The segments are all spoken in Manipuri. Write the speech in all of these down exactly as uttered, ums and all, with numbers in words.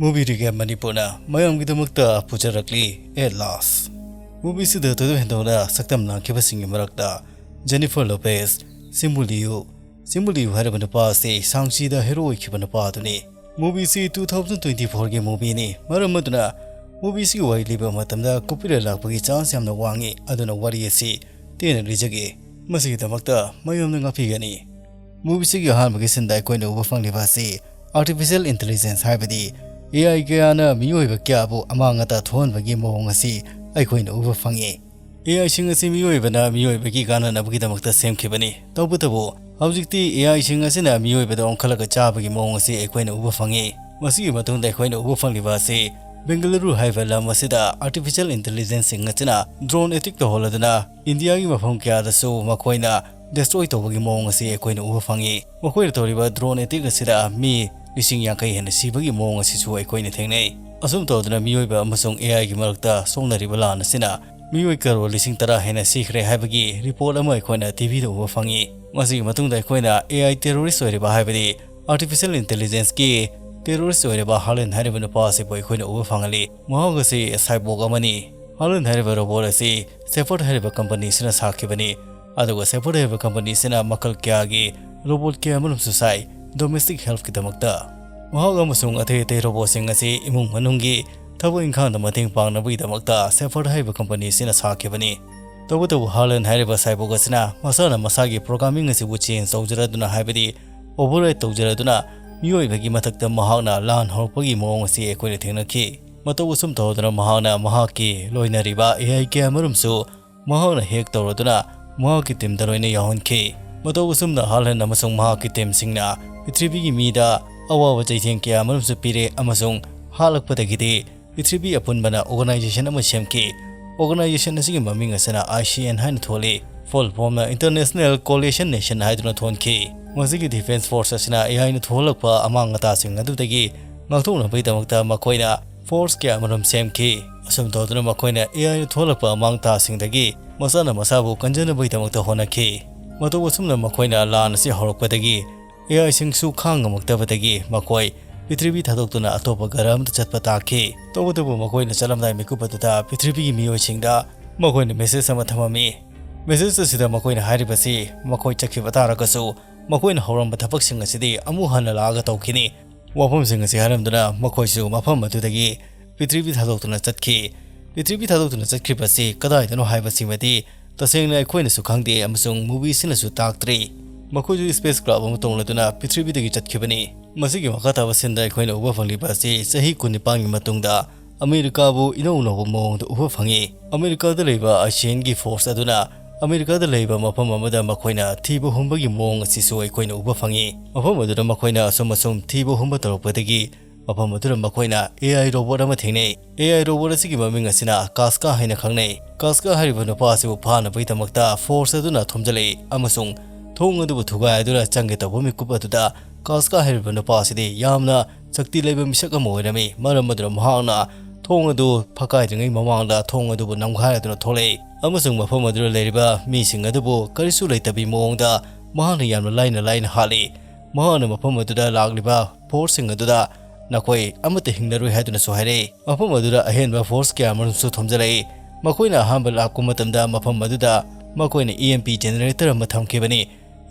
Movie Recap ꯃꯅꯤꯄꯨꯔꯅ ꯃꯌꯥꯝꯒꯤꯗꯃꯛꯇ ꯄꯨꯖꯔꯛꯂꯤ At Last꯫ Movie ꯑꯁꯤꯗ ꯊꯣꯏꯗꯣꯛ ꯍꯦꯟꯗꯣꯛꯅ ꯁꯛꯇꯝ ꯂꯥꯡꯈꯤꯕꯁꯤꯡꯒꯤ ꯃꯔꯛꯇ ꯖꯦꯅꯤꯐꯔ ꯂꯣꯄꯦꯁ, ꯁꯤꯝꯕꯨ ꯂꯤꯌꯨ, ꯁꯤꯝꯕꯨ ꯂꯤꯌꯨ ꯍꯥꯏꯔꯤꯕ ꯅꯨꯄꯥ ꯑꯁꯤ ꯁꯥꯡꯆꯤꯗ ꯍꯦꯔꯣ ꯑꯣꯏꯈꯤꯕ ꯅꯨꯄꯥ ꯑꯗꯨꯅꯤ꯫ Movie ꯑꯁꯤ two thousand twenty four ꯒꯤ movie ꯅꯤ꯫ ꯃꯔꯝ ꯑꯗꯨꯅ movie ꯑꯁꯤꯒꯤ ꯋꯥꯔꯤ ꯂꯤꯕ ꯃꯇꯝꯗ copyright ꯂꯥꯛꯄꯒꯤ chance ꯌꯥꯝꯅ ꯋꯥꯡꯉꯤ꯫ ꯑꯗꯨꯅ ꯋꯥꯔꯤ ꯑꯁꯤ ꯇꯦꯟꯅ ꯂꯤꯖꯒꯦ꯫ ꯃꯁꯤꯒꯤꯗꯃꯛꯇ ꯃꯌꯥꯝꯅ ꯉꯥꯛꯄꯤꯒꯅꯤ꯫ Movie ꯑꯁꯤꯒꯤ ꯑꯍꯥꯟꯕꯒꯤ scene ꯗ ꯑꯩꯈꯣꯏꯅ ꯎꯕ ꯐꯪꯂꯤꯕ ꯑꯁꯤ artificial intelligence, ꯍꯥꯏꯕꯗꯤ A I ꯀꯌꯥꯅ ꯃꯤꯑꯣꯏꯕ ꯀꯌꯥꯕꯨ ꯑꯃꯥꯡ ꯑꯇꯥ ꯊꯣꯛꯍꯟꯕꯒꯤ ꯃꯑꯣꯡ ꯑꯁꯤ ꯑꯩꯈꯣꯏꯅ ꯎꯕ ꯐꯪꯉꯤ꯫ A I ꯁꯤꯡ ꯑꯁꯤ ꯃꯤꯑꯣꯏꯕꯅ ꯃꯤꯑꯣꯏꯕꯒꯤ ꯀꯥꯟꯅꯅꯕꯒꯤꯗꯃꯛꯇ ꯁꯦꯝꯈꯤꯕꯅꯤ꯫ ꯇꯧꯕꯇꯕꯨ, ꯍꯧꯖꯤꯛꯇꯤ A I ꯁꯤꯡ ꯑꯁꯤꯅ ꯃꯤꯑꯣꯏꯕꯗ ꯑꯣꯟꯈꯠꯂꯒ ꯆꯥꯕꯒꯤ ꯃꯑꯣꯡ ꯑꯁꯤ ꯑꯩꯈꯣꯏꯅ ꯎꯕ ꯐꯪꯉꯤ꯫ ꯃꯁꯤꯒꯤ ꯃꯇꯨꯡꯗ ꯑꯩꯈꯣꯏꯅ ꯎꯕ ꯐꯪꯂꯤꯕ ꯑꯁꯤ ꯕꯦꯡꯒꯂꯨꯔꯨ ꯍꯥꯏꯕ ꯂꯝ ꯑꯁꯤꯗ artificial intelligence ꯁꯤꯡ ꯑꯁꯤꯅ drone attack ꯇꯧꯍꯜꯂꯗꯨꯅ ꯏꯟꯗꯤꯌꯥꯒꯤ ꯃꯐꯝ ꯀꯌꯥꯗꯁꯨ ꯃꯈꯣꯏꯅ destroy ꯇꯧꯕꯒꯤ ꯃꯑꯣꯡ ꯑꯁꯤ ꯑꯩꯈꯣꯏꯅ ꯎꯕ ꯐꯪꯉꯤ꯫ ꯃꯈꯣꯏꯅ ꯇꯧꯔꯤꯕ drone attack ꯑꯁꯤꯗ ꯃꯤ ꯂꯤꯁꯤꯡ ꯌꯥꯡꯈꯩ ꯍꯦꯟꯅ ꯁꯤꯕꯒꯤ ꯃꯑꯣꯡ ꯑꯁꯤꯁꯨ ꯑꯩꯈꯣꯏꯅ ꯊꯦꯡꯅꯩ꯫ ꯑꯁꯨꯝ ꯇꯧꯗꯨꯅ ꯃꯤꯑꯣꯏꯕ ꯑꯃꯁꯨꯡ A I ꯒꯤ ꯃꯔꯛꯇ ꯁꯣꯛꯅꯔꯤꯕ ꯂꯥꯟ ꯑꯁꯤꯅ ꯃꯤꯑꯣꯏ ꯀꯔꯣꯔ ꯂꯤꯁꯤꯡ ꯇꯔꯥ ꯍꯦꯟꯅ ꯁꯤꯈ꯭ꯔꯦ ꯍꯥꯏꯕꯒꯤ report ꯑꯃ ꯑꯩꯈꯣꯏꯅ T V ꯗ ꯎꯕ ꯐꯪꯉꯤ꯫ ꯃꯁꯤꯒꯤ ꯃꯇꯨꯡꯗ ꯑꯩꯈꯣꯏꯅ A I terrorist ꯑꯣꯏꯔꯤꯕ, ꯍꯥꯏꯕꯗꯤ artificial intelligence ꯀꯤ terrorist ꯑꯣꯏꯔꯤꯕ ꯍꯥꯂꯦꯟ ꯍꯥꯏꯔꯤꯕ ꯅꯨꯄꯥ ꯑꯁꯤꯕꯨ ꯑꯩꯈꯣꯏꯅ ꯎꯕ ꯐꯪꯍꯜꯂꯤ꯫ ꯃꯍꯥꯛ ꯑꯁꯤ cyborg ꯑꯃꯅꯤ꯫ ꯍꯥꯂꯦꯟ ꯍꯥꯏꯔꯤꯕ robot ꯑꯁꯤ Shepherd ꯍꯥꯏꯔꯤꯕ company ꯑꯁꯤꯅ ꯁꯥꯈꯤꯕꯅꯤ꯫ ꯑꯗꯨꯒ Shepherd ꯍꯥꯏꯔꯤꯕ company ꯑꯁꯤꯅ ꯃꯈꯜ ꯀꯌꯥꯒꯤ robot ꯀꯌꯥ ꯑꯃꯔꯣꯝꯁꯨ ꯁꯥꯏ, domestic help ꯀꯤꯗꯃꯛꯇ꯫ ꯃꯍꯥꯛ ꯑꯃꯁꯨꯡ ꯑꯇꯩ ꯑꯇꯩ robot ꯁꯤꯡ ꯑꯁꯤ ꯏꯃꯨꯡ ꯃꯅꯨꯡꯒꯤ ꯊꯕꯛ ꯏꯪꯈꯥꯡꯗ ꯃꯇꯦꯡ ꯄꯥꯡꯅꯕꯒꯤꯗꯃꯛꯇ Shepherd ꯍꯥꯏꯔꯤꯕ company ꯑꯁꯤꯅ ꯁꯥꯈꯤꯕꯅꯤ꯫ ꯇꯧꯕꯇꯕꯨ ꯍꯥꯂꯦꯟ ꯍꯥꯏꯔꯤꯕ cyborg ꯑꯁꯤꯅ ꯃꯁꯥꯅ ꯃꯁꯥꯒꯤ programming ꯑꯁꯤꯕꯨ change ꯇꯧꯖꯔꯗꯨꯅ, ꯍꯥꯏꯕꯗꯤ override ꯇꯧꯖꯔꯗꯨꯅ, ꯃꯤꯑꯣꯏꯕꯒꯤ ꯃꯊꯛꯇ ꯃꯍꯥꯛꯅ ꯂꯥꯟ ꯍꯧꯔꯛꯄꯒꯤ ꯃꯑꯣꯡ ꯑꯁꯤ ꯑꯩꯈꯣꯏꯅ ꯊꯦꯡꯅꯈꯤ꯫ ꯃꯇꯧ ꯑꯁꯨꯝ ꯇꯧꯗꯨꯅ ꯃꯍꯥꯛꯅ ꯃꯍꯥꯛꯀꯤ ꯂꯣꯏꯅꯔꯤꯕ A I ꯀꯌꯥ ꯑꯃꯔꯣꯝꯁꯨ ꯃꯍꯥꯛꯅ hack ꯇꯧꯔꯗꯨꯅ ꯃꯍꯥꯛꯀꯤ team ꯗ ꯂꯣꯏꯅ ꯌꯥꯎꯍꯟꯈꯤ꯫ ꯃꯇꯧ ꯑꯁꯨꯝꯅ ꯍꯥꯂꯦꯟ ꯑꯃꯁꯨꯡ ꯃꯍꯥꯛꯀꯤ team ꯁꯤꯡꯅ ꯄ꯭ꯔꯤꯊꯤꯕꯤꯒꯤ ꯃꯤꯗ ꯑꯋꯥꯕ ꯆꯩꯊꯦꯡ ꯀꯌꯥ ꯑꯃꯔꯣꯝꯁꯨ ꯄꯤꯔꯦ ꯑꯃꯁꯨꯡ ꯍꯥꯠꯂꯛꯄꯗꯒꯤꯗꯤ ꯄ꯭ꯔꯤꯊꯤꯕꯤ ꯑꯄꯨꯟꯕꯅ organization ꯑꯃ ꯁꯦꯝꯈꯤ꯫ Organization ꯑꯁꯤꯒꯤ ꯃꯃꯤꯡ ꯑꯁꯤꯅ I C N ꯍꯥꯏꯅ ꯊꯣꯜꯂꯤ꯫ Full form ꯅ International Coalition Nation ꯍꯥꯏꯗꯨꯅ ꯊꯣꯟꯈꯤ꯫ ꯃꯁꯤꯒꯤ defense force ꯑꯁꯤꯅ A I ꯅ ꯊꯣꯛꯍꯜꯂꯛꯄ ꯑꯃꯥꯡ ꯑꯇꯥꯁꯤꯡ ꯑꯗꯨꯗꯒꯤ ꯉꯥꯛꯊꯣꯛꯅꯕꯒꯤꯗꯃꯛꯇ ꯃꯈꯣꯏꯅ force ꯀꯌꯥ ꯑꯃꯔꯣꯝ ꯁꯦꯝꯈꯤ꯫ ꯑꯁꯨꯝ ꯇꯧꯗꯨꯅ ꯃꯈꯣꯏꯅ A I ꯅ ꯊꯣꯛꯍꯜꯂꯛꯄ ꯑꯃꯥꯡ ꯑꯇꯥꯁꯤꯡꯗꯒꯤ ꯃꯁꯥꯅ ꯃꯁꯥꯕꯨ ꯀꯟꯖꯅꯕꯒꯤꯗꯃꯛꯇ ꯍꯣꯠꯅꯈꯤ꯫ ꯃꯇꯧ ꯑꯁꯨꯝꯅ ꯃꯈꯣꯏꯅ ꯂꯥꯟ ꯑꯁꯤ ꯍꯧꯔꯛꯄꯗꯒꯤ A I ꯁꯤꯡꯁꯨ ꯈꯥꯡ ꯉꯝꯃꯛꯇꯕꯗꯒꯤ ꯃꯈꯣꯏ ꯄ꯭ꯔꯤꯊꯤꯕꯤ ꯊꯥꯗꯣꯛꯇꯨꯅ ꯑꯇꯣꯞꯄ ꯒ꯭ꯔꯍ ꯑꯃꯗ ꯆꯠꯄ ꯇꯥꯈꯤ꯫ ꯇꯧꯕꯇꯕꯨ ꯃꯈꯣꯏꯅ ꯆꯠꯂꯝꯗꯥꯏ ꯃꯤꯀꯨꯞ ꯑꯗꯨꯗ ꯄ꯭ꯔꯤꯊꯤꯕꯤꯒꯤ ꯃꯤꯑꯣꯏꯁꯤꯡꯗ ꯃꯈꯣꯏꯅ ꯃꯦꯁꯦꯖ ꯑꯃ ꯊꯝꯃꯝꯃꯤ꯫ ꯃꯦꯁꯦꯖ ꯑꯁꯤꯗ ꯃꯈꯣꯏꯅ ꯍꯥꯏꯔꯤꯕꯁꯤ ꯃꯈꯣꯏ ꯆꯠꯈꯤꯕ ꯇꯥꯔꯒꯁꯨ ꯃꯈꯣꯏꯅ ꯍꯧꯔꯝꯕ ꯊꯕꯛꯁꯤꯡ ꯑꯁꯤꯗꯤ ꯑꯃꯨꯛ ꯍꯟꯅ ꯂꯥꯛꯑꯒ ꯇꯧꯈꯤꯅꯤ꯫ ꯋꯥꯐꯝꯁꯤꯡ ꯑꯁꯤ ꯍꯥꯏꯔꯝꯗꯨꯅ ꯃꯈꯣꯏꯁꯨ ꯃꯐꯝ ꯑꯗꯨꯗꯒꯤ ꯄ꯭ꯔꯤꯊꯤꯕꯤ ꯊꯥꯗꯣꯛꯇꯨꯅ ꯆꯠꯈꯤ꯫ ꯄ꯭ꯔꯤꯊꯤꯕꯤ ꯊꯥꯗꯣꯛꯇꯨꯅ ꯆꯠꯈ꯭ꯔꯤꯕꯁꯤ ꯀꯗꯥꯏꯗꯅꯣ ꯍꯥꯏꯕꯁꯤꯃꯗꯤ ꯇꯁꯦꯡꯅ ꯑꯩꯈꯣꯏꯅꯁꯨ ꯈꯪꯗꯦ ꯑꯃꯁꯨꯡ ꯃꯨꯚꯤꯁꯤꯅꯁꯨ ꯇꯥꯛꯇ꯭ꯔꯤ꯫ ꯃꯈꯣꯏꯁꯨ ꯁ꯭ꯄꯦꯁ ꯀ꯭ꯔꯥꯐ ꯑꯃ ꯇꯣꯡꯂꯗꯨꯅ ꯄ꯭ꯔꯤꯊꯤꯕꯤꯗꯒꯤ ꯆꯠꯈꯤꯕꯅꯤ꯫ ꯃꯁꯤꯒꯤ ꯃꯈꯥ ꯇꯥꯕ ꯁꯤꯟꯗ ꯑꯩꯈꯣꯏꯅ ꯎꯕ ꯐꯪꯂꯤꯕ ꯑꯁꯤ ꯆꯍꯤ ꯀꯨꯟꯅꯤꯄꯥꯟꯒꯤ ꯃꯇꯨꯡꯗ ꯑꯃꯦꯔꯤꯀꯥꯕꯨ ꯏꯅꯧ ꯅꯧꯕ ꯃꯑꯣꯡꯗ ꯎꯕ ꯐꯪꯉꯤ꯫ ꯑꯃꯦꯔꯤꯀꯥꯗ ꯂꯩꯕ ꯑꯥꯏꯁꯤꯑꯦꯟꯒꯤ ꯐꯣꯔꯁ ꯑꯗꯨꯅ ꯑꯃꯦꯔꯤꯀꯥꯗ ꯂꯩꯕ ꯃꯐꯝ ꯑꯃꯗ ꯃꯈꯣꯏꯅ ꯊꯤꯕ ꯍꯨꯝꯕꯒꯤ ꯃꯑꯣꯡ ꯑꯁꯤꯁꯨ ꯑꯩꯈꯣꯏꯅ ꯎꯕ ꯐꯪꯉꯤ꯫ ꯃꯐꯝ ꯑꯗꯨꯗ ꯃꯈꯣꯏꯅ ꯑꯁꯨꯝ ꯑꯁꯨꯝ ꯊꯤꯕ ꯍꯨꯝꯕ ꯇꯧꯔꯛꯄꯗꯒꯤ ꯃꯐꯝ ꯑꯗꯨꯗ ꯃꯈꯣꯏꯅ ꯑꯦ ꯑꯥꯏ ꯔꯣꯕꯣꯠ ꯑꯃ ꯊꯦꯡꯅꯩ꯫ ꯑꯦ ꯑꯥꯏ ꯔꯣꯕꯣꯠ ꯑꯁꯤꯒꯤ ꯃꯃꯤꯡ ꯑꯁꯤꯅ ꯀꯥꯁꯀꯥ ꯍꯥꯏꯅ ꯈꯪꯅꯩ꯫ ꯀꯥꯁꯀꯥ ꯍꯥꯏꯔꯤꯕ ꯅꯨꯄꯥ ꯑꯁꯤꯕꯨ ꯐꯥꯅꯕꯒꯤꯗꯃꯛꯇ ꯐꯣꯔꯁ ꯑꯗꯨꯅ ꯊꯣꯝꯖꯤꯜꯂꯛꯏ ꯑꯃꯁꯨꯡ ꯊꯣꯡ ꯑꯗꯨꯕꯨ ꯊꯨꯒꯥꯏꯗꯨꯅ ꯆꯪꯒꯦ ꯇꯧꯕ ꯃꯤꯀꯨꯞ ꯑꯗꯨꯗ ꯀꯥꯁꯀꯥ ꯍꯥꯏꯔꯤꯕ ꯅꯨꯄꯥ ꯑꯁꯤꯗꯤ ꯌꯥꯝꯅ ꯁꯛꯇꯤ ꯂꯩꯕ ꯃꯤꯁꯛ ꯑꯃ ꯑꯣꯏꯔꯝꯃꯤ꯫ ꯃꯔꯝ ꯑꯗꯨꯅ ꯃꯍꯥꯛꯅ ꯊꯣꯡ ꯑꯗꯨ ꯐꯛꯀꯥꯏꯗ꯭ꯔꯤꯉꯩ ꯃꯃꯥꯡꯗ ꯊꯣꯡ ꯑꯗꯨꯕꯨ ꯅꯝꯈꯥꯏꯔꯗꯨꯅ ꯊꯣꯛꯂꯛꯏ ꯑꯃꯁꯨꯡ ꯃꯐꯝ ꯑꯗꯨꯗ ꯂꯩꯔꯤꯕ ꯃꯤꯁꯤꯡ ꯑꯗꯨꯕꯨ ꯀꯔꯤꯁꯨ ꯂꯩꯇꯕꯤ ꯃꯑꯣꯡꯗ ꯃꯍꯥꯛꯅ ꯌꯥꯝꯅ ꯂꯥꯏꯅ ꯂꯥꯏꯅ ꯍꯥꯠꯂꯤ꯫ ꯃꯍꯥꯛꯅ ꯃꯐꯝ ꯑꯗꯨꯗ ꯂꯥꯛꯂꯤꯕ ꯐꯣꯔꯁꯁꯤꯡ ꯑꯗꯨꯗ ꯅꯈꯣꯏ ꯑꯃꯠꯇ ꯍꯤꯡꯂꯔꯣꯏ ꯍꯥꯏꯗꯨꯅꯁꯨ ꯍꯥꯏꯔꯛꯏ꯫ ꯃꯐꯝ ꯑꯗꯨꯗ ꯑꯍꯦꯟꯕ ꯐꯣꯔꯁ ꯀꯌꯥ ꯑꯃꯔꯣꯝꯁꯨ ꯊꯣꯝꯖꯤꯜꯂꯛꯏ꯫ ꯃꯈꯣꯏꯅ ꯑꯍꯥꯟꯕ ꯂꯥꯛꯄ ꯃꯇꯝꯗ ꯃꯐꯝ ꯑꯗꯨꯗ ꯃꯈꯣꯏꯅ ꯏ ꯑꯦꯝ ꯄꯤ ꯖꯦꯅꯦꯔꯦꯇꯔ ꯑꯃ ꯊꯝꯈꯤꯕꯅꯤ꯫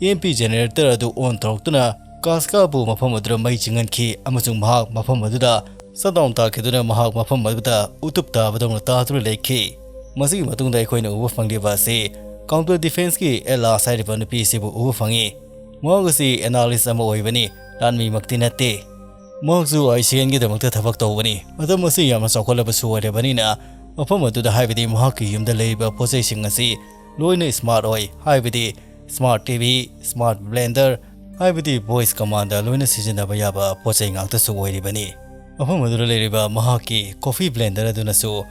ꯏ ꯑꯦꯝ ꯄꯤ ꯖꯦꯅꯦꯔꯦꯇꯔ ꯑꯗꯨ ꯑꯣꯟ ꯇꯧꯔꯛꯇꯨꯅ ꯀꯥꯁꯀꯥꯕꯨ ꯃꯐꯝ ꯑꯗꯨꯗ ꯃꯩ ꯆꯤꯡꯍꯟꯈꯤ ꯑꯃꯁꯨꯡ ꯃꯍꯥꯛ ꯃꯐꯝ ꯑꯗꯨꯗ ꯁꯠꯗꯥꯎꯟ ꯇꯥꯈꯤꯗꯨꯅ ꯃꯍꯥꯛ ꯃꯐꯝ ꯑꯗꯨꯗ ꯎꯇꯨꯞ ꯇꯥꯕꯗꯧꯅ ꯇꯥꯗꯨꯅ ꯂꯩꯈꯤ꯫ ꯃꯁꯤꯒꯤ ꯃꯇꯨꯡꯗ ꯑꯩꯈꯣꯏꯅ ꯎꯕ ꯐꯪꯂꯤꯕ ꯑꯁꯤ ꯀꯥꯎꯟꯇꯔ ꯗꯤꯐꯦꯟꯁꯀꯤ ꯑꯦꯂꯥꯁ ꯍꯥꯏꯔꯤꯕ ꯅꯨꯄꯤ ꯑꯁꯤꯕꯨ ꯎꯕ ꯐꯪꯉꯤ꯫ ꯃꯍꯥꯛ ꯑꯁꯤ ꯑꯦꯅꯥꯂꯤꯁ ꯑꯃ ꯑꯣꯏꯕꯅꯤ, ꯂꯥꯟꯃꯤꯃꯛꯇꯤ ꯅꯠꯇꯦ꯫ ꯃꯍꯥꯛꯁꯨ ꯑꯥꯏ ꯁꯤ ꯑꯦꯟꯒꯤꯗꯃꯛꯇ ꯊꯕꯛ ꯇꯧꯕꯅꯤ꯫ ꯃꯇꯝ ꯑꯁꯤ ꯌꯥꯝꯅ ꯆꯥꯎꯈꯠꯂꯕꯁꯨ ꯑꯣꯏꯔꯕꯅꯤꯅ ꯃꯐꯝ ꯑꯗꯨꯗ, ꯍꯥꯏꯕꯗꯤ ꯃꯍꯥꯛꯀꯤ ꯌꯨꯝꯗ ꯂꯩꯔꯤꯕ ꯄꯣꯠꯆꯩꯁꯤꯡ ꯑꯁꯤ ꯂꯣꯏꯅ ꯁ꯭ꯃꯥꯔꯠ ꯑꯣꯏ, ꯍꯥꯏꯕꯗꯤ smart T V, smart blender, ꯍꯥꯏꯕꯗꯤ ꯚꯣꯏꯁ ꯀꯃꯥꯟꯗ ꯂꯣꯏꯅ ꯁꯤꯖꯤꯟꯅꯕ ꯌꯥꯕ ꯄꯣꯠꯆꯩ ꯉꯥꯛꯇꯁꯨ ꯑꯣꯏꯔꯤꯕꯅꯤ꯫ ꯃꯐꯝ ꯑꯗꯨꯗ ꯂꯩꯔꯤꯕ ꯃꯍꯥꯛꯀꯤ ꯀꯣꯐꯤ ꯕ꯭ꯂꯦꯟꯗꯔ ꯑꯗꯨꯅꯁꯨ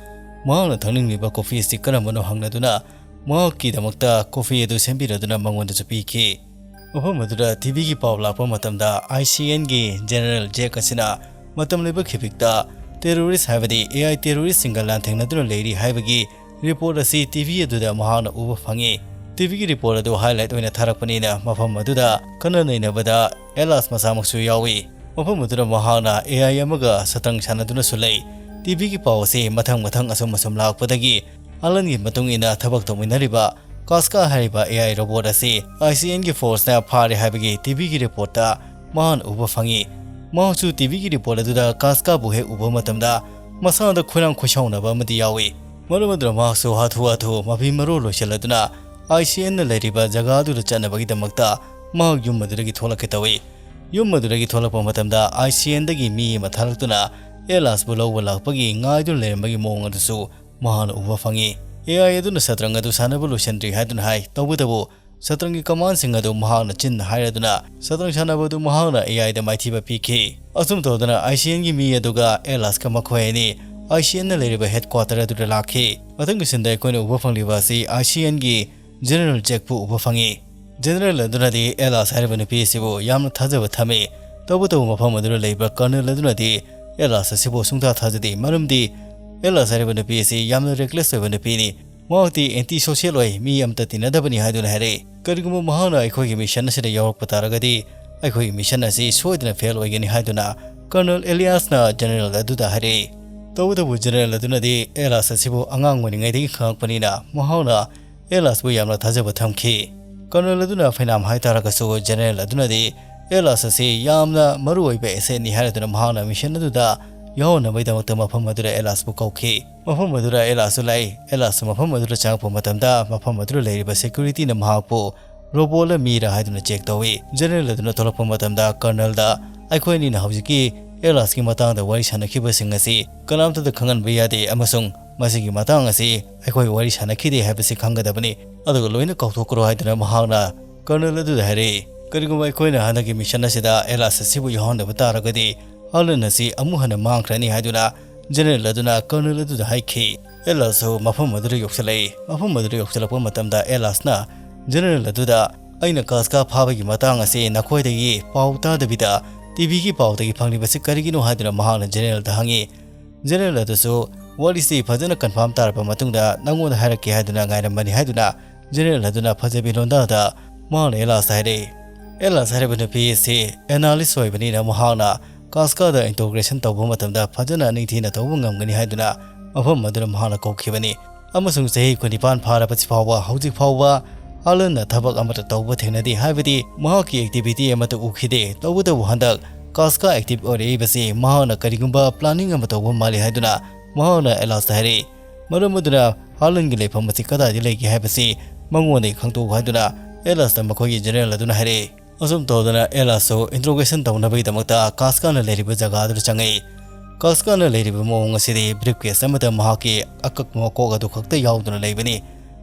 ꯃꯍꯥꯛꯅ ꯊꯛꯅꯤꯡꯂꯤꯕ ꯀꯣꯐꯤ ꯑꯁꯤ ꯀꯔꯝꯕꯅꯣ ꯍꯪꯂꯗꯨꯅ ꯃꯍꯥꯛꯀꯤꯗꯃꯛꯇ ꯀꯣꯐꯤ ꯑꯗꯨ ꯁꯦꯝꯕꯤꯔꯗꯨꯅ ꯃꯉꯣꯟꯗꯁꯨ ꯄꯤꯈꯤ꯫ ꯃꯐꯝ ꯑꯗꯨꯗ ꯇꯤ ꯚꯤꯒꯤ ꯄꯥꯎ ꯂꯥꯛꯄ ꯃꯇꯝꯗ ꯑꯥꯏ ꯁꯤ ꯑꯦꯟꯒꯤ ꯖꯦꯅꯔꯦꯜ ꯖꯦꯛ ꯑꯁꯤꯅ ꯃꯇꯝ ꯂꯩꯕ ꯈꯤꯕꯤꯛꯇ ꯇꯦꯔꯣꯔꯤꯁ꯭ꯠ, ꯍꯥꯏꯕꯗꯤ ꯑꯦ ꯑꯥꯏ ꯇꯦꯔꯣꯔꯤꯁ꯭ꯠꯁꯤꯡꯒ ꯂꯥꯟꯊꯦꯡꯅꯗꯨꯅ ꯂꯩꯔꯤ ꯍꯥꯏꯕꯒꯤ ꯔꯤꯄꯣꯔꯠ ꯑꯁꯤ ꯇꯤ ꯚꯤ ꯑꯗꯨꯗ ꯃꯍꯥꯛꯅ ꯎꯕ ꯐꯪꯉꯤ꯫ ꯇꯤ ꯚꯤꯒꯤ ꯔꯤꯄꯣꯔꯠ ꯑꯗꯨ ꯍꯥꯏꯂꯥꯏꯠ ꯑꯣꯏꯅ ꯊꯥꯔꯛꯄꯅꯤꯅ ꯃꯐꯝ ꯑꯗꯨꯗ ꯈꯟꯅ ꯅꯩꯅꯕꯗ ꯑꯦꯂꯥꯁ ꯃꯁꯥꯃꯛꯁꯨ ꯌꯥꯎꯏ꯫ ꯃꯐꯝ ꯑꯗꯨꯗ ꯃꯍꯥꯛꯅ AI ꯑꯃꯒ ꯁꯇ꯭ꯔꯪ ꯁꯥꯟꯅꯗꯨꯅꯁꯨ ꯂꯩ꯫ TVꯒꯤ ꯄꯥꯎ ꯑꯁꯤ ꯃꯊꯪ ꯃꯊꯪ ꯑꯁꯨꯝ ꯑꯁꯨꯝ ꯂꯥꯛꯄꯗꯒꯤ ꯑꯂꯟꯒꯤ ꯃꯇꯨꯡ ꯏꯟꯅ ꯊꯕꯛ ꯇꯧꯃꯤꯟꯅꯔꯤꯕ ꯀꯥꯁꯀꯥ ꯍꯥꯏꯔꯤꯕ AI robot ꯑꯁꯤ ICNꯒꯤ forceꯅ ꯐꯥꯔꯦ ꯍꯥꯏꯕꯒꯤ TVꯒꯤ reportꯇ ꯃꯍꯥꯛꯅ ꯎꯕ ꯐꯪꯉꯤ꯫ ꯃꯍꯥꯛꯁꯨ TVꯒꯤ report ꯑꯗꯨꯗ ꯀꯥꯁꯀꯥꯕꯨ ꯍꯦꯛ ꯎꯕ ꯃꯇꯝꯗ ꯃꯁꯥꯗ ꯈꯣꯏꯔꯥꯡ ꯈꯣꯏꯁꯥꯎꯅꯕ ꯑꯃꯗꯤ ꯌꯥꯎꯏ꯫ ꯃꯔꯝ ꯑꯗꯨꯅ ꯃꯍꯥꯛꯁꯨ ꯍꯥꯊꯨ ꯍꯥꯊꯨ ꯃꯐꯤ ꯃꯔꯣꯜ ꯂꯣꯏꯁꯤꯜꯂꯗꯨꯅ ICNꯅ ꯂꯩꯔꯤꯕ ꯖꯒꯥ ꯑꯗꯨꯗ ꯆꯠꯅꯕꯒꯤꯗꯃꯛꯇ ꯃꯍꯥꯛ ꯌꯨꯝ ꯑꯗꯨꯗꯒꯤ ꯊꯣꯛꯂꯛꯀꯦ ꯇꯧꯏ꯫ ꯌꯨꯝ ꯑꯗꯨꯗꯒꯤ ꯊꯣꯛꯂꯛꯄ ꯃꯇꯝꯗ ICNꯗꯒꯤ ꯃꯤ ꯑꯃ ꯊꯥꯔꯛꯇꯨꯅ ꯑꯦꯂꯥꯁꯄꯨ ꯂꯧꯕ ꯂꯥꯛꯄꯒꯤ ꯉꯥꯏꯗꯨꯅ ꯂꯩꯔꯝꯕꯒꯤ ꯃꯑꯣꯡ ꯑꯗꯨꯁꯨ ꯃꯍꯥꯛꯅ ꯎꯕ ꯐꯪꯉꯤ꯫ AI ꯑꯗꯨꯅ ꯁꯇ꯭ꯔꯪ ꯑꯗꯨ ꯁꯥꯟꯅꯕ ꯂꯣꯏꯁꯤꯟꯗ꯭ꯔꯤ ꯍꯥꯏꯗꯨꯅ ꯍꯥꯏ꯫ ꯇꯧꯕꯇꯕꯨ ꯁꯇ꯭ꯔꯪꯒꯤ commandꯁꯤꯡ ꯑꯗꯨ ꯃꯍꯥꯛꯅ ꯆꯤꯟꯅ ꯍꯥꯏꯔꯗꯨꯅ ꯁꯇ꯭ꯔꯪ ꯁꯥꯟꯅꯕ ꯑꯗꯨ ꯃꯍꯥꯛꯅ AIꯗ ꯃꯥꯏꯊꯤꯕ ꯄꯤꯈꯤ꯫ ꯑꯁꯨꯝ ꯇꯧꯗꯅ ICNꯒꯤ ꯃꯤ ꯑꯗꯨꯒ ꯑꯦꯂꯥꯁꯀ ꯃꯈꯣꯏ ꯑꯅꯤ ICNꯅ ꯂꯩꯔꯤꯕ headquarter ꯑꯗꯨꯗ ꯂꯥꯛꯈꯤ꯫ ꯃꯊꯪꯒꯤ sceneꯗ ꯑꯩꯈꯣꯏꯅ ꯎꯕ ꯐꯪꯂꯤꯕ ꯑꯁꯤ ICNꯒꯤ General Jackꯄꯨ ꯎꯕ ꯐꯪꯉꯤ꯫ General ꯑꯗꯨꯅꯗꯤ ꯑꯦꯂꯥꯁ ꯍꯥꯏꯔꯤꯕ ꯅꯨꯄꯤ ꯑꯁꯤꯕꯨ ꯌꯥꯝꯅ ꯊꯥꯖꯕ ꯊꯝꯃꯤ꯫ ꯇꯧꯕꯇꯕꯨ ꯃꯐꯝ ꯑꯗꯨꯗ ꯂꯩꯕ colonel ꯑꯗꯨꯅꯗꯤ ꯑꯦꯂꯥꯁ ꯑꯁꯤꯕꯨ ꯁꯨꯡꯊꯥ ꯊꯥꯖꯗꯦ, ꯃꯔꯝꯗꯤ ꯑꯦꯂꯥꯁ ꯍꯥꯏꯔꯤꯕ ꯅꯨꯄꯤ ꯑꯁꯤ ꯌꯥꯝꯅ reckless ꯑꯣꯏꯕ ꯅꯨꯄꯤꯅꯤ꯫ ꯃꯍꯥꯛꯇꯤ anti social ꯑꯣꯏ, ꯃꯤ ꯑꯃꯇ ꯇꯤꯟꯅꯗꯕꯅꯤ ꯍꯥꯏꯗꯨꯅ ꯍꯥꯏꯔꯛꯏ꯫ ꯀꯔꯤꯒꯨꯝꯕ ꯃꯍꯥꯛꯅ ꯑꯩꯈꯣꯏꯒꯤ mission ꯑꯁꯤꯗ ꯌꯥꯎꯔꯛꯄ ꯇꯥꯔꯒꯗꯤ ꯑꯩꯈꯣꯏꯒꯤ mission ꯑꯁꯤ ꯁꯣꯏꯗꯅ fail ꯑꯣꯏꯒꯅꯤ ꯍꯥꯏꯗꯨꯅ Colonel Eliasꯅ General ꯑꯗꯨꯗ ꯍꯥꯏꯔꯛꯏ꯫ ꯇꯧꯕꯇꯕꯨ General ꯑꯗꯨꯅꯗꯤ ꯑꯦꯂꯥꯁ ꯑꯁꯤꯕꯨ ꯑꯉꯥꯡ ꯑꯣꯏꯔꯤꯉꯩꯗꯒꯤ ꯈꯪꯂꯛꯄꯅꯤꯅ ꯃꯍꯥꯛꯅ ꯑꯦꯂꯥꯁꯄꯨ ꯌꯥꯝꯅ ꯊꯥꯖꯕ ꯊꯝꯈꯤ꯫ Colonel ꯑꯗꯨꯅ ꯐꯩꯅꯥꯝ ꯍꯥꯏꯇꯥꯔꯒꯁꯨ General ꯑꯗꯨꯅꯗꯤ ꯑꯦꯂꯥꯁ ꯑꯁꯤ ꯌꯥꯝꯅ ꯃꯔꯨꯑꯣꯏꯕ assetꯅꯤ ꯍꯥꯏꯔꯗꯨꯅ ꯃꯍꯥꯛꯅ mission ꯑꯗꯨꯗ ꯌꯥꯎꯍꯟꯅꯕꯒꯤꯗꯃꯛꯇ ꯃꯐꯝ ꯑꯗꯨꯗ ꯑꯦꯂꯥꯁꯄꯨ ꯀꯧꯈꯤ꯫ ꯃꯐꯝ ꯑꯗꯨꯗ ꯑꯦꯂꯥꯁꯁꯨ ꯂꯥꯛꯏ꯫ ꯑꯦꯂꯥꯁꯁꯨ ꯃꯐꯝ ꯑꯗꯨꯗ ꯆꯪꯉꯛꯄ ꯃꯇꯝꯗ ꯃꯐꯝ ꯑꯗꯨꯗ ꯂꯩꯔꯤꯕ securityꯅ ꯃꯍꯥꯛꯄꯨ robotꯂ ꯃꯤꯔ ꯍꯥꯏꯗꯨꯅ check ꯇꯧꯏ꯫ General ꯑꯗꯨꯅ ꯊꯣꯛꯂꯛꯄ ꯃꯇꯝꯗ Colonelꯗ ꯑꯩꯈꯣꯏ ꯑꯅꯤꯅ ꯍꯧꯖꯤꯛꯀꯤ ꯑꯦꯂꯥꯁꯀꯤ ꯃꯇꯥꯡꯗ ꯋꯥꯔꯤ ꯁꯥꯟꯅꯈꯤꯕꯁꯤꯡ ꯑꯁꯤ ꯀꯅꯥꯝꯇꯗ ꯈꯪꯍꯟꯕ ꯌꯥꯗꯦ ꯑꯃꯁꯨꯡ ꯃꯁꯤꯒꯤ ꯃꯇꯥꯡ ꯑꯁꯤ ꯑꯩꯈꯣꯏ ꯋꯥꯔꯤ ꯁꯥꯟꯅꯈꯤꯗꯦ ꯍꯥꯏꯕꯁꯤ ꯈꯪꯒꯗꯕꯅꯤ, ꯑꯗꯨꯒ ꯂꯣꯏꯅ ꯀꯥꯎꯊꯣꯛꯈ꯭ꯔꯣ ꯍꯥꯏꯗꯨꯅ ꯃꯍꯥꯛꯅ Colonel ꯑꯗꯨꯗ ꯍꯥꯏꯔꯛꯏ꯫ ꯀꯔꯤꯒꯨꯝꯕ ꯑꯩꯈꯣꯏꯅ ꯍꯟꯗꯛꯀꯤ mission ꯑꯁꯤꯗ ꯑꯦꯂꯥꯁ ꯑꯁꯤꯕꯨ ꯌꯥꯎꯍꯟꯗꯕ ꯇꯥꯔꯒꯗꯤ ꯑꯂꯟ ꯑꯁꯤ ꯑꯃꯨꯛ ꯍꯟꯅ ꯃꯥꯡꯈ꯭ꯔꯅꯤ ꯍꯥꯏꯗꯨꯅ General ꯑꯗꯨꯅ Colonel ꯑꯗꯨꯗ ꯍꯥꯏꯈꯤ꯫ ꯑꯦꯂꯥꯁꯁꯨ ꯃꯐꯝ ꯑꯗꯨꯗ ꯌꯧꯁꯤꯜꯂꯛꯏ꯫ ꯃꯐꯝ ꯑꯗꯨꯗ ꯌꯧꯁꯤꯜꯂꯛꯄ ꯃꯇꯝꯗ ꯑꯦꯂꯥꯁꯅ General ꯑꯗꯨꯗ, "ꯑꯩꯅ ꯀꯥꯁꯀꯥ ꯐꯥꯕꯒꯤ ꯃꯇꯥꯡ ꯑꯁꯤ ꯅꯈꯣꯏꯗꯒꯤ ꯄꯥꯎ ꯇꯥꯗꯕꯤꯗ TVꯒꯤ ꯄꯥꯎꯗꯒꯤ ꯐꯪꯂꯤꯕꯁꯤ ꯀꯔꯤꯒꯤꯅꯣ?" ꯍꯥꯏꯗꯨꯅ ꯃꯍꯥꯛꯅ Generalꯗ ꯍꯪꯉꯤ꯫ General ꯑꯗꯨꯁꯨ ꯋꯥꯔꯤꯁꯤ ꯐꯖꯅ confirm ꯇꯥꯔꯕ ꯃꯇꯨꯡꯗ ꯅꯪꯉꯣꯟꯗ ꯍꯥꯏꯔꯛꯀꯦ ꯍꯥꯏꯗꯨꯅ ꯉꯥꯏꯔꯝꯕꯅꯤ ꯍꯥꯏꯗꯨꯅ General ꯑꯗꯨꯅ ꯐꯖꯕꯤ ꯂꯣꯟꯗꯥꯗ ꯃꯍꯥꯛꯅ ꯑꯦꯂꯥꯁꯇ ꯍꯥꯏꯔꯛꯏ꯫ ꯑꯦꯂꯥꯁ ꯍꯥꯏꯔꯤꯕ ꯅꯨꯄꯤ ꯑꯁꯤ ꯑꯦꯅꯥꯂꯤꯁ ꯑꯣꯏꯕꯅꯤꯅ ꯃꯍꯥꯛꯅ ꯀꯥꯁꯀꯥꯗ ꯏꯟꯇ꯭ꯔꯣꯒꯦꯁꯟ ꯇꯧꯕ ꯃꯇꯝꯗ ꯐꯖꯅ ꯅꯤꯡꯊꯤꯅ ꯇꯧꯕ ꯉꯝꯒꯅꯤ ꯍꯥꯏꯗꯨꯅ ꯃꯐꯝ ꯑꯗꯨꯗ ꯃꯍꯥꯛꯅ ꯀꯧꯈꯤꯕꯅꯤ꯫ ꯑꯃꯁꯨꯡ ꯆꯍꯤ ꯀꯨꯟꯅꯤꯄꯥꯟ ꯐꯥꯔꯕꯁꯤ ꯐꯥꯎꯕ ꯍꯧꯖꯤꯛ ꯐꯥꯎꯕ ꯍꯥꯂꯟꯅ ꯊꯕꯛ ꯑꯃꯠꯇ ꯇꯧꯕ ꯊꯦꯡꯅꯗꯦ, ꯍꯥꯏꯕꯗꯤ ꯃꯍꯥꯛꯀꯤ ꯑꯦꯛꯇꯤꯚꯤꯇꯤ ꯑꯃꯠꯇ ꯎꯈꯤꯗꯦ꯫ ꯇꯧꯕꯇꯕꯨ ꯍꯟꯗꯛ ꯀꯥꯁꯀꯥ ꯑꯦꯛꯇꯤꯚ ꯑꯣꯏꯔꯛꯏꯕꯁꯤ ꯃꯍꯥꯛꯅ ꯀꯔꯤꯒꯨꯝꯕ ꯄ꯭ꯂꯥꯅꯤꯡ ꯑꯃ ꯇꯧꯕ ꯃꯥꯜꯂꯤ ꯍꯥꯏꯗꯨꯅ ꯃꯍꯥꯛꯅ ꯑꯦꯂꯥꯁꯇ ꯍꯥꯏꯔꯛꯏ꯫ ꯃꯔꯝ ꯑꯗꯨꯅ ꯍꯥꯂꯟꯒꯤ ꯂꯩꯐꯝ ꯑꯁꯤ ꯀꯗꯥꯏꯗ ꯂꯩꯒꯦ ꯍꯥꯏꯕꯁꯤ ꯃꯉꯣꯟꯗꯒꯤ ꯈꯪꯗꯣꯛꯎ ꯍꯥꯏꯗꯨꯅ ꯑꯦꯂꯥꯁꯇ ꯃꯈꯣꯏꯒꯤ ꯖꯦꯅꯔꯦꯜ ꯑꯗꯨꯅ ꯍꯥꯏꯔꯛꯏ꯫ ꯑꯁꯨꯝ ꯇꯧꯗꯅ ꯑꯦꯂꯥꯁꯁꯨ ꯏꯟꯇ꯭ꯔꯣꯒꯦꯁꯟ ꯇꯧꯅꯕꯒꯤꯗꯃꯛꯇ ꯀꯥꯁꯀꯥꯅ ꯂꯩꯔꯤꯕ ꯖꯒꯥ ꯑꯗꯨꯗ ꯆꯪꯉꯛꯏ꯫ ꯀꯥꯁꯀꯥꯅ ꯂꯩꯔꯤꯕ ꯃꯑꯣꯡ ꯑꯁꯤꯗꯤ ꯕ꯭ꯔꯤꯐ ꯀꯦꯁ ꯑꯃꯗ ꯃꯍꯥꯛꯀꯤ ꯑꯀꯛꯄ ꯃꯀꯣꯛ ꯑꯗꯨ ꯈꯛꯇ ꯌꯥꯎꯗꯨꯅ ꯂꯩꯕꯅꯤ꯫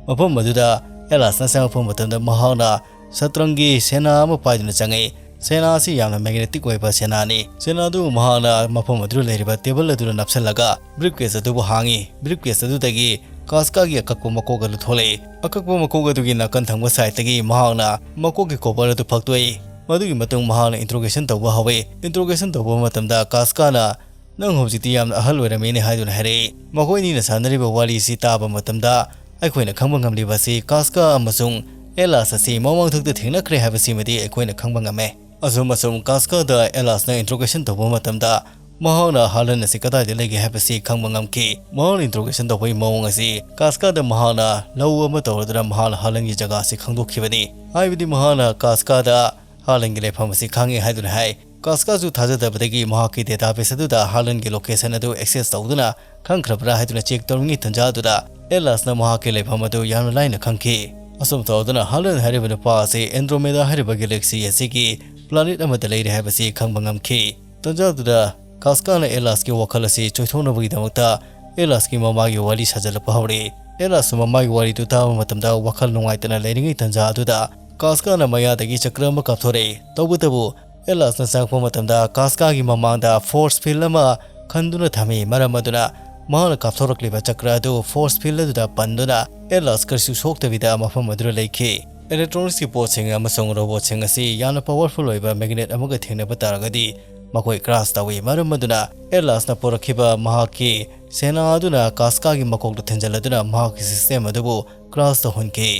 ꯃꯐꯝ ꯑꯗꯨꯗ ꯑꯦꯂꯥꯁꯅ ꯆꯪꯉꯛꯄ ꯃꯇꯝꯗ ꯃꯍꯥꯛꯅ ꯁꯇ꯭ꯔꯪꯒꯤ ꯁꯦꯅꯥ ꯑꯃ ꯄꯥꯏꯗꯨꯅ ꯆꯪꯉꯛꯏ꯫ ꯁꯦꯅꯥ ꯑꯁꯤ ꯌꯥꯝꯅ ꯃꯦꯒꯅꯦꯇꯤꯛ ꯑꯣꯏꯕ ꯁꯦꯅꯥꯅꯤ꯫ ꯁꯦꯅꯥ ꯑꯗꯨ ꯃꯍꯥꯛꯅ ꯃꯐꯝ ꯑꯗꯨꯗ ꯂꯩꯔꯤꯕ ꯇꯦꯕꯜ ꯑꯗꯨꯗ ꯅꯞꯁꯤꯜꯂꯒ ꯕ꯭ꯔꯤꯐ ꯀꯦꯁ ꯑꯗꯨꯕꯨ ꯍꯥꯡꯉꯤ꯫ ꯕ꯭ꯔꯤꯐ ꯀꯦꯁ ꯑꯗꯨꯗꯒꯤ ꯀꯥꯁꯀꯥꯒꯤ ꯑꯀꯛꯄ ꯃꯀꯣꯛ ꯑꯗꯨ ꯊꯣꯛꯂꯛꯏ꯫ ꯑꯀꯛꯄ ꯃꯀꯣꯛ ꯑꯗꯨꯒꯤ ꯅꯥꯀꯟ ꯊꯪꯕ ꯁꯥꯏꯗꯇꯒꯤ ꯃꯍꯥꯛꯅ ꯃꯀꯣꯛꯀꯤ ꯀꯣꯚꯔ ꯑꯗꯨ ꯐꯛꯇꯣꯛꯏ꯫ ꯃꯗꯨꯒꯤ ꯃꯇꯨꯡ ꯃꯍꯥꯛꯅ ꯏꯟꯇ꯭ꯔꯣꯒꯦꯁꯟ ꯇꯧꯕ ꯍꯧꯏ꯫ ꯏꯟꯇ꯭ꯔꯣꯒꯦꯁꯟ ꯇꯧꯕ ꯃꯇꯝꯗ ꯀꯥꯁꯀꯥꯅ, "ꯅꯪ ꯍꯧꯖꯤꯛꯇꯤ ꯌꯥꯝꯅ ꯑꯍꯜ ꯑꯣꯏꯔꯝꯃꯦꯅꯦ" ꯍꯥꯏꯗꯨꯅ ꯍꯥꯏꯔꯛꯏ꯫ ꯃꯈꯣꯏ ꯑꯅꯤꯅ ꯁꯥꯟꯅꯔꯤꯕ ꯋꯥꯔꯤꯁꯤ ꯇꯥꯕ ꯃꯇꯝꯗ ꯑꯩꯈꯣꯏꯅ ꯈꯪꯕ ꯉꯝꯂꯤꯕ ꯑꯁꯤ ꯀꯥꯁꯀꯥ ꯑꯃꯁꯨꯡ ꯑꯦꯂꯥꯁ ꯑꯁꯤ ꯃꯃꯥꯡꯊꯛꯇ ꯊꯦꯡꯅꯈ꯭ꯔꯦ ꯍꯥꯏꯕꯁꯤꯃꯗꯤ ꯑꯩꯈꯣꯏꯅ ꯈꯪꯕ ꯉꯝꯃꯦ꯫ ꯑꯁꯨꯝ ꯑꯁꯨꯝ ꯀꯥꯁꯀꯥꯗ ꯑꯦꯂꯥꯁꯅ ꯏꯟꯇ꯭ꯔꯣꯒꯦꯁꯟ ꯇꯧꯕ ꯃꯇꯝꯗ ꯃꯍꯥꯛꯅ ꯍꯥꯂꯟ ꯑꯁꯤ ꯀꯗꯥꯏꯗ ꯂꯩꯒꯦ ꯍꯥꯏꯕꯁꯤ ꯈꯪꯕ ꯉꯝꯈꯤ꯫ ꯃꯍꯥꯛꯅ ꯏꯟꯇ꯭ꯔꯣꯒꯦꯁꯟ ꯇꯧꯕꯒꯤ ꯃꯑꯣꯡ ꯑꯁꯤ ꯀꯥꯁꯀꯥꯗ ꯃꯍꯥꯛꯅ ꯂꯧ ꯑꯃ ꯇꯧꯔꯗꯨꯅ ꯃꯍꯥꯛꯅ ꯍꯥꯂꯟꯒꯤ ꯖꯒꯥ ꯑꯁꯤ ꯈꯪꯗꯣꯛꯈꯤꯕꯅꯤ꯫ ꯍꯥꯏꯕꯗꯤ ꯃꯍꯥꯛꯅ ꯀꯥꯁꯀꯥꯗ ꯍꯥꯂꯟꯒꯤ ꯂꯩꯐꯝ ꯑꯁꯤ ꯈꯪꯉꯤ ꯍꯥꯏꯗꯨꯅ ꯍꯥꯏ꯫ ꯀꯥꯁꯀꯥꯁꯨ ꯊꯥꯖꯗꯕꯗꯒꯤ ꯃꯍꯥꯛꯀꯤ ꯗꯦꯇꯥꯕꯦꯁ ꯑꯗꯨꯗ ꯍꯥꯂꯟꯒꯤ ꯂꯣꯀꯦꯁꯟ ꯑꯗꯨ ꯑꯦꯛꯁꯦꯁ ꯇꯧꯗꯨꯅ ꯈꯪꯈ꯭ꯔꯕ꯭ꯔꯥ ꯍꯥꯏꯗꯨꯅ ꯆꯦꯛ ꯇꯧꯔꯤꯉꯩ ꯇꯟꯖꯥ ꯑꯗꯨꯗ ꯑꯦꯂꯥꯁꯅ ꯃꯍꯥꯛꯀꯤ ꯂꯩꯐꯝ ꯑꯗꯨ ꯌꯥꯝꯅ ꯂꯥꯏꯅ ꯈꯪꯈꯤ꯫ ꯑꯁꯨꯝ ꯇꯧꯗꯨꯅ ꯍꯥꯂꯟ ꯍꯥꯏꯔꯤꯕ ꯅꯨꯄꯥ ꯑꯁꯤ ꯑꯦꯟꯗ꯭ꯔꯣꯃꯦꯗꯥ ꯍꯥꯏꯔꯤꯕ ꯒꯦꯂꯦꯛꯁꯤ ꯑꯁꯤꯒꯤ ꯄ꯭ꯂꯥꯅꯦꯠ ꯑꯃꯗ ꯂꯩꯔꯦ ꯍꯥꯏꯕꯁꯤ ꯈꯪꯕ ꯉꯝꯈꯤ꯫ ꯇꯟꯖꯥ ꯑꯗꯨꯗ ꯀꯥꯁꯀꯥꯅ ꯑꯦꯂꯥꯁꯀꯤ ꯋꯥꯈꯜ ꯑꯁꯤ ꯆꯣꯏꯊꯣꯛꯅꯕꯒꯤꯗꯃꯛꯇ ꯑꯦꯂꯥꯁꯀꯤ ꯃꯃꯥꯒꯤ ꯋꯥꯔꯤ ꯁꯥꯖꯜꯂꯛꯄ ꯍꯧꯔꯛꯏ꯫ ꯑꯦꯂꯥꯁꯁꯨ ꯃꯃꯥꯒꯤ ꯋꯥꯔꯤꯗꯨ ꯇꯥꯕ ꯃꯇꯝꯗ ꯋꯥꯈꯜ ꯅꯨꯡꯉꯥꯏꯇꯅ ꯂꯩꯔꯤꯉꯩ ꯇꯟꯖꯥ ꯑꯗꯨꯗ ꯀꯥꯁꯀꯥꯅ ꯃꯌꯥꯗꯒꯤ ꯆꯀ꯭ꯔ ꯑꯃ ꯀꯥꯞꯊꯣꯔꯛꯏ꯫ ꯇꯧꯕꯇꯕꯨ ꯑꯦꯂꯥꯁꯅ ꯆꯪꯉꯛꯄ ꯃꯇꯝꯗ ꯀꯥꯁꯀꯥꯒꯤ ꯃꯃꯥꯡꯗ ꯐꯣꯔꯁ ꯐꯤꯜ ꯑꯃ ꯈꯟꯗꯨꯅ ꯊꯝꯃꯤ꯫ ꯃꯔꯝ ꯑꯗꯨꯅ ꯃꯍꯥꯛꯅ ꯀꯥꯞꯊꯣꯔꯛꯂꯤꯕ ꯆꯀ꯭ꯔ ꯑꯗꯨ ꯐꯣꯔꯁ ꯐꯤꯜ ꯑꯗꯨꯗ ꯄꯟꯗꯨꯅ ꯑꯦꯂꯥꯁ ꯀꯔꯤꯁꯨ ꯁꯣꯛꯇꯕꯤꯗ ꯃꯐꯝ ꯑꯗꯨꯗ ꯂꯩꯈꯤ꯫ ꯏꯂꯦꯛꯇ꯭ꯔꯣꯅꯤꯛꯁꯀꯤ ꯄꯣꯠꯁꯤꯡ ꯑꯃꯁꯨꯡ ꯔꯣꯕꯣꯠꯁꯤꯡ ꯑꯁꯤ ꯌꯥꯝꯅ ꯄꯥꯋꯔꯐꯨꯜ ꯑꯣꯏꯕ ꯃꯦꯒꯅꯦꯠ ꯑꯃꯒ ꯊꯦꯡꯅꯕ ꯇꯥꯔꯒꯗꯤ ꯃꯈꯣꯏ ꯀ꯭ꯔꯥꯁ ꯇꯧꯏ꯫ ꯃꯔꯝ ꯑꯗꯨꯅ ꯑꯦꯂꯥꯁꯅ ꯄꯨꯔꯛꯈꯤꯕ ꯃꯍꯥꯛꯀꯤ ꯁꯦꯅꯥ ꯑꯗꯨꯅ ꯀꯥꯁꯀꯥꯒꯤ ꯃꯀꯣꯛꯇ ꯊꯤꯟꯖꯤꯜꯂꯗꯨꯅ ꯃꯍꯥꯛꯀꯤ ꯁꯤꯁꯇꯦꯝ ꯑꯗꯨꯕꯨ ꯀ꯭ꯔꯥꯁ ꯇꯧꯍꯟꯈꯤ꯫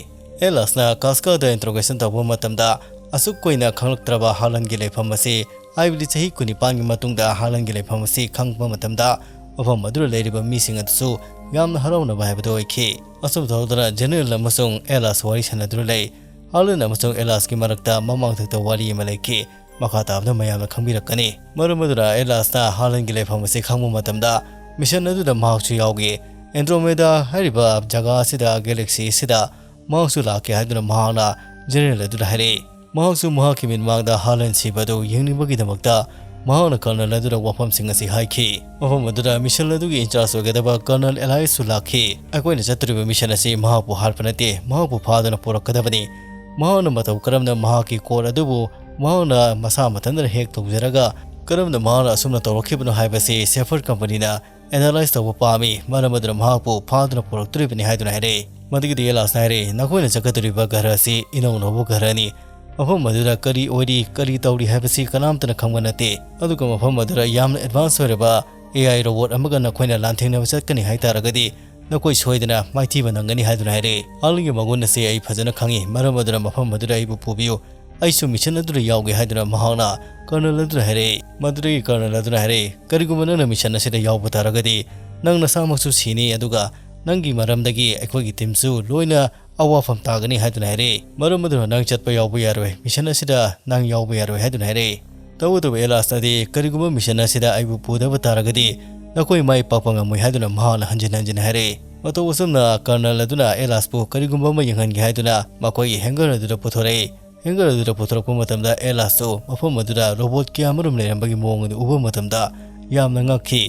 ꯑꯦꯂꯥꯁꯅ ꯀꯥꯁꯀꯥꯗ ꯏꯟꯇ꯭ꯔꯣꯒꯦꯁꯟ ꯇꯧꯕ ꯃꯇꯝꯗ ꯑꯁꯨꯛ ꯀꯨꯏꯅ ꯈꯪꯂꯛꯇ꯭ꯔꯕ ꯍꯥꯂꯟꯒꯤ ꯂꯩꯐꯝ ꯑꯁꯤ, ꯍꯥꯏꯕꯗꯤ ꯆꯍꯤ ꯀꯨꯟꯅꯤꯄꯥꯟꯒꯤ ꯃꯇꯨꯡꯗ ꯍꯥꯂꯟꯒꯤ ꯂꯩꯐꯝ ꯑꯁꯤ ꯈꯪꯕ ꯃꯇꯝꯗ, ꯃꯐꯝ ꯑꯗꯨꯗ ꯂꯩꯔꯤꯕ ꯃꯤꯁꯤꯡ ꯑꯗꯨꯁꯨ ꯌꯥꯝꯅ ꯍꯔꯥꯎꯅꯕ ꯍꯥꯏꯕꯗꯨ ꯑꯣꯏꯈꯤ꯫ ꯑꯁꯨꯝ ꯇꯧꯗꯨꯅ ꯖꯦꯅꯔꯦꯜ ꯑꯃꯁꯨꯡ ꯑꯦꯂꯥꯁ ꯋꯥꯔꯤ ꯁꯥꯟꯅꯗꯨꯅ ꯂꯩ꯫ ꯍꯥꯂꯟ ꯑꯃꯁꯨꯡ ꯑꯦꯂꯥꯁꯀꯤ ꯃꯔꯛꯇ ꯃꯃꯥꯡꯊꯛꯇ ꯋꯥꯔꯤ ꯑꯃ ꯂꯩꯈꯤ꯫ ꯃꯈꯥ ꯇꯥꯕꯗ ꯃꯌꯥꯝꯅ ꯈꯪꯕꯤꯔꯛꯀꯅꯤ꯫ ꯃꯔꯝ ꯑꯗꯨꯅ ꯑꯦꯂꯥꯁꯅ ꯍꯥꯂꯟꯒꯤ ꯂꯩꯐꯝ ꯑꯁꯤ ꯈꯪꯕ ꯃꯇꯝꯗ, ꯃꯤꯁꯟ ꯑꯗꯨꯗ ꯃꯍꯥꯛꯁꯨ ꯌꯥꯎꯈꯤ꯫ ꯑꯦꯟꯗ꯭ꯔꯣꯃꯦꯗꯥ ꯍꯥꯏꯔꯤꯕ ꯖꯒꯥ ꯑꯁꯤꯗ, ꯒꯦꯂꯦꯛꯁꯤ ꯑꯁꯤꯗ ꯃꯍꯥꯛꯁꯨ ꯂꯥꯛꯀꯦ ꯍꯥꯏꯗꯨꯅ ꯃꯍꯥꯛꯅ ꯖꯦꯅꯔꯦꯜ ꯑꯗꯨꯗ ꯍꯥꯏꯔꯛꯏ꯫ ꯃꯍꯥꯛꯁꯨ ꯃꯍꯥꯛꯀꯤ ꯃꯤꯠꯃꯥꯡꯗ ꯍꯥꯂꯟ ꯁꯤꯕ ꯑꯗꯨ ꯌꯦꯡꯅꯤꯡꯕꯒꯤꯗꯃꯛꯇ ꯃꯍꯥꯛꯅ ꯀꯔꯅꯜ ꯑꯗꯨꯗ ꯋꯥꯐꯝꯁꯤꯡ ꯑꯁꯤ ꯍꯥꯏꯈꯤ꯫ ꯃꯐꯝ ꯑꯗꯨꯗ ꯃꯤꯁꯟ ꯑꯗꯨꯒꯤ ꯏꯟꯆꯥꯔꯖ ꯑꯣꯏꯒꯗꯕ ꯀꯔꯅꯜ ꯑꯦꯂꯥꯏꯁꯁꯨ ꯂꯥꯛꯈꯤ꯫ "ꯑꯩꯈꯣꯏꯅ ꯆꯠꯇꯣꯔꯤꯕ ꯃꯤꯁꯟ ꯑꯁꯤ ꯃꯍꯥꯛꯄꯨ ꯍꯥꯠꯄ ꯅꯠꯇꯦ, ꯃꯍꯥꯛꯄꯨ ꯐꯥꯗꯨꯅ ꯄꯨꯔꯛꯀꯗꯕꯅꯤ꯫ ꯃꯍꯥꯛꯅ ꯃꯇꯧ ꯀꯔꯝꯅ ꯃꯍꯥꯛꯀꯤ ꯀꯣꯗ ꯑꯗꯨꯕꯨ ꯃꯍꯥꯛꯅ ꯃꯁꯥ ꯃꯊꯟꯇꯅ ꯍꯦꯛ ꯇꯧꯖꯔꯒ ꯀꯔꯝꯅ ꯃꯍꯥꯛꯅ ꯑꯁꯨꯝꯅ ꯇꯧꯔꯛꯈꯤꯕꯅꯣ ꯍꯥꯏꯕꯁꯤ ꯁꯦꯐꯔ ꯀꯝꯄꯅꯤꯅ ꯑꯦꯅꯥꯂꯥꯏꯁ ꯇꯧꯕ ꯄꯥꯝꯃꯤ꯫ ꯃꯔꯝ ꯑꯗꯨꯅ ꯃꯍꯥꯛꯄꯨ ꯐꯥꯗꯨꯅ ꯄꯨꯔꯛꯇꯣꯔꯤꯕꯅꯤ" ꯍꯥꯏꯗꯨꯅ ꯍꯥꯏꯔꯛꯏ꯫ ꯃꯗꯨꯒꯤꯗꯤ ꯑꯦꯂꯥꯁꯅ ꯍꯥꯏꯔꯛꯏ, "ꯅꯈꯣꯏꯅ ꯆꯠꯀꯗꯧꯔꯤꯕ ꯘꯔ ꯑꯁꯤ ꯏꯅꯧ ꯅꯧꯕ ꯘꯔꯅꯤ꯫ ꯃꯐꯝ ꯑꯗꯨꯗ ꯀꯔꯤ ꯑꯣꯏꯔꯤ, ꯀꯔꯤ ꯇꯧꯔꯤ ꯍꯥꯏꯕꯁꯤ ꯀꯅꯥꯝꯇꯅ ꯈꯪꯕ ꯅꯠꯇꯦ꯫ ꯑꯗꯨꯒ ꯃꯐꯝ ꯑꯗꯨꯗ ꯌꯥꯝꯅ ꯑꯦꯗꯚꯥꯟꯁ ꯑꯣꯏꯔꯕ ꯑꯦ ꯑꯥꯏ ꯔꯣꯕꯣꯠ ꯑꯃꯒ ꯅꯈꯣꯏꯅ ꯂꯥꯟꯊꯦꯡꯅꯕ ꯆꯠꯀꯅꯤ ꯍꯥꯏ ꯇꯥꯔꯒꯗꯤ, ꯅꯈꯣꯏ ꯁꯣꯏꯗꯅ ꯃꯥꯏꯊꯤꯕ ꯅꯪꯒꯅꯤ" ꯍꯥꯏꯗꯨꯅ ꯍꯥꯏꯔꯛꯏ꯫ "ꯍꯥꯂꯟꯒꯤ ꯃꯒꯨꯟ ꯑꯁꯤ ꯑꯩ ꯐꯖꯅ ꯈꯪꯏ, ꯃꯔꯝ ꯑꯗꯨꯅ ꯃꯐꯝ ꯑꯗꯨꯗ ꯑꯩꯕꯨ ꯄꯨꯕꯤꯌꯨ, ꯑꯩꯁꯨ ꯃꯤꯁꯟ ꯑꯗꯨꯗ ꯌꯥꯎꯒꯦ" ꯍꯥꯏꯗꯨꯅ ꯃꯍꯥꯛꯅ ꯀꯔꯅꯜ ꯑꯗꯨꯗ ꯍꯥꯏꯔꯛꯏ꯫ ꯃꯗꯨꯗꯒꯤ ꯀꯔꯅꯜ ꯑꯗꯨꯅ ꯍꯥꯏꯔꯛꯏ, "ꯀꯔꯤꯒꯨꯝꯕ ꯅꯪꯅ ꯃꯤꯁꯟ ꯑꯁꯤꯗ ꯌꯥꯎꯕ ꯇꯥꯔꯒꯗꯤ, ꯅꯪ ꯅꯁꯥꯃꯛꯁꯨ ꯁꯤꯅꯤ, ꯑꯗꯨꯒ ꯅꯪꯒꯤ ꯃꯔꯝꯗꯒꯤ ꯑꯩꯈꯣꯏꯒꯤ ꯇꯤꯝꯁꯨ ꯂꯣꯏꯅ ꯑꯋꯥꯐꯝ ꯇꯥꯒꯅꯤ" ꯍꯥꯏꯗꯨꯅ ꯍꯥꯏꯔꯛꯏ꯫ "ꯃꯔꯝ ꯑꯗꯨꯅ ꯅꯪ ꯆꯠꯄ ꯌꯥꯎꯕ ꯌꯥꯔꯣꯏ, ꯃꯤꯁꯟ ꯑꯁꯤꯗ ꯅꯪ ꯌꯥꯎꯕ ꯌꯥꯔꯣꯏ" ꯍꯥꯏꯗꯨꯅ ꯍꯥꯏꯔꯛꯏ꯫ ꯇꯧꯕꯇꯕꯨ ꯑꯦꯂꯥꯁꯅꯗꯤ, "ꯀꯔꯤꯒꯨꯝꯕ ꯃꯤꯁꯟ ꯑꯁꯤꯗ ꯑꯩꯕꯨ ꯄꯨꯗꯕ ꯇꯥꯔꯒꯗꯤ, ꯅꯈꯣꯏ ꯃꯥꯏ ꯄꯥꯛꯄ ꯉꯝꯃꯣꯏ" ꯍꯥꯏꯗꯨꯅ ꯃꯍꯥꯛꯅ ꯍꯟꯖꯤꯟ ꯍꯟꯖꯤꯟ ꯍꯥꯏꯔꯛꯏ꯫ ꯃꯇꯧ ꯑꯁꯨꯝꯅ ꯀꯔꯅꯜ ꯑꯗꯨꯅ ꯑꯦꯂꯥꯁꯄꯨ ꯀꯔꯤꯒꯨꯝꯕ ꯑꯃ ꯌꯦꯡꯍꯟꯒꯦ ꯍꯥꯏꯗꯨꯅ ꯃꯈꯣꯏꯒꯤ ꯍꯦꯡꯒꯔ ꯑꯗꯨꯗ ꯄꯨꯊꯣꯔꯛꯏ꯫ ꯍꯦꯡꯒꯔ ꯑꯗꯨꯗ ꯄꯨꯊꯣꯔꯛꯄ ꯃꯇꯝꯗ ꯑꯦꯂꯥꯁꯇꯨ ꯃꯐꯝ ꯑꯗꯨꯗ ꯔꯣꯕꯣꯠ ꯀꯌꯥ ꯑꯃꯔꯣꯝ ꯂꯩꯔꯝꯕꯒꯤ ꯃꯑꯣꯡ ꯑꯗꯨ ꯎꯕ ꯃꯇꯝꯗ ꯌꯥꯝꯅ ꯉꯛꯈꯤ꯫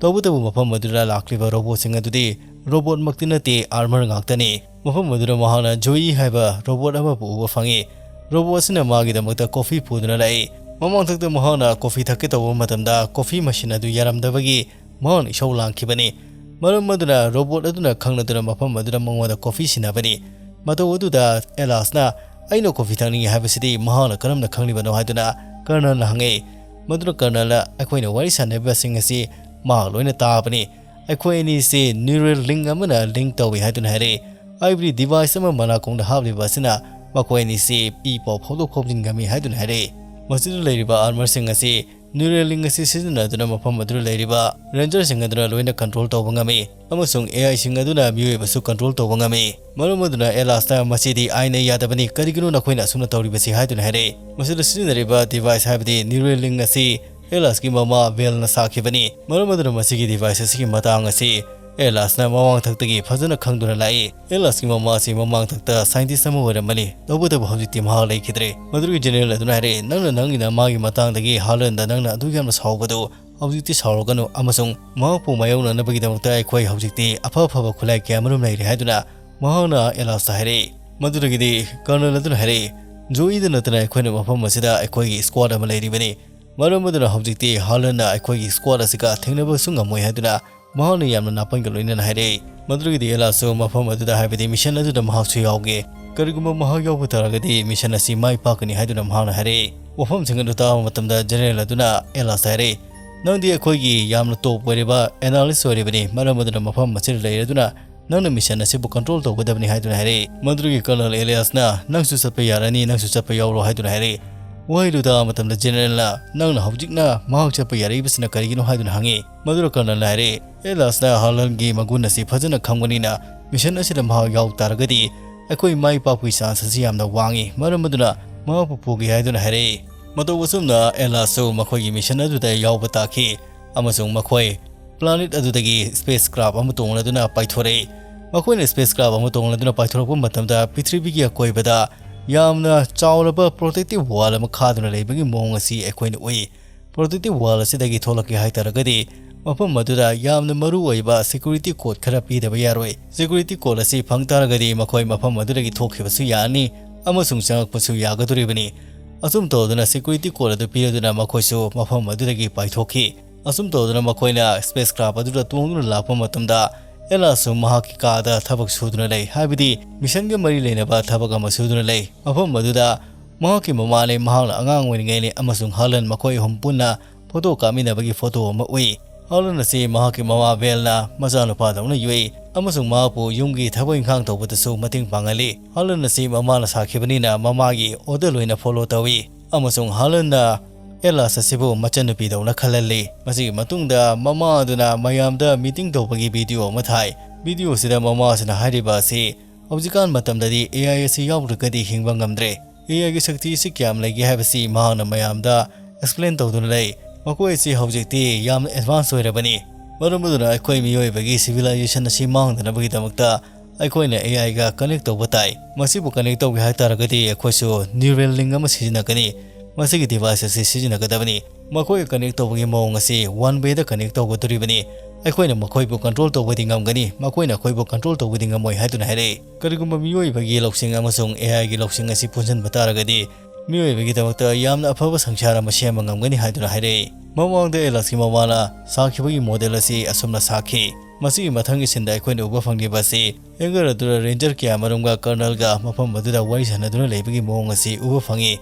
ꯇꯧꯕꯇꯕꯨ ꯃꯐꯝ ꯑꯗꯨꯗ ꯂꯥꯛꯂꯤꯕ ꯔꯣꯕꯣꯠꯁꯤꯡ ꯑꯗꯨꯗꯤ ꯔꯣꯕꯣꯠꯃꯛꯇꯤ ꯅꯠꯇꯦ, ꯑꯥꯔꯃꯔ ꯉꯥꯛꯇꯅꯤ꯫ ꯃꯐꯝ ꯑꯗꯨꯗ ꯃꯍꯥꯛꯅ ꯖꯣꯌꯤ ꯍꯥꯏꯕ ꯔꯣꯕꯣꯠ ꯑꯃꯕꯨ ꯎꯕ ꯐꯪꯉꯤ꯫ ꯔꯣꯕꯣꯠ ꯑꯁꯤꯅ ꯃꯥꯒꯤꯗꯃꯛꯇ ꯀꯣꯐꯤ ꯄꯨꯗꯨꯅ ꯂꯥꯛꯏ꯫ ꯃꯃꯥꯡꯊꯛꯇ ꯃꯍꯥꯛꯅ ꯀꯣꯐꯤ ꯊꯛꯀꯦ ꯇꯧꯕ ꯃꯇꯝꯗ ꯀꯣꯐꯤ ꯃꯁꯤꯟ ꯑꯗꯨ ꯌꯥꯔꯝꯗꯕꯒꯤ ꯃꯍꯥꯛꯅ ꯏꯁꯧ ꯂꯥꯡꯈꯤꯕꯅꯤ꯫ ꯃꯔꯝ ꯑꯗꯨꯅ ꯔꯣꯕꯣꯠ ꯑꯗꯨꯅ ꯈꯪꯂꯗꯨꯅ ꯃꯐꯝ ꯑꯗꯨꯗ ꯃꯉꯣꯟꯗ ꯀꯣꯐꯤ ꯁꯤꯟꯅꯕꯅꯤ꯫ ꯃꯇꯧ ꯑꯗꯨꯗ ꯑꯦꯂꯥꯁꯅ, "ꯑꯩꯅ ꯀꯣꯐꯤ ꯊꯛꯅꯤꯡꯏ ꯍꯥꯏꯕꯁꯤꯗꯤ ꯃꯍꯥꯛꯅ ꯀꯔꯝꯅ ꯈꯪꯂꯤꯕꯅꯣ?" ꯍꯥꯏꯗꯨꯅ ꯀꯔꯅꯜꯅ ꯍꯪꯉꯤ꯫ ꯃꯗꯨꯅ ꯀꯔꯅꯜꯅ, "ꯑꯩꯈꯣꯏꯅ ꯋꯥꯔꯤ ꯁꯥꯟꯅꯔꯤꯕꯁꯤꯡ ꯑꯁꯤ ꯃꯍꯥꯛ ꯂꯣꯏꯅ ꯇꯥꯕꯅꯤ꯫ ꯑꯩꯈꯣꯏ ꯑꯅꯤꯁꯤ ꯅ꯭ꯌꯨꯔꯦꯜ ꯂꯤꯡ ꯑꯃꯅ ꯂꯤꯡ ꯇꯧꯏ" ꯍꯥꯏꯗꯨꯅ ꯍꯥꯏꯔꯛꯏ꯫ ꯍꯥꯏꯕꯗꯤ ꯗꯤꯚꯥꯏꯁ ꯑꯃ ꯃꯅꯥꯀꯣꯡꯗ ꯍꯥꯞꯂꯤꯕ ꯑꯁꯤꯅ ꯃꯈꯣꯏ ꯑꯅꯤꯁꯤ ꯏ ꯄꯥꯎ ꯐꯥꯎꯗꯣꯛ ꯐꯥꯎꯖꯤꯟ ꯉꯝꯃꯤ ꯍꯥꯏꯗꯨꯅ ꯍꯥꯏꯔꯛꯏ꯫ ꯃꯁꯤꯗ ꯂꯩꯔꯤꯕ armorꯁꯤꯡ ꯑꯁꯤ Neuralink ꯑꯁꯤ ꯁꯤꯖꯤꯟꯅꯗꯨꯅ ꯃꯐꯝ ꯑꯗꯨꯗ ꯂꯩꯔꯤꯕ rangerꯁꯤꯡ ꯑꯗꯨꯅ ꯂꯣꯏꯅ control ꯇꯧꯕ ꯉꯝꯃꯤ꯫ ꯑꯃꯁꯨꯡ AIꯁꯤꯡ ꯑꯗꯨꯅ ꯃꯤꯑꯣꯏꯕꯁꯨ control ꯇꯧꯕ ꯉꯝꯃꯤ꯫ ꯃꯔꯝ ꯑꯗꯨꯅ ꯑꯦꯂꯥꯁꯅ "ꯃꯁꯤꯗꯤ ꯑꯥꯏꯟꯅ ꯌꯥꯗꯕꯅꯤ, ꯀꯔꯤꯒꯤꯅꯣ ꯅꯈꯣꯏꯅ ꯑꯁꯨꯝꯅ ꯇꯧꯔꯤꯕꯁꯤ?" ꯍꯥꯏꯗꯨꯅ ꯍꯥꯏꯔꯛꯏ꯫ ꯃꯁꯤꯗ ꯁꯤꯖꯤꯟꯅꯔꯤꯕ device ꯍꯥꯏꯕꯗꯤ Neuralink ꯑꯁꯤ ꯑꯦꯂꯥꯁꯀꯤ ꯃꯃꯥ ꯕꯦꯜꯅ ꯁꯥꯈꯤꯕꯅꯤ꯫ ꯃꯔꯝ ꯑꯗꯨꯅ ꯃꯁꯤꯒꯤ device ꯑꯁꯤꯒꯤ ꯃꯇꯥꯡ ꯑꯁꯤ ꯑꯦꯂꯥꯁꯅ ꯃꯃꯥꯡ ꯊꯛꯇꯒꯤ ꯐꯖꯅ ꯈꯪꯗꯨꯅ ꯂꯥꯛꯏ꯫ ꯑꯦꯂꯥꯁꯀꯤ ꯃꯃꯥ ꯑꯁꯤ ꯃꯃꯥꯡ ꯊꯛꯇ scientist ꯑꯃ ꯑꯣꯏꯔꯝꯕꯅꯤ, ꯇꯧꯕꯇꯕꯨ ꯍꯧꯖꯤꯛꯇꯤ ꯃꯍꯥꯛ ꯂꯩꯈꯤꯗ꯭ꯔꯦ꯫ ꯃꯗꯨꯒꯤ general ꯑꯗꯨꯅ ꯍꯥꯏꯔꯛꯏ, "ꯅꯪꯅ ꯅꯪꯒꯤ ꯅꯃꯥꯒꯤ ꯃꯇꯥꯡꯗꯒꯤ ꯍꯥꯂꯟꯗ ꯅꯪꯅ ꯑꯗꯨꯛ ꯌꯥꯝꯅ ꯁꯥꯎꯕꯗꯨ ꯍꯧꯖꯤꯛꯇꯤ ꯁꯥꯎꯔꯒꯅꯨ, ꯑꯃꯁꯨꯡ ꯃꯍꯥꯛꯄꯨ ꯃꯥꯌꯣꯛꯅꯅꯕꯒꯤꯗꯃꯛꯇ ꯑꯩꯈꯣꯏ ꯍꯧꯖꯤꯛꯇꯤ ꯑꯐ ꯑꯐꯕ ꯈꯨꯠꯂꯥꯏ ꯀꯌꯥ ꯑꯃꯔꯣꯝ ꯂꯩꯔꯦ" ꯍꯥꯏꯗꯨꯅ ꯃꯍꯥꯛꯅ ꯑꯦꯂꯥꯁꯇ ꯍꯥꯏꯔꯛꯏ꯫ ꯃꯗꯨꯗꯒꯤꯗꯤ colonel ꯑꯗꯨꯅ ꯍꯥꯏꯔꯛꯏ, "ꯖꯣꯏꯗ ꯅꯠꯇꯅ ꯑꯩꯈꯣꯏꯅ ꯃꯐꯝ ꯑꯁꯤꯗ ꯑꯩꯈꯣꯏꯒꯤ squad ꯑꯃ ꯂꯩꯔꯤꯕꯅꯤ꯫ ꯃꯔꯝ ꯑꯗꯨꯅ ꯍꯧꯖꯤꯛꯇꯤ ꯍꯥꯂꯟꯅ ꯑꯩꯈꯣꯏꯒꯤ squad ꯑꯁꯤꯒ ꯊꯦꯡꯅꯕꯁꯨ ꯉꯝꯃꯣꯏ" ꯍꯥꯏꯗꯨꯅ ꯃꯍꯥꯛꯅ ꯌꯥꯝꯅ ꯅꯥꯄꯟꯒ ꯂꯣꯏꯅꯅ ꯍꯥꯏꯔꯛꯏ꯫ ꯃꯗꯨꯗꯒꯤꯗꯤ ꯑꯦꯂꯥꯁꯁꯨ ꯃꯐꯝ ꯑꯗꯨꯗ, ꯍꯥꯏꯕꯗꯤ mission ꯑꯗꯨꯗ ꯃꯍꯥꯛꯁꯨ ꯌꯥꯎꯒꯦ꯫ ꯀꯔꯤꯒꯨꯝꯕ ꯃꯍꯥꯛ ꯌꯥꯎꯕ ꯇꯥꯔꯒꯗꯤ mission ꯑꯁꯤ ꯃꯥꯏ ꯄꯥꯛꯀꯅꯤ ꯍꯥꯏꯗꯨꯅ ꯃꯍꯥꯛꯅ ꯍꯥꯏꯔꯛꯏ꯫ ꯋꯥꯐꯝꯁꯤꯡ ꯑꯗꯨ ꯇꯥꯕ ꯃꯇꯝꯗ general ꯑꯗꯨꯅ ꯑꯦꯂꯥꯁꯇ ꯍꯥꯏꯔꯛꯏ, "ꯅꯪꯗꯤ ꯑꯩꯈꯣꯏꯒꯤ ꯌꯥꯝꯅ top ꯑꯣꯏꯔꯤꯕ analyst ꯑꯣꯏꯔꯤꯕꯅꯤ, ꯃꯔꯝ ꯑꯗꯨꯅ ꯃꯐꯝ ꯑꯁꯤꯗ ꯂꯩꯔꯗꯨꯅ ꯅꯪꯅ mission ꯑꯁꯤꯕꯨ control ꯇꯧꯒꯗꯕꯅꯤ" ꯍꯥꯏꯗꯨꯅ ꯍꯥꯏꯔꯛꯏ꯫ ꯃꯗꯨꯗꯒꯤ colonel ꯑꯦꯂꯤꯌꯥꯁꯅ, "ꯅꯪꯁꯨ ꯆꯠꯄ ꯌꯥꯔꯅꯤ, ꯅꯪꯁꯨ ꯆꯠꯄ ꯌꯥꯎꯔꯣ" ꯍꯥꯏꯗꯨꯅ ꯍꯥꯏꯔꯛꯏ꯫ ꯋꯥꯍꯩꯗꯨ ꯇꯥꯕ ꯃꯇꯝꯗ generalꯅ, "ꯅꯪꯅ ꯍꯧꯖꯤꯛꯅ ꯃꯍꯥꯛ ꯆꯠꯄ ꯌꯥꯔꯛꯏꯕꯁꯤꯅ ꯀꯔꯤꯒꯤꯅꯣ?" ꯍꯥꯏꯗꯨꯅ ꯍꯪꯉꯤ꯫ ꯃꯗꯨꯗ colonelꯅ ꯍꯥꯏꯔꯛꯏ, "ꯑꯦꯂꯥꯁꯅ ꯍꯥꯂꯟꯒꯤ ꯃꯒꯨꯟ ꯑꯁꯤ ꯐꯖꯅ ꯈꯪꯕꯅꯤꯅ, mission ꯑꯁꯤꯗ ꯃꯍꯥꯛ ꯌꯥꯎ ꯇꯥꯔꯒꯗꯤ ꯑꯩꯈꯣꯏ ꯃꯥꯏ ꯄꯥꯛꯄꯒꯤ chance ꯑꯁꯤ ꯌꯥꯝꯅ ꯋꯥꯡꯉꯤ, ꯃꯔꯝ ꯑꯗꯨꯅ ꯃꯍꯥꯛꯄꯨ ꯄꯨꯒꯦ" ꯍꯥꯏꯗꯨꯅ ꯍꯥꯏꯔꯛꯏ꯫ ꯃꯇꯧ ꯑꯁꯨꯝꯅ ꯑꯦꯂꯥꯁꯁꯨ ꯃꯈꯣꯏꯒꯤ mission ꯑꯗꯨꯗ ꯌꯥꯎꯕ ꯇꯥꯈꯤ, ꯑꯃꯁꯨꯡ ꯃꯈꯣꯏ planet ꯑꯗꯨꯗꯒꯤ spacecraft ꯑꯃ ꯇꯣꯡꯂꯗꯨꯅ ꯄꯥꯏꯊꯣꯔꯛꯏ꯫ ꯃꯈꯣꯏꯅ spacecraft ꯑꯃ ꯇꯣꯡꯂꯗꯨꯅ ꯄꯥꯏꯊꯣꯔꯛꯄ ꯃꯇꯝꯗ, ꯄ꯭ꯔꯤꯊꯤꯕꯤꯒꯤ ꯑꯀꯣꯏꯕꯗ ꯌꯥꯝꯅ ꯆꯥꯎꯔꯕ protective wall ꯑꯃ ꯈꯥꯗꯨꯅ ꯂꯩꯕꯒꯤ ꯃꯑꯣꯡ ꯑꯁꯤ ꯑꯩꯈꯣꯏꯅ ꯎꯏ꯫ Protective wall ꯑꯁꯤꯗꯒꯤ ꯊꯣꯛꯂꯛꯀꯦ ꯍꯥꯏꯇꯥꯔꯒꯗꯤ, ꯃꯐꯝ ꯑꯗꯨꯗ ꯌꯥꯝꯅ ꯃꯔꯨ ꯑꯣꯏꯕ security code ꯈꯔ ꯄꯤꯗꯕ ꯌꯥꯔꯣꯏ꯫ Security code ꯑꯁꯤ ꯐꯪ ꯇꯥꯔꯒꯗꯤ, ꯃꯈꯣꯏ ꯃꯐꯝ ꯑꯗꯨꯗꯒꯤ ꯊꯣꯛꯈꯤꯕꯁꯨ ꯌꯥꯔꯅꯤ ꯑꯃꯁꯨꯡ ꯆꯪꯂꯛꯄꯁꯨ ꯌꯥꯒꯗꯧꯔꯤꯕꯅꯤ꯫ ꯑꯁꯨꯝ ꯇꯧꯗꯨꯅ, security code ꯑꯗꯨ ꯄꯤꯔꯗꯨꯅ ꯃꯈꯣꯏꯁꯨ ꯃꯐꯝ ꯑꯗꯨꯗꯒꯤ ꯄꯥꯏꯊꯣꯛꯈꯤ꯫ ꯑꯁꯨꯝ ꯇꯧꯗꯨꯅ, ꯃꯈꯣꯏꯅ spacecraft ꯑꯗꯨꯗ ꯇꯣꯡꯗꯨꯅ ꯂꯥꯛꯄ ꯃꯇꯝꯗ, ꯑꯦꯂꯥꯁꯁꯨ ꯃꯍꯥꯛꯀꯤ ꯀꯥꯗ ꯊꯕꯛ ꯁꯨꯗꯨꯅ ꯂꯩ, ꯍꯥꯏꯕꯗꯤ missionꯒ ꯃꯔꯤ ꯂꯩꯅꯕ ꯊꯕꯛ ꯑꯃ ꯁꯨꯗꯨꯅ ꯂꯩ꯫ ꯃꯐꯝ ꯑꯗꯨꯗ ꯃꯍꯥꯛꯀꯤ ꯃꯃꯥꯅꯦ, ꯃꯍꯥꯛꯅ ꯑꯉꯥꯡ ꯑꯣꯏꯔꯤꯉꯩꯅꯦ, ꯑꯃꯁꯨꯡ ꯍꯥꯂꯟ ꯃꯈꯣꯏ ꯑꯍꯨꯝ ꯄꯨꯟꯅ photo ꯀꯥꯞꯃꯤꯟꯅꯕꯒꯤ photo ꯑꯃ ꯎꯏ꯫ ꯍꯥꯂꯟ ꯑꯁꯤ ꯃꯍꯥꯛꯀꯤ ꯃꯃꯥ ꯕꯦꯜꯅ ꯃꯆꯥꯅꯨꯄꯥꯗꯧꯅ ꯌꯣꯛꯏ ꯑꯃꯁꯨꯡ ꯃꯍꯥꯛꯄꯨ ꯌꯨꯝꯒꯤ ꯊꯕꯛ ꯏꯪꯈꯥꯡ ꯇꯧꯕꯗꯁꯨ ꯃꯇꯦꯡ ꯄꯥꯡꯍꯜꯂꯤ꯫ ꯍꯥꯂꯟ ꯑꯁꯤ ꯃꯃꯥꯅ ꯁꯥꯈꯤꯕꯅꯤꯅ ꯃꯃꯥꯒꯤ order ꯂꯣꯏꯅ follow ꯇꯧꯏ ꯑꯃꯁꯨꯡ ꯍꯥꯂꯟꯅ ꯑꯦꯂꯥꯁ ꯑꯁꯤꯕꯨ ꯃꯆꯟꯅꯨꯄꯤꯗꯧꯅ ꯈꯜꯍꯜꯂꯤ꯫ ꯃꯁꯤꯒꯤ ꯃꯇꯨꯡꯗ ꯃꯃꯥ ꯑꯗꯨꯅ ꯃꯌꯥꯝꯗ meeting ꯇꯧꯕꯒꯤ video ꯑꯃ ꯊꯥꯏ꯫ Video ꯑꯁꯤꯗ ꯃꯃꯥ ꯑꯁꯤꯅ ꯍꯥꯏꯔꯤꯕ ꯑꯁꯤ, ꯍꯧꯖꯤꯛꯀꯥꯟ ꯃꯇꯝꯗꯗꯤ A I ꯑꯁꯤ ꯌꯥꯎꯗ꯭ꯔꯒꯗꯤ ꯍꯤꯡꯕ ꯉꯝꯗ꯭ꯔꯦ꯫ A I ꯒꯤ ꯁꯛꯇꯤ ꯑꯁꯤ ꯀꯌꯥꯝ ꯂꯩꯒꯦ ꯍꯥꯏꯕꯁꯤ ꯃꯍꯥꯛꯅ ꯃꯌꯥꯝꯗ explain ꯇꯧꯗꯨꯅ ꯂꯩ꯫ ꯃꯈꯣꯏ ꯑꯁꯤ ꯍꯧꯖꯤꯛꯇꯤ ꯌꯥꯝꯅ advance ꯑꯣꯏꯔꯕꯅꯤ꯫ ꯃꯔꯝ ꯑꯗꯨꯅ ꯑꯩꯈꯣꯏ ꯃꯤꯑꯣꯏꯕꯒꯤ civilization ꯑꯁꯤ ꯃꯥꯡꯗꯅꯕꯒꯤꯗꯃꯛꯇ ꯑꯩꯈꯣꯏꯅ A I ꯒ connect ꯇꯧꯕ ꯇꯥꯏ꯫ ꯃꯁꯤꯕꯨ connect ꯇꯧꯒꯦ ꯍꯥꯏ ꯇꯥꯔꯒꯗꯤ ꯑꯩꯈꯣꯏꯁꯨ neural link ꯑꯃ ꯁꯤꯖꯤꯟꯅꯒꯅꯤ꯫ ꯃꯁꯤꯒꯤ device ꯑꯁꯤ ꯁꯤꯖꯤꯟꯅꯒꯗꯕꯅꯤ꯫ ꯃꯈꯣꯏꯒ connect ꯇꯧꯕꯒꯤ ꯃꯑꯣꯡ ꯑꯁꯤ one way ꯗ connect ꯇꯧꯒꯗꯧꯔꯤꯕꯅꯤ꯫ ꯑꯩꯈꯣꯏꯅ ꯃꯈꯣꯏꯕꯨ control ꯇꯧꯕꯗꯤ ꯉꯝꯒꯅꯤ, ꯃꯈꯣꯏꯅ ꯑꯩꯈꯣꯏꯕꯨ control ꯇꯧꯕꯗꯤ ꯉꯝꯃꯣꯏ ꯍꯥꯏꯗꯨꯅ ꯍꯥꯏꯔꯛꯏ꯫ ꯀꯔꯤꯒꯨꯝꯕ ꯃꯤꯑꯣꯏꯕꯒꯤ ꯂꯧꯁꯤꯡ ꯑꯃꯁꯨꯡ A I ꯒꯤ ꯂꯧꯁꯤꯡ ꯑꯁꯤ ꯄꯨꯟꯁꯤꯟꯕ ꯇꯥꯔꯒꯗꯤ, ꯃꯤꯑꯣꯏꯕꯒꯤꯗꯃꯛꯇ ꯌꯥꯝꯅ ꯑꯐꯕ ꯁꯪꯁꯥꯔ ꯑꯃ ꯁꯦꯝꯕ ꯉꯝꯒꯅꯤ ꯍꯥꯏꯗꯨꯅ ꯍꯥꯏꯔꯛꯏ꯫ ꯃꯃꯥꯡꯗ ꯑꯦꯂꯥꯁꯀꯤ ꯃꯃꯥꯅ ꯁꯥꯈꯤꯕꯒꯤ model ꯑꯁꯤ ꯑꯁꯨꯝꯅ ꯁꯥꯈꯤ꯫ ꯃꯁꯤꯒꯤ ꯃꯊꯪꯒꯤ scene ꯗ ꯑꯩꯈꯣꯏꯅ ꯎꯕ ꯐꯪꯂꯤꯕ ꯑꯁꯤ hangar ꯑꯗꯨꯗ ranger ꯀꯌꯥ ꯃꯔꯨꯝꯒ colonel ꯒ ꯃꯐꯝ ꯑꯗꯨꯗ ꯋꯥꯔꯤ ꯁꯥꯟꯅꯗꯨꯅ ꯂꯩꯕꯒꯤ ꯃꯑꯣꯡ ꯑꯁꯤ ꯎꯕ ꯐꯪꯏ꯫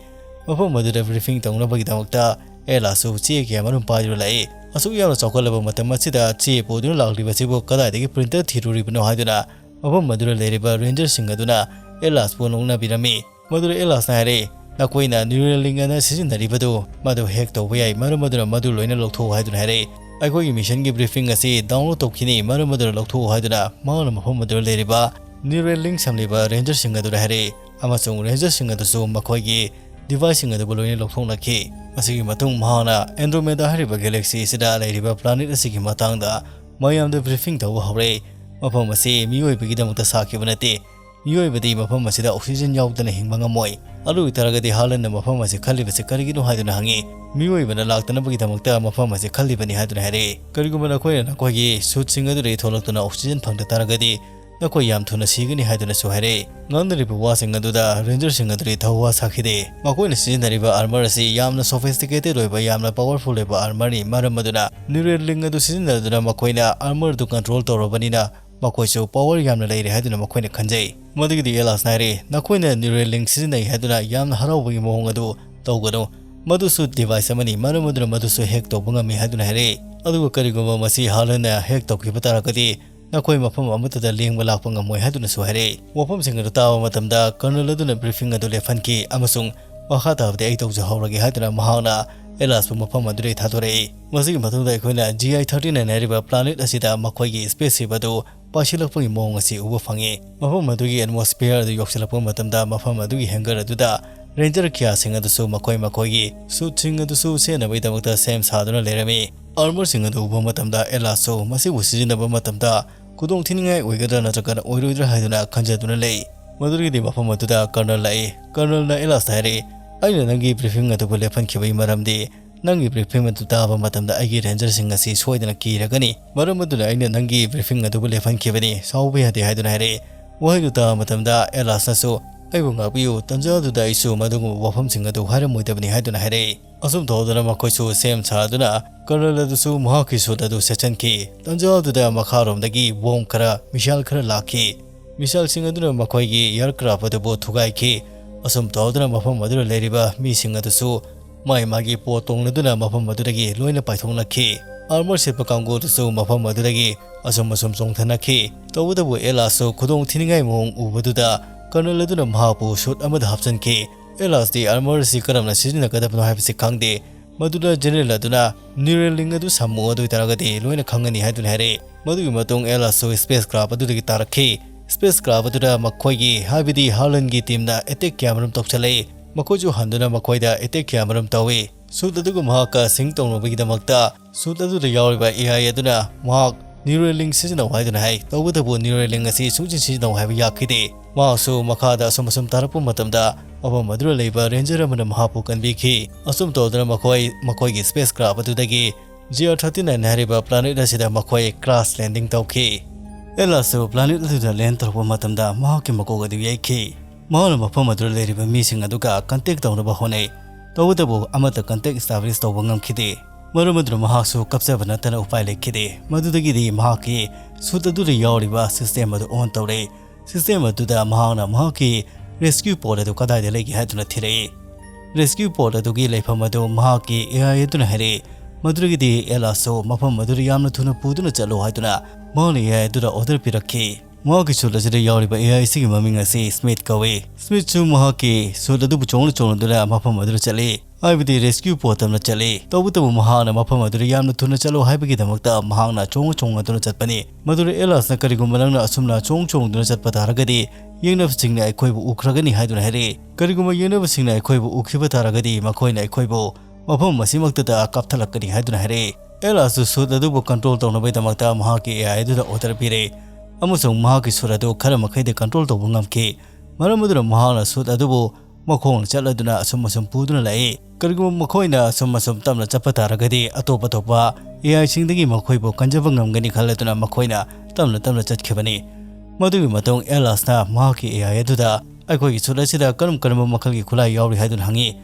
ꯃꯐꯝ ꯑꯗꯨꯗ briefing ꯇꯧꯅꯕꯒꯤꯗꯃꯛꯇ ꯑꯦꯂꯥꯁꯁꯨ ꯆꯦ ꯀꯌꯥ ꯃꯔꯨꯝ ꯄꯥꯏꯗꯨꯅ ꯂꯥꯛꯏ꯫ ꯑꯁꯨꯛ ꯌꯥꯝꯅ ꯆꯥꯎꯈꯠꯂꯕ ꯃꯇꯝ ꯑꯁꯤꯗ ꯆꯦ ꯄꯨꯗꯨꯅ ꯂꯥꯛꯂꯤꯕꯁꯤꯕꯨ ꯀꯗꯥꯏꯗꯒꯤ printer ꯊꯤꯔꯨꯔꯤꯕꯅꯣ ꯍꯥꯏꯗꯨꯅ ꯃꯐꯝ ꯑꯗꯨꯗ ꯂꯩꯔꯤꯕ ranger ꯁꯤꯡ ꯑꯗꯨꯅ ꯑꯦꯂꯥꯁꯄꯨ ꯅꯣꯛꯅꯕꯤꯔꯝꯃꯤ꯫ ꯃꯗꯨꯗ ꯑꯦꯂꯥꯁꯅ ꯍꯥꯏꯔꯛꯏ, "ꯅꯈꯣꯏꯅ neural link ꯑꯅ ꯁꯤꯖꯤꯟꯅꯔꯤꯕꯗꯨ ꯃꯗꯨ hack ꯇꯧꯕ ꯌꯥꯏ, ꯃꯔꯝ ꯑꯗꯨꯅ ꯃꯗꯨ ꯂꯣꯏꯅ ꯂꯧꯊꯣꯛꯎ" ꯍꯥꯏꯗꯨꯅ ꯍꯥꯏꯔꯛꯏ꯫ "ꯑꯩꯈꯣꯏꯒꯤ mission ꯒꯤ briefing ꯑꯁꯤ download ꯇꯧꯈꯤꯅꯤ, ꯃꯔꯝ ꯑꯗꯨꯅ ꯂꯧꯊꯣꯛꯎ" ꯍꯥꯏꯗꯨꯅ ꯃꯍꯥꯛꯅ ꯃꯐꯝ ꯑꯗꯨꯗ ꯂꯩꯔꯤꯕ neural link ꯁꯝꯂꯤꯕ ranger ꯁꯤꯡ ꯑꯗꯨꯗ ꯍꯥꯏꯔꯛꯏ, ꯑꯃꯁꯨꯡ ranger ꯁꯤꯡ ꯑꯗꯨꯁꯨ ꯃꯈꯣꯏꯒꯤ device ꯁꯤꯡ ꯑꯗꯨꯕꯨ ꯂꯣꯏꯅ ꯂꯧꯊꯣꯛꯅꯈꯤ꯫ ꯃꯁꯤꯒꯤ ꯃꯇꯨꯡ ꯃꯍꯥꯛꯅ Andromeda ꯍꯥꯏꯔꯤꯕ galaxy ꯑꯁꯤꯗ ꯂꯩꯔꯤꯕ planet ꯑꯁꯤꯒꯤ ꯃꯇꯥꯡꯗ ꯃꯌꯥꯝꯗ briefing ꯇꯧꯕ ꯍꯧꯔꯛꯏ꯫ ꯃꯐꯝ ꯑꯁꯤ ꯃꯤꯑꯣꯏꯕꯒꯤꯗꯃꯛꯇ ꯁꯥꯈꯤꯕ ꯅꯠꯇꯦ꯫ ꯃꯤꯑꯣꯏꯕꯗꯤ ꯃꯐꯝ ꯑꯁꯤꯗ oxygen ꯌꯥꯎꯗꯅ ꯍꯤꯡꯕ ꯉꯝꯃꯣꯏ꯫ ꯑꯗꯨ ꯑꯣꯏꯇꯥꯔꯒꯗꯤ ꯍꯥꯂꯟꯅ ꯃꯐꯝ ꯑꯁꯤ ꯈꯜꯂꯤꯕꯁꯤ ꯀꯔꯤꯒꯤꯅꯣ ꯍꯥꯏꯗꯨꯅ ꯍꯪꯉꯤ꯫ "ꯃꯤꯑꯣꯏꯕꯅ ꯂꯥꯛꯇꯅꯕꯒꯤꯗꯃꯛꯇ ꯃꯐꯝ ꯑꯁꯤ ꯈꯜꯂꯤꯕꯅꯤ" ꯍꯥꯏꯗꯨꯅ ꯍꯥꯏꯔꯛꯏ꯫ "ꯀꯔꯤꯒꯨꯝꯕ ꯅꯈꯣꯏꯅ ꯅꯈꯣꯏꯒꯤ suit ꯁꯤꯡ ꯑꯗꯨꯗꯒꯤ ꯊꯣꯛꯂꯛꯇꯨꯅ oxygen ꯐꯪꯗ ꯇꯥꯔꯒꯗꯤ ꯅꯈꯣꯏ ꯌꯥꯝ ꯊꯨꯅ ꯁꯤꯒꯅꯤ" ꯍꯥꯏꯗꯨꯅꯁꯨ ꯍꯥꯏꯔꯛꯏ꯫ ꯉꯥꯡꯅꯔꯤꯕ ꯋꯥꯁꯤꯡ ꯑꯗꯨꯗ ranger ꯁꯤꯡ ꯑꯗꯨꯗꯤ ꯊꯧꯋꯥ ꯁꯥꯈꯤꯗꯦ꯫ ꯃꯈꯣꯏꯅ ꯁꯤꯖꯤꯟꯅꯔꯤꯕ armor ꯑꯁꯤ ꯌꯥꯝꯅ sophisticated ꯑꯣꯏꯕ, ꯌꯥꯝꯅ powerful ꯑꯣꯏꯕ armor ꯅꯤ꯫ ꯃꯔꯝ ꯑꯗꯨꯅ neural link ꯑꯗꯨ ꯁꯤꯖꯤꯟꯅꯗꯨꯅ ꯃꯈꯣꯏꯅ armor ꯑꯗꯨ control ꯇꯧꯔꯕꯅꯤꯅ ꯃꯈꯣꯏꯁꯨ power ꯌꯥꯝꯅ ꯂꯩꯔꯦ ꯍꯥꯏꯗꯨꯅ ꯃꯈꯣꯏꯅ ꯈꯟꯖꯩ꯫ ꯃꯗꯨꯒꯤꯗꯤ ꯑꯦꯂꯥꯁꯅ ꯍꯥꯏꯔꯛꯏ, "ꯅꯈꯣꯏꯅ neural link ꯁꯤꯖꯤꯟꯅꯩ ꯍꯥꯏꯗꯨꯅ ꯌꯥꯝꯅ ꯍꯔꯥꯎꯕꯒꯤ ꯃꯑꯣꯡ ꯑꯗꯨ ꯇꯧꯒꯅꯨ꯫ ꯃꯗꯨꯁꯨ device ꯑꯃꯅꯤ, ꯃꯔꯝ ꯑꯗꯨꯅ ꯃꯗꯨꯁꯨ hack ꯇꯧꯕ ꯉꯝꯃꯤ ꯍꯥꯏꯗꯨꯅ ꯍꯥꯏꯔꯛꯏ꯫ ꯑꯗꯨꯒ ꯀꯔꯤꯒꯨꯝꯕ ꯃꯁꯤ ꯍꯥꯂꯟꯅ hack ꯇꯧꯈꯤꯕ ꯇꯥꯔꯒꯗꯤ ꯅꯈꯣꯏ ꯃꯐꯝ ꯑꯃꯠꯇꯗ ꯂꯦꯡꯕ ꯂꯥꯛꯄ ꯉꯝꯃꯣꯏ ꯍꯥꯏꯗꯨꯅꯁꯨ ꯍꯥꯏꯔꯛꯏ꯫ ꯋꯥꯐꯝꯁꯤꯡ ꯑꯗꯨ ꯇꯥꯕ ꯃꯇꯝꯗ colonel ꯑꯗꯨꯅ briefing ꯑꯗꯨ ꯂꯦꯞꯍꯟꯈꯤ ꯑꯃꯁꯨꯡ ꯃꯈꯥ ꯇꯥꯕꯗꯤ ꯑꯩ ꯇꯧꯖꯍꯧꯔꯒꯦ ꯍꯥꯏꯗꯨꯅ ꯃꯍꯥꯛꯅ ꯑꯦꯂꯥꯁꯄꯨ ꯃꯐꯝ ꯑꯗꯨꯗꯒꯤ ꯊꯥꯗꯣꯔꯛꯏ꯫ ꯃꯁꯤꯒꯤ ꯃꯇꯨꯡꯗ ꯑꯩꯈꯣꯏꯅ G I thirty nine ꯍꯥꯏꯔꯤꯕ planet ꯑꯁꯤꯗ ꯃꯈꯣꯏꯒꯤ spaceship ꯑꯗꯨ ꯄꯥꯏꯁꯤꯜꯂꯛꯄꯒꯤ ꯃꯑꯣꯡ ꯑꯁꯤ ꯎꯕ ꯐꯪꯉꯤ꯫ ꯃꯐꯝ ꯑꯗꯨꯒꯤ atmosphere ꯑꯗꯨ ꯌꯧꯁꯤꯜꯂꯛꯄ ꯃꯇꯝꯗ ꯃꯐꯝ ꯑꯗꯨꯒꯤ hangar ꯑꯗꯨꯗ ranger ꯀꯌꯥꯁꯤꯡ ꯑꯗꯨꯁꯨ ꯃꯈꯣꯏ ꯃꯈꯣꯏꯒꯤ suitꯁꯤꯡ ꯑꯗꯨꯁꯨ ꯁꯦꯠꯅꯕꯒꯤꯗꯃꯛꯇ ꯁꯦꯝ ꯁꯥꯗꯨꯅ ꯂꯩꯔꯝꯃꯤ꯫ Armorꯁꯤꯡ ꯑꯗꯨ ꯎꯕ ꯃꯇꯝꯗ ꯑꯦꯂꯥꯁꯁꯨ ꯃꯁꯤꯕꯨ ꯁꯤꯖꯤꯟꯅꯕ ꯃꯇꯝꯗ ꯈꯨꯗꯣꯡ ꯊꯤꯅꯤꯡꯉꯥꯏ ꯑꯣꯏꯒꯗ꯭ꯔꯥ ꯅꯠꯇ꯭ꯔꯒꯅ ꯑꯣꯏꯔꯣꯏꯗ꯭ꯔꯥ ꯍꯥꯏꯗꯨꯅ ꯈꯟꯖꯗꯨꯅ ꯂꯩ꯫ ꯃꯗꯨꯗꯒꯤꯗꯤ ꯃꯐꯝ ꯑꯗꯨꯗ colonel ꯂꯥꯛꯏ꯫ Colonelꯅ ꯑꯦꯂꯥꯁꯇ ꯍꯥꯏꯔꯛꯏ, "ꯑꯩꯅ ꯅꯪꯒꯤ briefing ꯑꯗꯨꯕꯨ ꯂꯦꯞꯍꯟꯈꯤꯕꯒꯤ ꯃꯔꯝꯗꯤ ꯅꯪꯒꯤ briefing ꯑꯗꯨ ꯇꯥꯕ ꯃꯇꯝꯗ ꯑꯩꯒꯤ rangerꯁꯤꯡ ꯑꯁꯤ ꯁꯣꯏꯗꯅ ꯀꯤꯔꯒꯅꯤ꯫ ꯃꯔꯝ ꯑꯗꯨꯅ ꯑꯩꯅ ꯅꯪꯒꯤ briefing ꯑꯗꯨꯕꯨ ꯂꯦꯞꯍꯟꯈꯤꯕꯅꯤ꯫ ꯁꯥꯎꯕ ꯌꯥꯗꯦ" ꯍꯥꯏꯗꯨꯅ ꯍꯥꯏꯔꯛꯏ꯫ ꯋꯥꯍꯩꯗꯨ ꯇꯥꯕ ꯃꯇꯝꯗ ꯑꯦꯂꯥꯁꯅꯁꯨ, "ꯑꯩꯕꯨ ꯉꯥꯛꯄꯤꯌꯨ, ꯇꯟꯖꯥ ꯑꯗꯨꯗ ꯑꯩꯁꯨ ꯃꯗꯨꯒꯨꯝꯕ ꯋꯥꯐꯝꯁꯤꯡ ꯑꯗꯨ ꯍꯥꯏꯔꯝꯃꯣꯏꯗꯕꯅꯤ" ꯍꯥꯏꯗꯨꯅ ꯍꯥꯏꯔꯛꯏ꯫ ꯑꯁꯨꯝ ꯇꯧꯗꯨꯅ ꯃꯈꯣꯏꯁꯨ ꯁꯦꯝ ꯁꯥꯗꯨꯅ colonel ꯑꯗꯨꯁꯨ ꯃꯍꯥꯛꯀꯤ suit ꯑꯗꯨ ꯁꯦꯠꯆꯟꯈꯤ꯫ ꯇꯟꯖꯥ ꯑꯗꯨꯗ ꯃꯈꯥꯔꯣꯝꯗꯒꯤ bomb ꯈꯔ, missile ꯈꯔ ꯂꯥꯛꯈꯤ꯫ Missileꯁꯤꯡ ꯑꯗꯨꯅ ꯃꯈꯣꯏꯒꯤ aircraft ꯑꯗꯨꯕꯨ ꯊꯨꯒꯥꯏꯈꯤ꯫ ꯑꯁꯨꯝ ꯇꯧꯗꯨꯅ ꯃꯐꯝ ꯑꯗꯨꯗ ꯂꯩꯔꯤꯕ ꯃꯤꯁꯤꯡ ꯑꯗꯨꯁꯨ ꯃꯥꯏ ꯃꯥꯒꯤ ꯄꯣꯠ ꯇꯣꯡꯂꯗꯨꯅ ꯃꯐꯝ ꯑꯗꯨꯗꯒꯤ ꯂꯣꯏꯅ ꯄꯥꯏꯊꯣꯛꯅꯈꯤ꯫ Armor ꯁꯦꯠꯄ ꯀꯥꯡꯕꯨ ꯑꯗꯨꯁꯨ ꯃꯐꯝ ꯑꯗꯨꯗꯒꯤ ꯑꯁꯨꯝ ꯑꯁꯨꯝ ꯆꯣꯡꯊꯅꯈꯤ꯫ ꯇꯧꯕꯇꯕꯨ ꯑꯦꯂꯥꯁꯁꯨ ꯈꯨꯗꯣꯡ ꯊꯤꯅꯤꯡꯉꯥꯏ ꯃꯑꯣꯡ ꯎꯕꯗꯨꯗ colonel ꯑꯗꯨꯅ ꯃꯍꯥꯛꯄꯨ suit ꯑꯃꯗ ꯍꯥꯞꯆꯤꯟꯈꯤ꯫ ꯑꯦꯂꯥꯁꯇꯤ armor ꯑꯁꯤ ꯀꯔꯝꯅ ꯁꯤꯖꯤꯟꯅꯒꯗꯕꯅꯣ ꯍꯥꯏꯕꯁꯤ ꯈꯪꯗꯦ꯫ ꯃꯗꯨꯗ general ꯑꯗꯨꯅ Neuralink ꯑꯗꯨ ꯁꯝꯃꯨ, ꯑꯗꯨ ꯑꯣꯏꯇꯥꯔꯒꯗꯤ ꯂꯣꯏꯅ ꯈꯪꯒꯅꯤ ꯍꯥꯏꯗꯨꯅ ꯍꯥꯏꯔꯛꯏ꯫ ꯃꯗꯨꯒꯤ ꯃꯇꯨꯡ ꯑꯦꯂꯥꯁꯁꯨ spacecraft ꯑꯗꯨꯗꯒꯤ ꯇꯥꯔꯛꯈꯤ꯫ Spacecraft ꯑꯗꯨꯗ ꯃꯈꯣꯏꯒꯤ, ꯍꯥꯏꯕꯗꯤ ꯍꯥꯂꯟꯒꯤ teamꯅ attack ꯀꯌꯥꯃꯔꯨꯝ ꯇꯧꯁꯤꯜꯂꯛꯏ꯫ ꯃꯈꯣꯏꯁꯨ ꯍꯟꯗꯨꯅ ꯃꯈꯣꯏꯗ attack ꯀꯌꯥꯃꯔꯨꯝ ꯇꯧꯏ꯫ Suit ꯑꯗꯨꯒ ꯃꯍꯥꯛꯀ sync ꯇꯧꯅꯕꯒꯤꯗꯃꯛꯇ suit ꯑꯗꯨꯗ ꯌꯥꯎꯔꯤꯕ A I ꯑꯗꯨꯅ ꯃꯍꯥꯛ Neuralink ꯁꯤꯖꯤꯟꯅꯧ ꯍꯥꯏꯗꯨꯅ ꯍꯥꯏ꯫ ꯇꯧꯕꯇꯕꯨ Neuralink ꯑꯁꯤ ꯁꯨꯡꯁꯤꯟ ꯁꯤꯖꯤꯟꯅꯧ ꯍꯥꯏꯕ ꯌꯥꯈꯤꯗꯦ꯫ ꯃꯍꯥꯛꯁꯨ ꯃꯈꯥꯗ ꯑꯁꯨꯝ ꯑꯁꯨꯝ ꯇꯥꯔꯛꯄ ꯃꯇꯝꯗ ꯃꯐꯝ ꯑꯗꯨꯗ ꯂꯩꯕ ranger ꯑꯃꯅ ꯃꯍꯥꯛꯄꯨ ꯀꯟꯕꯤꯈꯤ꯫ ꯑꯁꯨꯝ ꯇꯧꯗꯨꯅ ꯃꯈꯣꯏ ꯃꯈꯣꯏꯒꯤ spacecraft ꯑꯗꯨꯗꯒꯤ G R thirty nine ꯍꯥꯏꯔꯤꯕ planet ꯑꯁꯤꯗ ꯃꯈꯣꯏ crash landing ꯇꯧꯈꯤ꯫ ꯑꯦꯂꯥꯁꯁꯨ planet ꯑꯗꯨꯗ land ꯇꯧꯔꯛꯄ ꯃꯇꯝꯗ ꯃꯍꯥꯛꯀꯤ ꯃꯀꯣꯛ ꯑꯗꯨ ꯌꯩꯈꯤ꯫ ꯃꯍꯥꯛꯅ ꯃꯐꯝ ꯑꯗꯨꯗ ꯂꯩꯔꯤꯕ ꯃꯤꯁꯤꯡ ꯑꯗꯨꯒ contact ꯇꯧꯅꯕ ꯍꯣꯠꯅꯩ꯫ ꯇꯧꯕꯇꯕꯨ ꯑꯃꯠꯇ contact establish ꯇꯧꯕ ꯉꯝꯈꯤꯗꯦ꯫ ꯃꯔꯝ ꯑꯗꯨꯅ ꯃꯍꯥꯛꯁꯨ ꯀꯞꯆꯕ ꯅꯠꯇꯅ ꯎꯄꯥꯏ ꯂꯩꯈꯤꯗꯦ꯫ ꯃꯗꯨꯗꯒꯤꯗꯤ ꯃꯍꯥꯛꯀꯤ suit ꯑꯗꯨꯗ ꯌꯥꯎꯔꯤꯕ system ꯑꯗꯨ on ꯇꯧꯔꯦ꯫ System ꯑꯗꯨꯗ ꯃꯍꯥꯛꯅ ꯃꯍꯥꯛꯀꯤ rescue pod ꯑꯗꯨ ꯀꯗꯥꯏꯗ ꯂꯩꯒꯦ ꯍꯥꯏꯗꯨꯅ ꯊꯤꯔꯛꯏ꯫ rescue pod ꯑꯗꯨꯒꯤ ꯂꯩꯐꯝ ꯑꯗꯨ ꯃꯍꯥꯛꯀꯤ AI ꯑꯗꯨꯅ ꯍꯥꯏꯔꯛꯏ꯫ ꯃꯗꯨꯗꯒꯤꯗꯤ ꯑꯦꯂꯥꯁꯁꯨ ꯃꯐꯝ ꯑꯗꯨꯗ ꯌꯥꯝꯅ ꯊꯨꯅ ꯄꯨꯗꯨꯅ ꯆꯠꯂꯨ ꯍꯥꯏꯗꯨꯅ ꯃꯍꯥꯛꯅ AI ꯑꯗꯨꯗ order ꯄꯤꯔꯛꯈꯤ꯫ ꯃꯍꯥꯛꯀꯤ suit ꯑꯁꯤꯗ ꯌꯥꯎꯔꯤꯕ AI ꯑꯁꯤꯒꯤ ꯃꯃꯤꯡ ꯑꯁꯤ ꯁ꯭ꯃꯤꯊ ꯀꯧꯏ꯫ ꯁ꯭ꯃꯤꯊꯁꯨ ꯃꯍꯥꯛꯀꯤ suit ꯑꯗꯨꯕꯨ ꯆꯣꯡꯅ ꯆꯣꯡꯅꯗꯨꯅ ꯃꯐꯝ ꯑꯗꯨꯗ ꯆꯠꯂꯤ, ꯍꯥꯏꯕꯗꯤ rescue pod ꯇꯝꯅ ꯆꯠꯂꯤ꯫ ꯇꯧꯕꯇꯕꯨ ꯃꯍꯥꯛꯅ ꯃꯐꯝ ꯑꯗꯨꯗ ꯌꯥꯝꯅ ꯊꯨꯅ ꯆꯠꯂꯨ ꯍꯥꯏꯕꯒꯤꯗꯃꯛꯇ ꯃꯍꯥꯛꯅ ꯆꯣꯡ ꯆꯣꯡꯅꯗꯨꯅ ꯆꯠꯄꯅꯤ꯫ ꯃꯗꯨꯗ ꯑꯦꯂꯥꯁꯅ "ꯀꯔꯤꯒꯨꯝꯕ ꯅꯪꯅ ꯑꯁꯨꯝꯅ ꯆꯣꯡ ꯆꯣꯡꯗꯨꯅ ꯆꯠꯄ ꯇꯥꯔꯒꯗꯤ ꯌꯦꯡꯅꯕꯁꯤꯡꯅ ꯑꯩꯈꯣꯏꯕꯨ ꯎꯈ꯭ꯔꯒꯅꯤ" ꯍꯥꯏꯗꯨꯅ ꯍꯥꯏꯔꯛꯏ꯫ "ꯀꯔꯤꯒꯨꯝꯕ ꯌꯦꯡꯅꯕꯁꯤꯡꯅ ꯑꯩꯈꯣꯏꯕꯨ ꯎꯈꯤꯕ ꯇꯥꯔꯒꯗꯤ ꯃꯈꯣꯏꯅ ꯑꯩꯈꯣꯏꯕꯨ ꯃꯐꯝ ꯑꯁꯤꯃꯛꯇꯗ ꯀꯥꯞꯊꯠꯂꯛꯀꯅꯤ" ꯍꯥꯏꯗꯨꯅ ꯍꯥꯏꯔꯛꯏ꯫ ꯑꯦꯂꯥꯁꯁꯨ suit ꯑꯗꯨꯕꯨ control ꯇꯧꯅꯕꯒꯤꯗꯃꯛꯇ ꯃꯍꯥꯛꯀꯤ AI ꯑꯗꯨꯗ order ꯄꯤꯔꯦ, ꯑꯃꯁꯨꯡ ꯃꯍꯥꯛꯀꯤ suit ꯑꯗꯨ ꯈꯔ ꯃꯈꯩꯗꯤ control ꯇꯧꯕ ꯉꯝꯈꯤ꯫ ꯃꯔꯝ ꯑꯗꯨꯅ ꯃꯍꯥꯛꯅ suit ꯑꯗꯨꯕꯨ ꯃꯈꯣꯡꯅ ꯆꯠꯂꯗꯨꯅ ꯑꯁꯨꯝ ꯑꯁꯨꯝ ꯄꯨꯗꯨꯅ ꯂꯥꯛꯏ꯫ ꯀꯔꯤꯒꯨꯝꯕ ꯃꯈꯣꯏꯅ ꯑꯁꯨꯝ ꯑꯁꯨꯝ ꯇꯞꯅ ꯆꯠꯄ ꯇꯥꯔꯒꯗꯤ ꯑꯇꯣꯞ ꯑꯇꯣꯞꯄ AI ꯁꯤꯡꯗꯒꯤ ꯃꯈꯣꯏꯕꯨ ꯀꯟꯖꯕ ꯉꯝꯒꯅꯤ ꯈꯜꯂꯗꯨꯅ ꯃꯈꯣꯏꯅ ꯇꯞꯅ ꯇꯞꯅ ꯆꯠꯈꯤꯕꯅꯤ꯫ ꯃꯗꯨꯒꯤ ꯃꯇꯨꯡ ꯑꯦꯂꯥꯁꯅ ꯃꯍꯥꯛꯀꯤ AI ꯑꯗꯨꯗ "ꯑꯩꯈꯣꯏꯒꯤ suit ꯑꯁꯤꯗ ꯀꯔꯝ ꯀꯔꯝꯕ ꯃꯈꯜꯒꯤ ꯈꯨꯠꯂꯥꯏ ꯌꯥꯎꯔꯤ?" ꯍꯥꯏꯗꯨꯅ ꯍꯪꯉꯤ꯫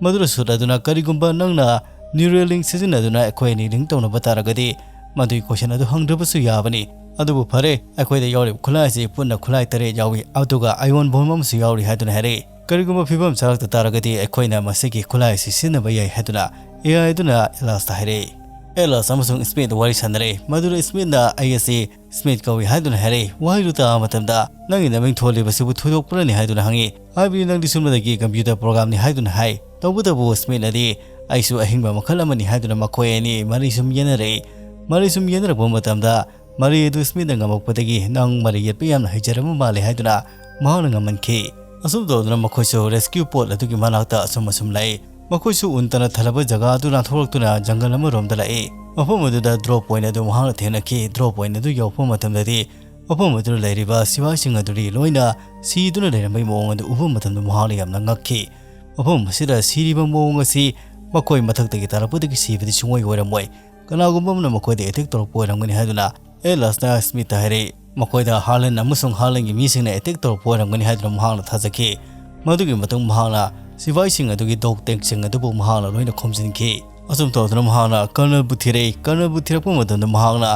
ꯃꯗꯨꯗ suit ꯑꯗꯨꯅ "ꯀꯔꯤꯒꯨꯝꯕ ꯅꯪꯅ neural link ꯁꯤꯖꯤꯟꯅꯗꯨꯅ ꯑꯩꯈꯣꯏ ꯑꯅꯤ link ꯇꯧꯅꯕ ꯇꯥꯔꯒꯗꯤ ꯃꯗꯨꯒꯤ question ꯑꯗꯨ ꯍꯪꯗ꯭ꯔꯕꯁꯨ ꯌꯥꯕꯅꯤ꯫ ꯑꯗꯨꯕꯨ ꯐꯔꯦ, ꯑꯩꯈꯣꯏꯗ ꯌꯥꯎꯔꯤꯕ ꯈꯨꯠꯂꯥꯏ ꯑꯁꯤ ꯄꯨꯟꯅ ꯈꯨꯠꯂꯥꯏ ꯇꯔꯦꯠ ꯌꯥꯎꯏ, ꯑꯗꯨꯒ ion bomb ꯑꯃꯁꯨ ꯌꯥꯎꯔꯤ" ꯍꯥꯏꯗꯨꯅ ꯍꯥꯏꯔꯛꯏ꯫ "ꯀꯔꯤꯒꯨꯝꯕ ꯐꯤꯕꯝ ꯆꯥꯔꯛꯇ ꯇꯥꯔꯒꯗꯤ ꯑꯩꯈꯣꯏꯅ ꯃꯁꯤꯒꯤ ꯈꯨꯠꯂꯥꯏ ꯑꯁꯤ ꯁꯤꯖꯤꯟꯅꯕ ꯌꯥꯏ" ꯍꯥꯏꯗꯨꯅ AI ꯑꯗꯨꯅ ꯑꯦꯂꯥꯁꯇ ꯍꯥꯏꯔꯛꯏ꯫ ꯑꯦꯂꯥꯁ ꯑꯃꯁꯨꯡ ꯁ꯭ꯃꯤꯊ ꯋꯥꯔꯤ ꯁꯥꯟꯅꯔꯦ꯫ ꯃꯗꯨꯗ ꯁ꯭ꯃꯤꯊꯅ "ꯑꯩ ꯑꯁꯤ ꯁ꯭ꯃꯤꯊ ꯀꯧꯏ" ꯍꯥꯏꯗꯨꯅ ꯍꯥꯏꯔꯛꯏ꯫ ꯋꯥꯍꯩꯗꯨ ꯇꯥꯕ ꯃꯇꯝꯗ "ꯅꯪꯒꯤ ꯅꯃꯤꯡ ꯊꯣꯜꯂꯤꯕꯁꯤꯕꯨ ꯊꯣꯏꯗꯣꯛꯄ꯭ꯔꯅꯤ?" ꯍꯥꯏꯗꯨꯅ ꯍꯪꯉꯤ꯫ "ꯍꯥꯏꯕꯗꯤ ꯅꯪꯗꯤ ꯁꯨꯞꯅꯇꯒꯤ computer program ꯅꯤ" ꯍꯥꯏꯗꯨꯅ ꯍꯥꯏ꯫ ꯇꯧꯕꯇꯕꯨ ꯁ꯭ꯃꯤꯊꯅꯗꯤ "ꯑꯩꯁꯨ ꯑꯍꯤꯡꯕ ꯃꯈꯜ ꯑꯃꯅꯤ" ꯍꯥꯏꯗꯨꯅ ꯃꯈꯣꯏ ꯑꯅꯤ ꯃꯔꯩ ꯁꯨꯝ ꯌꯦꯠꯅꯔꯛꯏ꯫ ꯃꯔꯩ ꯁꯨꯝ ꯌꯦꯠꯅꯔꯛꯄ ꯃꯇꯝꯗ ꯃꯔꯩ ꯑꯗꯨ ꯁ꯭ꯃꯤꯊꯅ ꯉꯝꯃꯛꯄꯗꯒꯤ "ꯅꯪ ꯃꯔꯩ ꯌꯦꯠꯄ ꯌꯥꯝꯅ ꯍꯩꯖꯔꯕ ꯃꯥꯜꯂꯦ" ꯍꯥꯏꯗꯨꯅ ꯃꯍꯥꯛꯅ ꯉꯝꯍꯟꯈꯤ꯫ ꯑꯁꯨꯝ ꯇꯧꯗꯨꯅ ꯃꯈꯣꯏꯁꯨ rescue pod ꯑꯗꯨꯒꯤ ꯃꯅꯥꯛꯇ ꯑꯁꯨꯝ ꯑꯁꯨꯝ ꯂꯥꯛꯏ꯫ ꯃꯈꯣꯏꯁꯨ ꯎꯟ ꯇꯅ ꯊꯜꯂꯕ ꯖꯒꯥ ꯑꯗꯨ ꯂꯥꯟꯊꯣꯛꯂꯛꯇꯨꯅ ꯖꯪꯒꯜ ꯑꯃꯔꯣꯝꯗ ꯂꯥꯛꯏ꯫ ꯃꯐꯝ ꯑꯗꯨꯗ drop point ꯑꯗꯨ ꯃꯍꯥꯛꯅ ꯊꯦꯡꯅꯈꯤ꯫ Drop point ꯑꯗꯨ ꯌꯧꯔꯛꯄ ꯃꯇꯝꯗꯗꯤ ꯃꯐꯝ ꯑꯗꯨꯗ ꯂꯩꯔꯤꯕ ꯁꯤꯐꯥꯏꯁꯤꯡ ꯑꯗꯨꯗꯤ ꯂꯣꯏꯅ ꯁꯤꯗꯨꯅ ꯂꯩꯔꯝꯕꯒꯤ ꯃꯑꯣꯡ ꯑꯗꯨ ꯎꯕ ꯃꯇꯝꯗ ꯃꯍꯥꯛꯅ ꯌꯥꯝꯅ ꯉꯛꯈꯤ꯫ ꯃꯐꯝ ꯑꯁꯤꯗ ꯁꯤꯔꯤꯕ ꯃꯑꯣꯡ ꯑꯁꯤ ꯃꯈꯣꯏ ꯃꯊꯛꯇꯒꯤ ꯇꯥꯔꯛꯄꯗꯒꯤ ꯁꯤꯕꯗꯤ ꯁꯨꯡꯑꯣꯏ ꯑꯣꯏꯔꯝꯃꯣꯏ꯫ ꯀꯅꯥꯒꯨꯝꯕ ꯑꯃꯅ ꯃꯈꯣꯏꯗ attack ꯇꯧꯔꯛꯄ ꯑꯣꯏꯔꯝꯒꯅꯤ ꯍꯥꯏꯗꯨꯅ ꯑꯦꯂꯥꯁꯅ ꯁ꯭ꯃꯤꯊꯇ ꯍꯥꯏꯔꯛꯏ꯫ ꯃꯈꯣꯏꯗ ꯍꯥꯂꯦꯟ ꯑꯃꯁꯨꯡ ꯍꯥꯂꯦꯟꯒꯤ ꯃꯤꯁꯤꯡꯅ attack ꯇꯧꯔꯛꯄ ꯑꯣꯏꯔꯝꯒꯅꯤ ꯍꯥꯏꯗꯨꯅ ꯃꯍꯥꯛꯅ ꯊꯥꯖꯈꯤ꯫ ꯃꯗꯨꯒꯤ ꯃꯇꯨꯡ ꯃꯍꯥꯛꯅ ꯁꯤꯐꯥꯏꯁꯤꯡ ꯑꯗꯨꯒꯤ dog tag ꯁꯤꯡ ꯑꯗꯨꯕꯨ ꯃꯍꯥꯛꯅ ꯂꯣꯏꯅ ꯈꯣꯝꯖꯤꯟꯈꯤ꯫ ꯑꯁꯨꯝ ꯇꯧꯗꯨꯅ ꯃꯍꯥꯛꯅ ꯀꯔꯅꯜꯕꯨ ꯊꯤꯔꯛꯏ꯫ ꯀꯔꯅꯜꯕꯨ ꯊꯤꯔꯛꯄ ꯃꯇꯝꯗ ꯃꯍꯥꯛꯅ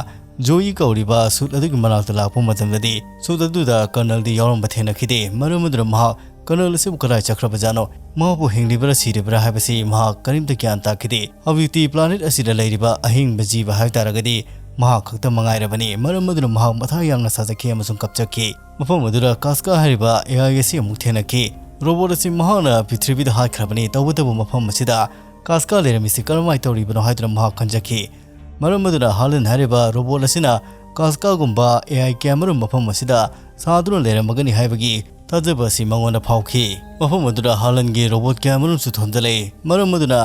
ꯖꯣꯌꯤ ꯀꯧꯔꯤꯕ suit ꯑꯗꯨꯒꯤ ꯃꯅꯥꯛꯇ ꯂꯥꯛꯄ ꯃꯇꯝꯗꯗꯤ suit ꯑꯗꯨꯗ ꯀꯔꯅꯜꯗꯤ ꯌꯥꯎꯔꯝꯕ ꯊꯦꯡꯅꯈꯤꯗꯦ꯫ ꯃꯔꯝ ꯑꯗꯨꯅ ꯃꯍꯥꯛ ꯀꯔꯅꯜ ꯑꯁꯤꯕꯨ ꯀꯗꯥꯏ ꯆꯠꯈ꯭ꯔꯕꯖꯥꯠꯅꯣ? ꯃꯍꯥꯛꯄꯨ ꯍꯤꯡꯂꯤꯕ꯭ꯔꯥ ꯁꯤꯔꯤꯕ꯭ꯔꯥ ꯍꯥꯏꯕꯁꯤ ꯃꯍꯥꯛ ꯀꯔꯤꯝꯇ ꯒ꯭ꯌꯥꯟ ꯇꯥꯈꯤꯗꯦ꯫ ꯍꯧꯖꯤꯛꯇꯤ planet ꯑꯁꯤꯗ ꯂꯩꯔꯤꯕ ꯑꯍꯤꯡꯕ ꯖꯤꯕ ꯍꯥꯏꯕ ꯇꯥꯔꯒꯗꯤ ꯃꯍꯥꯛ ꯈꯛꯇ ꯃꯉꯥꯏꯔꯕꯅꯤ꯫ ꯃꯔꯝ ꯑꯗꯨꯅ ꯃꯍꯥꯛ ꯃꯊꯥ ꯌꯥꯝꯅ ꯁꯥꯖꯈꯤ ꯑꯃꯁꯨꯡ ꯀꯞꯆꯈꯤ꯫ ꯃꯐꯝ ꯑꯗꯨꯗ ꯀꯥꯁꯀꯥ ꯍꯥꯏꯔꯤꯕ A I ꯑꯁꯤ ꯑꯃꯨꯛ ꯊꯦꯡꯅꯈꯤ꯫ ꯔꯣꯕꯣꯠ ꯑꯁꯤ ꯃꯍꯥꯛꯅ ꯄ꯭ꯔꯤꯊꯤꯕꯤꯗ ꯍꯥꯠꯈ꯭ꯔꯕꯅꯤ꯫ ꯇꯧꯕꯇꯕꯨ ꯃꯐꯝ ꯑꯁꯤꯗ ꯀꯥꯁꯀꯥ ꯂꯩꯔꯝꯃꯤꯁꯤ ꯀꯔꯝꯍꯥꯏꯅ ꯇꯧꯔꯤꯕꯅꯣ ꯍꯥꯏꯗꯨꯅ ꯃꯍꯥꯛ ꯈꯟꯖꯈꯤ꯫ ꯃꯔꯝ ꯑꯗꯨꯅ ꯍꯥꯂꯟ ꯍꯥꯏꯔꯤꯕ ꯔꯣꯕꯣꯠ ꯑꯁꯤꯅ ꯀꯥꯁꯀꯥꯒꯨꯝꯕ A I ꯀꯌꯥꯃꯔꯨꯝ ꯃꯐꯝ ꯑꯁꯤꯗ ꯁꯥꯗꯨꯅ ꯂꯩꯔꯝꯃꯒꯅꯤ ꯍꯥꯏꯕꯒꯤ ꯊꯥꯖꯕ ꯑꯁꯤ ꯃꯉꯣꯟꯗ ꯐꯥꯎꯈꯤ꯫ ꯃꯐꯝ ꯑꯗꯨꯗ ꯍꯥꯂꯟꯒꯤ ꯔꯣꯕꯣꯠ ꯀꯌꯥꯃꯔꯨꯝꯁꯨ ꯊꯣꯝꯖꯤꯜꯂꯛꯏ꯫ ꯃꯔꯝ ꯑꯗꯨꯅ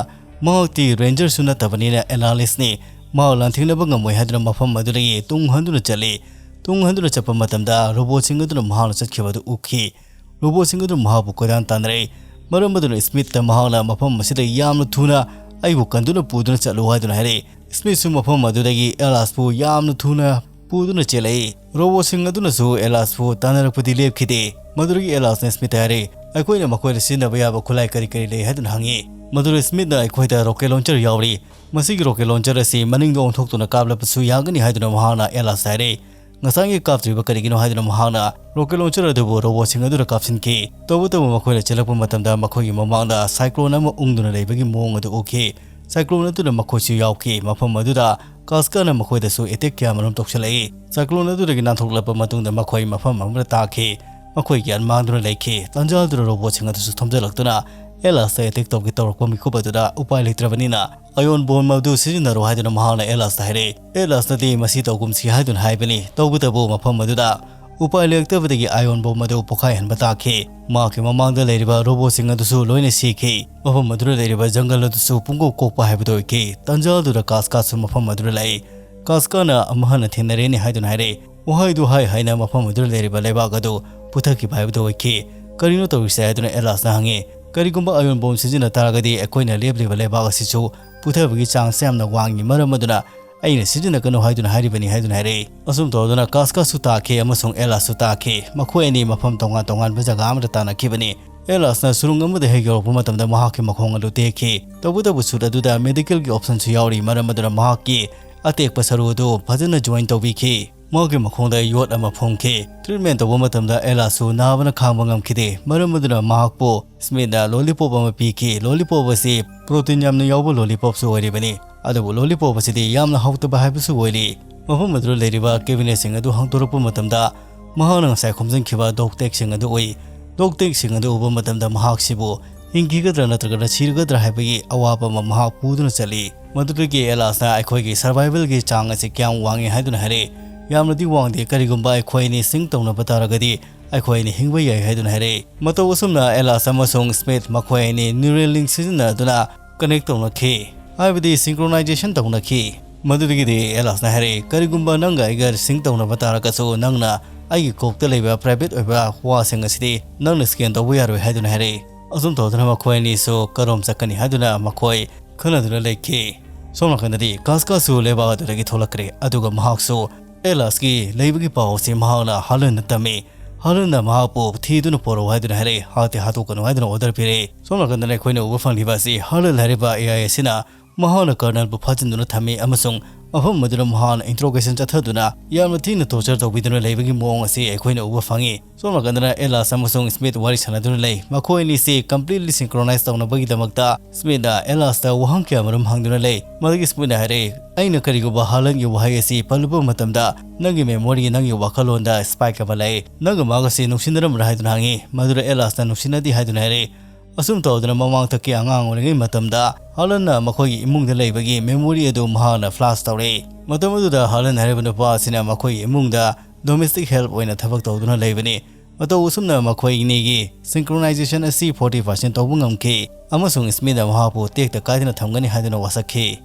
ꯃꯍꯥꯛꯇꯤ ꯔꯦꯟꯖꯔꯁꯨ ꯅꯠꯇꯕꯅꯤꯅ ꯑꯦꯅꯥꯂꯤꯁꯅꯤ꯫ ꯃꯍꯥꯛ ꯂꯥꯟꯊꯦꯡꯅꯕ ꯉꯝꯃꯣꯏ ꯍꯥꯏꯗꯨꯅ ꯃꯐꯝ ꯑꯗꯨꯗꯒꯤ ꯇꯨꯡ ꯍꯟꯗꯨꯅ ꯆꯠꯂꯤ꯫ ꯇꯨꯡ ꯍꯟꯗꯨꯅ ꯆꯠꯄ ꯃꯇꯝꯗ ꯔꯣꯕꯣꯠꯁꯤꯡ ꯑꯗꯨꯅ ꯃꯍꯥꯛꯅ ꯆꯠꯈꯤꯕ ꯑꯗꯨ ꯎꯈꯤ꯫ ꯔꯣꯕꯣꯠꯁꯤꯡ ꯑꯗꯨꯅ ꯃꯍꯥꯛꯄꯨ ꯀꯣꯏꯇꯥꯟ ꯇꯥꯟꯅꯔꯛꯏ꯫ ꯃꯔꯝ ꯑꯗꯨꯅ ꯁ꯭ꯃꯤꯠꯇ ꯃꯍꯥꯛꯅ ꯃꯐꯝ ꯑꯁꯤꯗ ꯌꯥꯝꯅ ꯊꯨꯅ ꯑꯩꯕꯨ ꯀꯟꯗꯨꯅ ꯄꯨꯗꯨꯅ ꯆꯠꯂꯨ ꯍꯥꯏꯗꯨꯅ ꯍꯥꯏꯔꯛꯏ꯫ ꯁ꯭ꯃꯤꯠꯁꯨ ꯃꯐꯝ ꯑꯗꯨꯗꯒꯤ ꯑꯦꯂꯥꯁꯄꯨ ꯌꯥꯝꯅ ꯊꯨꯅ ꯄꯨꯗꯨꯅ ꯆꯦꯜꯂꯛꯏ꯫ ꯔꯣꯕꯣꯠꯁꯤꯡ ꯑꯗꯨꯅꯁꯨ ꯑꯦꯂꯥꯁꯄꯨ ꯇꯥꯟꯅꯔꯛꯄꯗꯤ ꯂꯦꯞꯈꯤꯗꯦ꯫ ꯃꯗꯨꯗꯒꯤ ꯑꯦꯂꯥꯁꯅ ꯁ꯭ꯃꯤꯠꯇ ꯍꯥꯏꯔꯛꯏ, "ꯑꯩꯈꯣꯏꯅ ꯃꯈꯣꯏꯗ ꯁꯤꯖꯤꯟꯅꯕ ꯌꯥꯕ ꯈꯨꯠꯂꯥꯏ ꯀꯔꯤ ꯀꯔꯤ ꯂꯩ?" ꯍꯥꯏꯗꯨꯅ ꯍꯪꯉꯤ꯫ ꯃꯗꯨꯗ ꯁ꯭ꯃꯤꯠꯅ, "ꯑꯩꯈꯣꯏꯗ ꯔꯣꯀꯦꯠ ꯂꯣꯟꯆꯔ ꯌꯥꯎꯔꯤ꯫ ꯃꯁꯤꯒꯤ ꯔꯣꯀꯦꯠ ꯂꯣꯟꯆꯔ ꯑꯁꯤ ꯃꯅꯤꯡꯗ ꯑꯣꯟꯊꯣꯛꯇꯨꯅ ꯀꯥꯞꯂꯕꯁꯨ ꯌꯥꯒꯅꯤ" ꯍꯥꯏꯗꯨꯅ ꯃꯍꯥꯛꯅ ꯑꯦꯂꯥꯁꯇ ꯍꯥꯏꯔꯛꯏ꯫ ꯉꯁꯥꯏꯒꯤ ꯀꯥꯞꯇ꯭ꯔꯤꯕ ꯀꯔꯤꯒꯤꯅꯣ ꯍꯥꯏꯗꯨꯅ ꯃꯍꯥꯛꯅ ꯔꯣꯀꯦꯠ ꯂꯣꯟꯆꯔ ꯑꯗꯨꯕꯨ ꯔꯣꯕꯣꯠꯁꯤꯡ ꯑꯗꯨꯗ ꯀꯥꯞꯁꯤꯟꯈꯤ꯫ ꯇꯧꯕꯇꯕꯨ ꯃꯈꯣꯏꯅ ꯆꯦꯜꯂꯛꯄ ꯃꯇꯝꯗ ꯃꯈꯣꯏꯒꯤ ꯃꯃꯥꯡꯗ ꯁꯥꯏꯀ꯭ꯂꯣꯟ ꯑꯃ ꯎꯪꯗꯨꯅ ꯂꯩꯕꯒꯤ ꯃꯑꯣꯡ ꯑꯗꯨ ꯎꯈꯤ꯫ ꯁꯥꯏꯀ꯭ꯂꯣꯟ ꯑꯗꯨꯅ ꯃꯈꯣꯏꯁꯨ ꯌꯥꯎꯈꯤ꯫ ꯃꯐꯝ ꯑꯗꯨꯗ ꯀꯥꯁꯀꯥꯅ ꯃꯈꯣꯏꯗꯁꯨ ꯑꯦꯇꯦꯛ ꯀꯌꯥ ꯃꯔꯨꯝ ꯇꯧꯁꯤꯜꯂꯛꯏ꯫ ꯁꯥꯏꯀ꯭ꯂꯣꯟ ꯑꯗꯨꯗꯒꯤ ꯅꯥꯟꯊꯣꯛꯂꯛꯄ ꯃꯇꯨꯡꯗ ꯃꯈꯣꯏ ꯃꯐꯝ ꯑꯃꯗ ꯇꯥꯈꯤ꯫ ꯃꯈꯣꯏ ꯒ꯭ꯌꯥꯟ ꯃꯥꯡꯗꯨꯅ ꯂꯩꯈꯤ꯫ ꯇꯥꯟꯖꯥ ꯑꯗꯨꯗ ꯔꯣꯕꯣꯠꯁꯤꯡ ꯑꯗꯨꯁꯨ ꯊꯣꯝꯖꯤꯜꯂꯛꯇꯨꯅ ꯑꯦꯂꯥꯁꯇ ꯑꯦꯇꯦꯛ ꯇꯧꯒꯦ ꯇꯧꯔꯛꯄ ꯃꯤꯀꯨꯞ ꯑꯗꯨꯗ ꯎꯄꯥꯏ ꯂꯩꯇ꯭ꯔꯕꯅꯤꯅ ꯑꯥꯏꯑꯣꯟ ꯕꯣꯝ ꯑꯗꯨ ꯁꯤꯖꯤꯟꯅꯔꯣ ꯍꯥꯏꯗꯨꯅ ꯃꯍꯥꯛꯅ ꯑꯦꯂꯥꯁꯇ ꯍꯥꯏꯔꯛꯏ꯫ ꯑꯦꯂꯥꯁꯅꯗꯤ ꯃꯁꯤ ꯇꯧꯒꯨꯝꯁꯤ ꯍꯥꯏꯗꯨꯅ ꯍꯥꯏꯕꯅꯤ꯫ ꯇꯧꯕꯇꯕꯨ ꯃꯐꯝ ꯑꯗꯨꯗ ꯎꯄꯥꯏ ꯂꯩꯔꯛꯇꯕꯗꯒꯤ ꯑꯥꯏꯑꯣꯟ ꯕꯣꯝ ꯑꯗꯨ ꯄꯣꯈꯥꯏꯍꯟꯕ ꯇꯥꯈꯤ꯫ ꯃꯍꯥꯛꯀꯤ ꯃꯃꯥꯡꯗ ꯂꯩꯔꯤꯕ ꯔꯣꯕꯣꯠꯁꯤꯡ ꯑꯗꯨꯁꯨ ꯂꯣꯏꯅ ꯁꯤꯈꯤ꯫ ꯃꯐꯝ ꯑꯗꯨꯗ ꯂꯩꯔꯤꯕ ꯖꯪꯒꯜ ꯑꯗꯨꯁꯨ ꯄꯨꯡꯀꯣꯛ ꯀꯣꯛꯄ ꯍꯥꯏꯕꯗꯨ ꯑꯣꯏꯈꯤ꯫ ꯇꯥꯟꯖꯥ ꯑꯗꯨꯗ ꯀꯥꯁꯀꯥꯁꯨ ꯃꯐꯝ ꯑꯗꯨꯗ ꯂꯥꯛꯏ꯫ ꯀꯥꯁꯀꯥꯅ ꯑꯃꯨꯛ ꯍꯟꯅ ꯊꯦꯡꯅꯔꯦꯅꯦ ꯍꯥꯏꯗꯨꯅ ꯍꯥꯏꯔꯛꯏ꯫ ꯋꯥꯍꯩꯗꯨ ꯍꯥꯏ ꯍꯥꯏꯅ ꯃꯐꯝ ꯑꯗꯨꯗ ꯂꯩꯔꯤꯕ ꯂꯩꯕꯥꯛ ꯑꯗꯨ ꯄꯨꯊꯈꯤꯕ ꯍꯥꯏꯕꯗꯨ ꯑꯣꯏꯈꯤ꯫ "ꯀꯔꯤꯅꯣ ꯇꯧꯔꯤꯁꯦ?" ꯍꯥꯏꯗꯨꯅ ꯑꯦꯂꯥꯁꯅ ꯍꯪꯉꯤ꯫ "ꯀꯔꯤꯒꯨꯝꯕ ꯑꯥꯏꯑꯣꯟ ꯕꯣꯝ ꯁꯤꯖꯤꯟꯅ ꯇꯥꯔꯒꯗꯤ ꯑꯩꯈꯣꯏꯅ ꯂꯦꯞꯂꯤꯕ ꯂꯩꯕꯥꯛ ꯑꯁꯤꯁꯨ ꯄꯨꯊꯕꯒꯤ ꯆꯥꯡꯁ ꯌꯥꯝꯅ ꯋꯥꯡꯏ꯫ ꯃꯔꯝ ꯑꯗꯨꯅ ꯑꯩꯅ ꯁꯤꯖꯤꯟꯅꯒꯅꯨ ꯍꯥꯏꯗꯨꯅ ꯍꯥꯏꯔꯤꯕꯅꯤ" ꯍꯥꯏꯗꯨꯅ ꯍꯥꯏꯔꯛꯏ꯫ ꯑꯁꯨꯝ ꯇꯧꯗꯨꯅ ꯀꯥꯁꯀꯥꯁꯨ ꯇꯥꯈꯤ ꯑꯃꯁꯨꯡ ꯑꯦꯂꯥꯁꯁꯨ ꯇꯥꯈꯤ꯫ ꯃꯈꯣꯏ ꯑꯅꯤ ꯃꯐꯝ ꯇꯣꯉꯥꯟ ꯇꯣꯉꯥꯟꯕ ꯖꯒꯥ ꯑꯃꯗ ꯇꯥꯟꯅꯈꯤꯕꯅꯤ꯫ ꯑꯦꯂꯥꯁꯅ ꯁꯨꯔꯨꯡ ꯑꯃꯗ ꯍꯦꯛ ꯌꯧꯔꯛꯄ ꯃꯇꯝꯗ ꯃꯍꯥꯛꯀꯤ ꯃꯈꯣꯡ ꯑꯗꯨ ꯇꯦꯛꯈꯤ꯫ ꯇꯧꯕꯇꯕꯨ ꯁꯨꯠ ꯑꯗꯨꯗ ꯃꯦꯗꯤꯀꯦꯜꯒꯤ ꯑꯣꯞꯁꯟꯁꯨ ꯌꯥꯎꯔꯤ, ꯃꯔꯝ ꯑꯗꯨꯅ ꯃꯍꯥꯛꯀꯤ ꯑꯇꯦꯛꯄ ꯁꯔꯨ ꯑꯗꯨ ꯐꯖꯅ ꯖꯣꯏꯟ ꯇꯧꯕꯤꯈꯤ꯫ ꯃꯍꯥꯛꯀꯤ ꯃꯈꯣꯡꯗ ꯌꯣꯠ ꯑꯃ ꯐꯨꯝꯈꯤ꯫ ꯇ꯭ꯔꯤꯠꯃꯦꯟ ꯇꯧꯕ ꯃꯇꯝꯗ ꯑꯦꯂꯥꯁꯁꯨ ꯅꯥꯕꯅ ꯈꯥꯡꯕ ꯉꯝꯈꯤꯗꯦ꯫ ꯃꯔꯝ ꯑꯗꯨꯅ ꯃꯍꯥꯛꯄꯨ ꯁ꯭ꯃꯤꯠꯅ ꯂꯣꯂꯤꯄꯣꯞ ꯑꯃ ꯄꯤꯈꯤ꯫ ꯂꯣꯂꯤꯄꯣꯞ ꯑꯁꯤ ꯄ꯭ꯔꯣꯇꯤꯟ ꯌꯥꯝꯅ ꯌꯥꯎꯕ ꯂꯣꯂꯤꯄꯣꯞꯁꯨ ꯑꯣꯏꯔꯤꯕꯅꯤ꯫ ꯑꯗꯨꯕꯨ ꯂꯣꯂꯤꯄꯣꯞ ꯑꯁꯤꯗꯤ ꯌꯥꯝꯅ ꯍꯥꯎꯇꯕ ꯍꯥꯏꯕꯁꯨ ꯑꯣꯏꯔꯤ꯫ ꯃꯐꯝ ꯑꯗꯨꯗ ꯂꯩꯔꯤꯕ ꯀꯦꯕꯤꯅꯦꯠꯁꯤꯡ ꯑꯗꯨ ꯍꯥꯡꯗꯣꯔꯛꯄ ꯃꯇꯝꯗ ꯃꯍꯥꯛꯅ ꯉꯁꯥꯏ ꯈꯣꯝꯖꯤꯟꯈꯤꯕ ꯗꯣꯛꯇꯦꯛꯁꯤꯡ ꯑꯗꯨ ꯎꯏ꯫ ꯗꯣꯛꯇꯦꯛꯁꯤꯡ ꯑꯗꯨ ꯎꯕ ꯃꯇꯝꯗ ꯃꯍꯥꯛꯁꯤꯕꯨ ꯍꯤꯡꯈꯤꯒꯗ꯭ꯔꯥ ꯅꯠꯇ꯭ꯔꯒꯅ ꯁꯤꯔꯒꯗ꯭ꯔꯥ ꯍꯥꯏꯕꯒꯤ ꯑꯋꯥꯕ ꯑꯃ ꯃꯍꯥꯛ ꯄꯨꯗꯨꯅ ꯆꯠꯂꯤ꯫ ꯃꯗꯨꯗꯒꯤ ꯑꯦꯂꯥꯁꯅ ꯑꯩꯈꯣꯏꯒꯤ ꯁꯔꯚꯥꯏꯚꯦꯜꯒꯤ ꯆꯥꯡ ꯑꯁꯤ ꯀꯌꯥꯝ ꯋꯥꯡꯉꯤ ꯍꯥꯏꯗꯨꯅ ꯍꯥꯏꯔꯛꯏ꯫ ꯌꯥꯝꯅꯗꯤ ꯋꯥꯡꯗꯦ, ꯀꯔꯤꯒꯨꯝꯕ ꯑꯩꯈꯣꯏ ꯑꯅꯤ ꯁꯤꯡ ꯇꯧꯅꯕ ꯇꯥꯔꯒꯗꯤ ꯑꯩꯈꯣꯏ ꯑꯅꯤ ꯍꯤꯡꯕ ꯌꯥꯏ ꯍꯥꯏꯗꯨꯅ ꯍꯥꯏꯔꯛꯏ꯫ ꯃꯇꯧ ꯑꯁꯨꯝꯅ ꯑꯦꯂꯥꯁ ꯑꯃꯁꯨꯡ ꯁ꯭ꯃꯤꯠ ꯃꯈꯣꯏ ꯑꯅꯤ ꯅ꯭ꯌꯨꯔꯦꯜ ꯂꯤꯡ ꯁꯤꯖꯤꯟꯅꯗꯨꯅ ꯀꯅꯦꯛ ꯇꯧꯅꯈꯤ, ꯍꯥꯏꯕꯗꯤ ꯁꯤꯡꯀ꯭ꯔꯣꯅꯥꯏꯖꯦꯁꯟ ꯇꯧꯅꯈꯤ꯫ ꯃꯗꯨꯗꯒꯤꯗꯤ ꯑꯦꯂꯥꯁꯅ ꯍꯥꯏꯔꯛꯏ, "ꯀꯔꯤꯒꯨꯝꯕ ꯅꯪꯒ ꯑꯩꯒ ꯁꯤꯡ ꯇꯧꯅꯕ ꯇꯥꯔꯒꯁꯨ ꯅꯪꯅ ꯑꯩꯒꯤ ꯀꯣꯛꯇ ꯂꯩꯕ ꯄ꯭ꯔꯥꯏꯚꯦꯠ ꯑꯣꯏꯕ ꯋꯥꯁꯤꯡ ꯑꯁꯤꯗꯤ ꯅꯪꯅ ꯁ꯭ꯀꯦꯟ ꯇꯧꯕ ꯌꯥꯔꯣꯏ" ꯍꯥꯏꯗꯨꯅ ꯍꯥꯏꯔꯛꯏ꯫ ꯑꯁꯨꯝ ꯇꯧꯗꯨꯅ ꯃꯈꯣꯏ ꯑꯅꯤꯁꯨ ꯀꯔꯣꯝ ꯆꯠꯀꯅꯤ ꯍꯥꯏꯗꯨꯅ ꯃꯈꯣꯏ ꯈꯟꯅꯗꯨꯅ ꯂꯩꯈꯤ꯫ ꯁꯣꯝ ꯅꯥꯀꯟꯗꯗꯤ ꯀꯥꯁꯀꯥꯁꯨ ꯂꯩꯕꯥꯛ ꯑꯗꯨꯗꯒꯤ ꯊꯣꯛꯂꯛꯈ꯭ꯔꯦ, ꯑꯗꯨꯒ ꯃꯍꯥꯛꯁꯨ ꯑꯦꯂꯥꯁꯀꯤ ꯂꯩꯕꯒꯤ ꯄꯥꯎ ꯑꯁꯤ ꯃꯍꯥꯛꯅ ꯍꯥꯂꯟꯗ ꯇꯝꯃꯤ꯫ ꯍꯥꯂꯟꯗ ꯃꯍꯥꯛꯄꯨ ꯊꯤꯗꯨꯅ ꯄꯨꯔꯛꯎ ꯍꯥꯏꯗꯨꯅ ꯍꯥꯏꯔꯛꯏ, ꯍꯥꯠꯇꯤ ꯍꯥꯠꯇꯣꯛꯀꯅꯨ ꯍꯥꯏꯗꯨꯅ ꯑꯣꯔꯗꯔ ꯄꯤꯔꯛꯏ꯫ ꯁꯣꯝ ꯅꯥꯀꯟꯗꯅ ꯑꯩꯈꯣꯏꯅ ꯎꯕ ꯐꯪꯂꯤꯕ ꯑꯁꯤ ꯍꯥꯂꯟ ꯍꯥꯏꯔꯤꯕ ꯑꯦ ꯑꯥꯏ ꯑꯁꯤꯅ ꯃꯍꯥꯛꯅ ꯀꯔꯅꯜꯕꯨ ꯐꯥꯖꯤꯟꯗꯨꯅ ꯊꯝꯃꯤ ꯑꯃꯁꯨꯡ ꯃꯐꯝ ꯑꯗꯨꯗ ꯃꯍꯥꯛꯅ ꯏꯟꯇ꯭ꯔꯣꯒꯦꯁꯟ ꯆꯠꯊꯗꯨꯅ ꯌꯥꯝꯅ ꯊꯤꯅ ꯇꯣꯔꯆꯔ ꯇꯧꯕꯤꯗꯨꯅ ꯂꯩꯕꯒꯤ ꯃꯑꯣꯡ ꯑꯁꯤ ꯑꯩꯈꯣꯏꯅ ꯎꯕ ꯐꯪꯉꯤ꯫ ꯁꯣꯝ ꯅꯥꯀꯟꯗꯅ ꯑꯦꯂꯥꯁ ꯑꯃꯁꯨꯡ ꯁ꯭ꯃꯤꯠ ꯋꯥꯔꯤ ꯁꯥꯟꯅꯗꯨꯅ ꯂꯩ꯫ ꯃꯈꯣꯏ ꯑꯅꯤꯁꯤ ꯀꯝꯄ꯭ꯂꯤꯠꯂꯤ ꯁꯤꯡꯀ꯭ꯔꯣꯅꯥꯏꯖ ꯇꯧꯅꯕꯒꯤꯗꯃꯛꯇ ꯁ꯭ꯃꯤꯠꯅ ꯑꯦꯂꯥꯁꯇ ꯋꯥꯍꯪ ꯀꯌꯥꯃꯔꯨꯝ ꯍꯪꯗꯨꯅ ꯂꯩ꯫ ꯃꯗꯨꯒꯤ ꯁ꯭ꯃꯤꯠꯅ ꯍꯥꯏꯔꯛꯏ, "ꯑꯩꯅ ꯀꯔꯤꯒꯨꯝꯕ ꯍꯥꯂꯟꯒꯤ ꯋꯥꯍꯩ ꯑꯁꯤ ꯄꯜꯂꯨꯕ ꯃꯇꯝꯗ ꯅꯪꯒꯤ ꯃꯦꯃꯣꯔꯤ, ꯅꯪꯒꯤ ꯋꯥꯈꯜꯂꯣꯟꯗ ꯁ꯭ꯄꯥꯏꯛ ꯑꯃ ꯂꯩ꯫ ꯅꯪꯒ ꯃꯥꯒꯁꯤ ꯅꯨꯡꯁꯤꯅꯔꯝꯕ꯭ꯔꯥ?" ꯍꯥꯏꯗꯨꯅ ꯍꯪꯉꯤ꯫ ꯃꯗꯨꯗ ꯑꯦꯂꯥꯁꯅ ꯅꯨꯡꯁꯤꯅꯗꯦ ꯍꯥꯏꯗꯨꯅ ꯍꯥꯏꯔꯛꯏ꯫ ꯑꯁꯨꯝ ꯇꯧꯗꯅ ꯃꯃꯥꯡꯊꯛꯀꯤ ꯑꯉꯥꯡ ꯑꯣꯏꯔꯤꯉꯩ ꯃꯇꯝꯗ ꯍꯥꯂꯟꯅ ꯃꯈꯣꯏꯒꯤ ꯏꯃꯨꯡꯗ ꯂꯩꯕꯒꯤ ꯃꯦꯃꯣꯔꯤ ꯑꯗꯨ ꯃꯍꯥꯛꯅ ꯐ꯭ꯂꯥꯁ ꯇꯧꯔꯛꯏ꯫ ꯃꯇꯝ ꯑꯗꯨꯗ ꯍꯥꯂꯟ ꯍꯥꯏꯔꯤꯕ ꯅꯨꯄꯥ ꯑꯁꯤꯅ ꯃꯈꯣꯏꯒꯤ ꯏꯃꯨꯡꯗ ꯗꯣꯃꯦꯁꯇꯤꯛ ꯍꯦꯜꯞ ꯑꯣꯏꯅ ꯊꯕꯛ ꯇꯧꯗꯨꯅ ꯂꯩꯕꯅꯤ꯫ ꯃꯇꯧ ꯑꯁꯨꯝꯅ ꯃꯈꯣꯏ ꯑꯅꯤꯒꯤ ꯁꯤꯡꯀ꯭ꯔꯣꯅꯥꯏꯖꯦꯁꯟ ꯑꯁꯤ ꯐꯣꯔꯇꯤ ꯄꯥꯔꯁꯦꯟ ꯇꯧꯕ ꯉꯝꯈꯤ, ꯑꯃꯁꯨꯡ ꯁ꯭ꯃꯤꯠꯅ ꯃꯍꯥꯛꯄꯨ ꯇꯦꯛꯇ ꯀꯥꯏꯗꯅ ꯊꯝꯒꯅꯤ ꯍꯥꯏꯗꯨꯅ ꯋꯥꯁꯛꯈꯤ꯫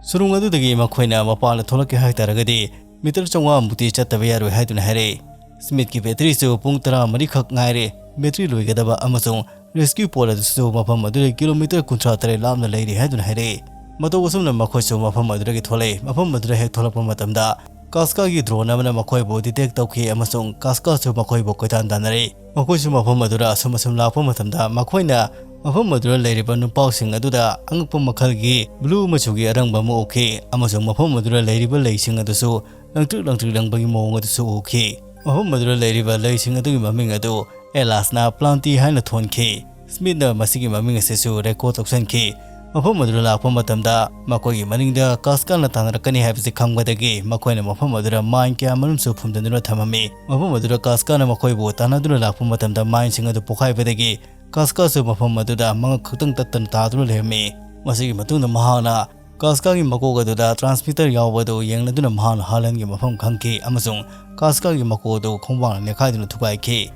ꯁꯨꯔꯨꯡ ꯑꯗꯨꯗꯒꯤ ꯃꯈꯣꯏꯅ ꯃꯄꯥꯟꯗ ꯊꯣꯛꯂꯛꯀꯦ ꯍꯥꯏ ꯇꯥꯔꯒꯗꯤ ꯃꯤꯇꯔ ꯆꯥꯝꯃꯉꯥ ꯃꯨꯛꯇꯤ ꯆꯠꯇꯕ ꯌꯥꯔꯣꯏ ꯍꯥꯏꯗꯨꯅ ꯍꯥꯏꯔꯛꯏ꯫ ꯁ꯭ꯃꯤꯠꯀꯤ ꯕꯦꯇꯔꯤꯁꯨ ꯄꯨꯡ ꯇꯔꯥꯃꯔꯤ ꯈꯛ ꯉꯥꯏꯔꯦ ꯕꯦꯇꯔꯤ ꯂꯣꯏꯒꯗꯕ, ꯑꯃꯁꯨꯡ ꯔꯦꯁꯀ꯭ꯌꯨ ꯄꯣꯜ ꯑꯗꯨꯁꯨ ꯃꯐꯝ ꯑꯗꯨꯗꯒꯤ ꯀꯤꯂꯣꯃꯤꯇꯔ ꯀꯨꯟꯊ꯭ꯔꯥ ꯇꯔꯦꯠ ꯂꯥꯞꯅ ꯂꯩꯔꯤ ꯍꯥꯏꯗꯨꯅ ꯍꯥꯏꯔꯛꯏ꯫ ꯃꯇꯧ ꯑꯁꯨꯝꯅ ꯃꯈꯣꯏꯁꯨ ꯃꯐꯝ ꯑꯗꯨꯗꯒꯤ ꯊꯣꯛꯂꯛꯏ꯫ ꯃꯐꯝ ꯑꯗꯨꯗ ꯍꯦꯛ ꯊꯣꯛꯂꯛꯄ ꯃꯇꯝꯗ ꯀꯥꯁꯀꯥꯒꯤ ꯗ꯭ꯔꯣꯟ ꯑꯃꯅ ꯃꯈꯣꯏꯕꯨ ꯗꯤꯇꯦꯛ ꯇꯧꯈꯤ, ꯑꯃꯁꯨꯡ ꯀꯥꯁꯀꯥꯁꯨ ꯃꯈꯣꯏꯕꯨ ꯀꯣꯏꯇꯥꯟ ꯇꯥꯟꯅꯔꯛꯏ꯫ ꯃꯈꯣꯏꯁꯨ ꯃꯐꯝ ꯑꯗꯨꯗ ꯑꯁꯨꯝ ꯑꯁꯨꯝ ꯂꯥꯛꯄ ꯃꯇꯝꯗ ꯃꯈꯣꯏꯅ ꯃꯐꯝ ꯑꯗꯨꯗ ꯂꯩꯔꯤꯕ ꯅꯨꯄꯥꯁꯤꯡ ꯑꯗꯨꯗ ꯑꯉꯛꯄ ꯃꯈꯜꯒꯤ blue ꯃꯆꯨꯒꯤ ꯑꯔꯪꯕ ꯑꯃ ꯎꯈꯤ, ꯑꯃꯁꯨꯡ ꯃꯐꯝ ꯑꯗꯨꯗ ꯂꯩꯔꯤꯕ ꯂꯩꯁꯤꯡ ꯑꯗꯨꯁꯨ ꯂꯪꯇ꯭ꯔꯤꯛ ꯂꯪꯇ꯭ꯔꯤꯛ ꯂꯪꯕꯒꯤ ꯃꯑꯣꯡ ꯑꯗꯨꯁꯨ ꯎꯈꯤ꯫ ꯃꯐꯝ ꯑꯗꯨꯗ ꯂꯩꯔꯤꯕ ꯂꯩꯁꯤꯡ ꯑꯗꯨꯒꯤ ꯃꯃꯤꯡ ꯑꯗꯨ ꯑꯦꯂꯥꯁꯅ Plantae ꯍꯥꯏꯅ ꯊꯣꯟꯈꯤ꯫ ꯁ꯭ꯃꯤꯠꯅ ꯃꯁꯤꯒꯤ ꯃꯃꯤꯡ ꯑꯁꯤꯁꯨ record ꯇꯧꯁꯤꯟꯈꯤ꯫ ꯃꯐꯝ ꯑꯗꯨꯗ ꯂꯥꯛꯄ ꯃꯇꯝꯗ ꯃꯈꯣꯏꯒꯤ ꯃꯅꯤꯡꯗ ꯀꯥꯁꯀꯥꯅ ꯇꯥꯟꯅꯔꯛꯀꯅꯤ ꯍꯥꯏꯕꯁꯤ ꯈꯪꯕꯗꯒꯤ ꯃꯈꯣꯏꯅ ꯃꯐꯝ ꯑꯗꯨꯗ mine ꯀꯌꯥ ꯑꯃꯔꯨꯝꯁꯨ ꯐꯨꯝꯖꯤꯟꯗꯨꯅ ꯊꯝꯃꯝꯃꯤ꯫ ꯃꯐꯝ ꯑꯗꯨꯗ ꯀꯥꯁꯀꯥꯅ ꯃꯈꯣꯏꯕꯨ ꯇꯥꯟꯅꯗꯨꯅ ꯂꯥꯛꯄ ꯃꯇꯝꯗ mineꯁꯤꯡ ꯑꯗꯨ ꯄꯣꯈꯥꯏꯕꯗꯒꯤ ꯀꯥꯁꯀꯥꯁꯨ ꯃꯐꯝ ꯑꯗꯨꯗ ꯃꯉꯛ ꯈꯛꯇꯪ ꯇꯠꯇꯅ ꯇꯥꯗꯨꯅ ꯂꯩꯔꯝꯃꯤ꯫ ꯃꯁꯤꯒꯤ ꯃꯇꯨꯡꯗ ꯃꯍꯥꯛꯅ ꯀꯥꯁꯀꯥꯒꯤ ꯃꯀꯣꯛ ꯑꯗꯨꯗ transmitter ꯌꯥꯎꯕ ꯑꯗꯨ ꯌꯦꯡꯂꯗꯨꯅ ꯃꯍꯥꯛꯅ ꯍꯥꯂꯟꯒꯤ ꯃꯐꯝ ꯈꯪꯈꯤ ꯑꯃꯁꯨꯡ ꯀꯥꯁꯀꯥꯒꯤ ꯃꯀꯣꯛ ꯑꯗꯨ ꯈꯣꯡꯕꯥꯡꯅ ꯅꯦꯠꯈꯥꯏꯗꯨꯅ ꯊꯨꯒꯥꯏꯈꯤ꯫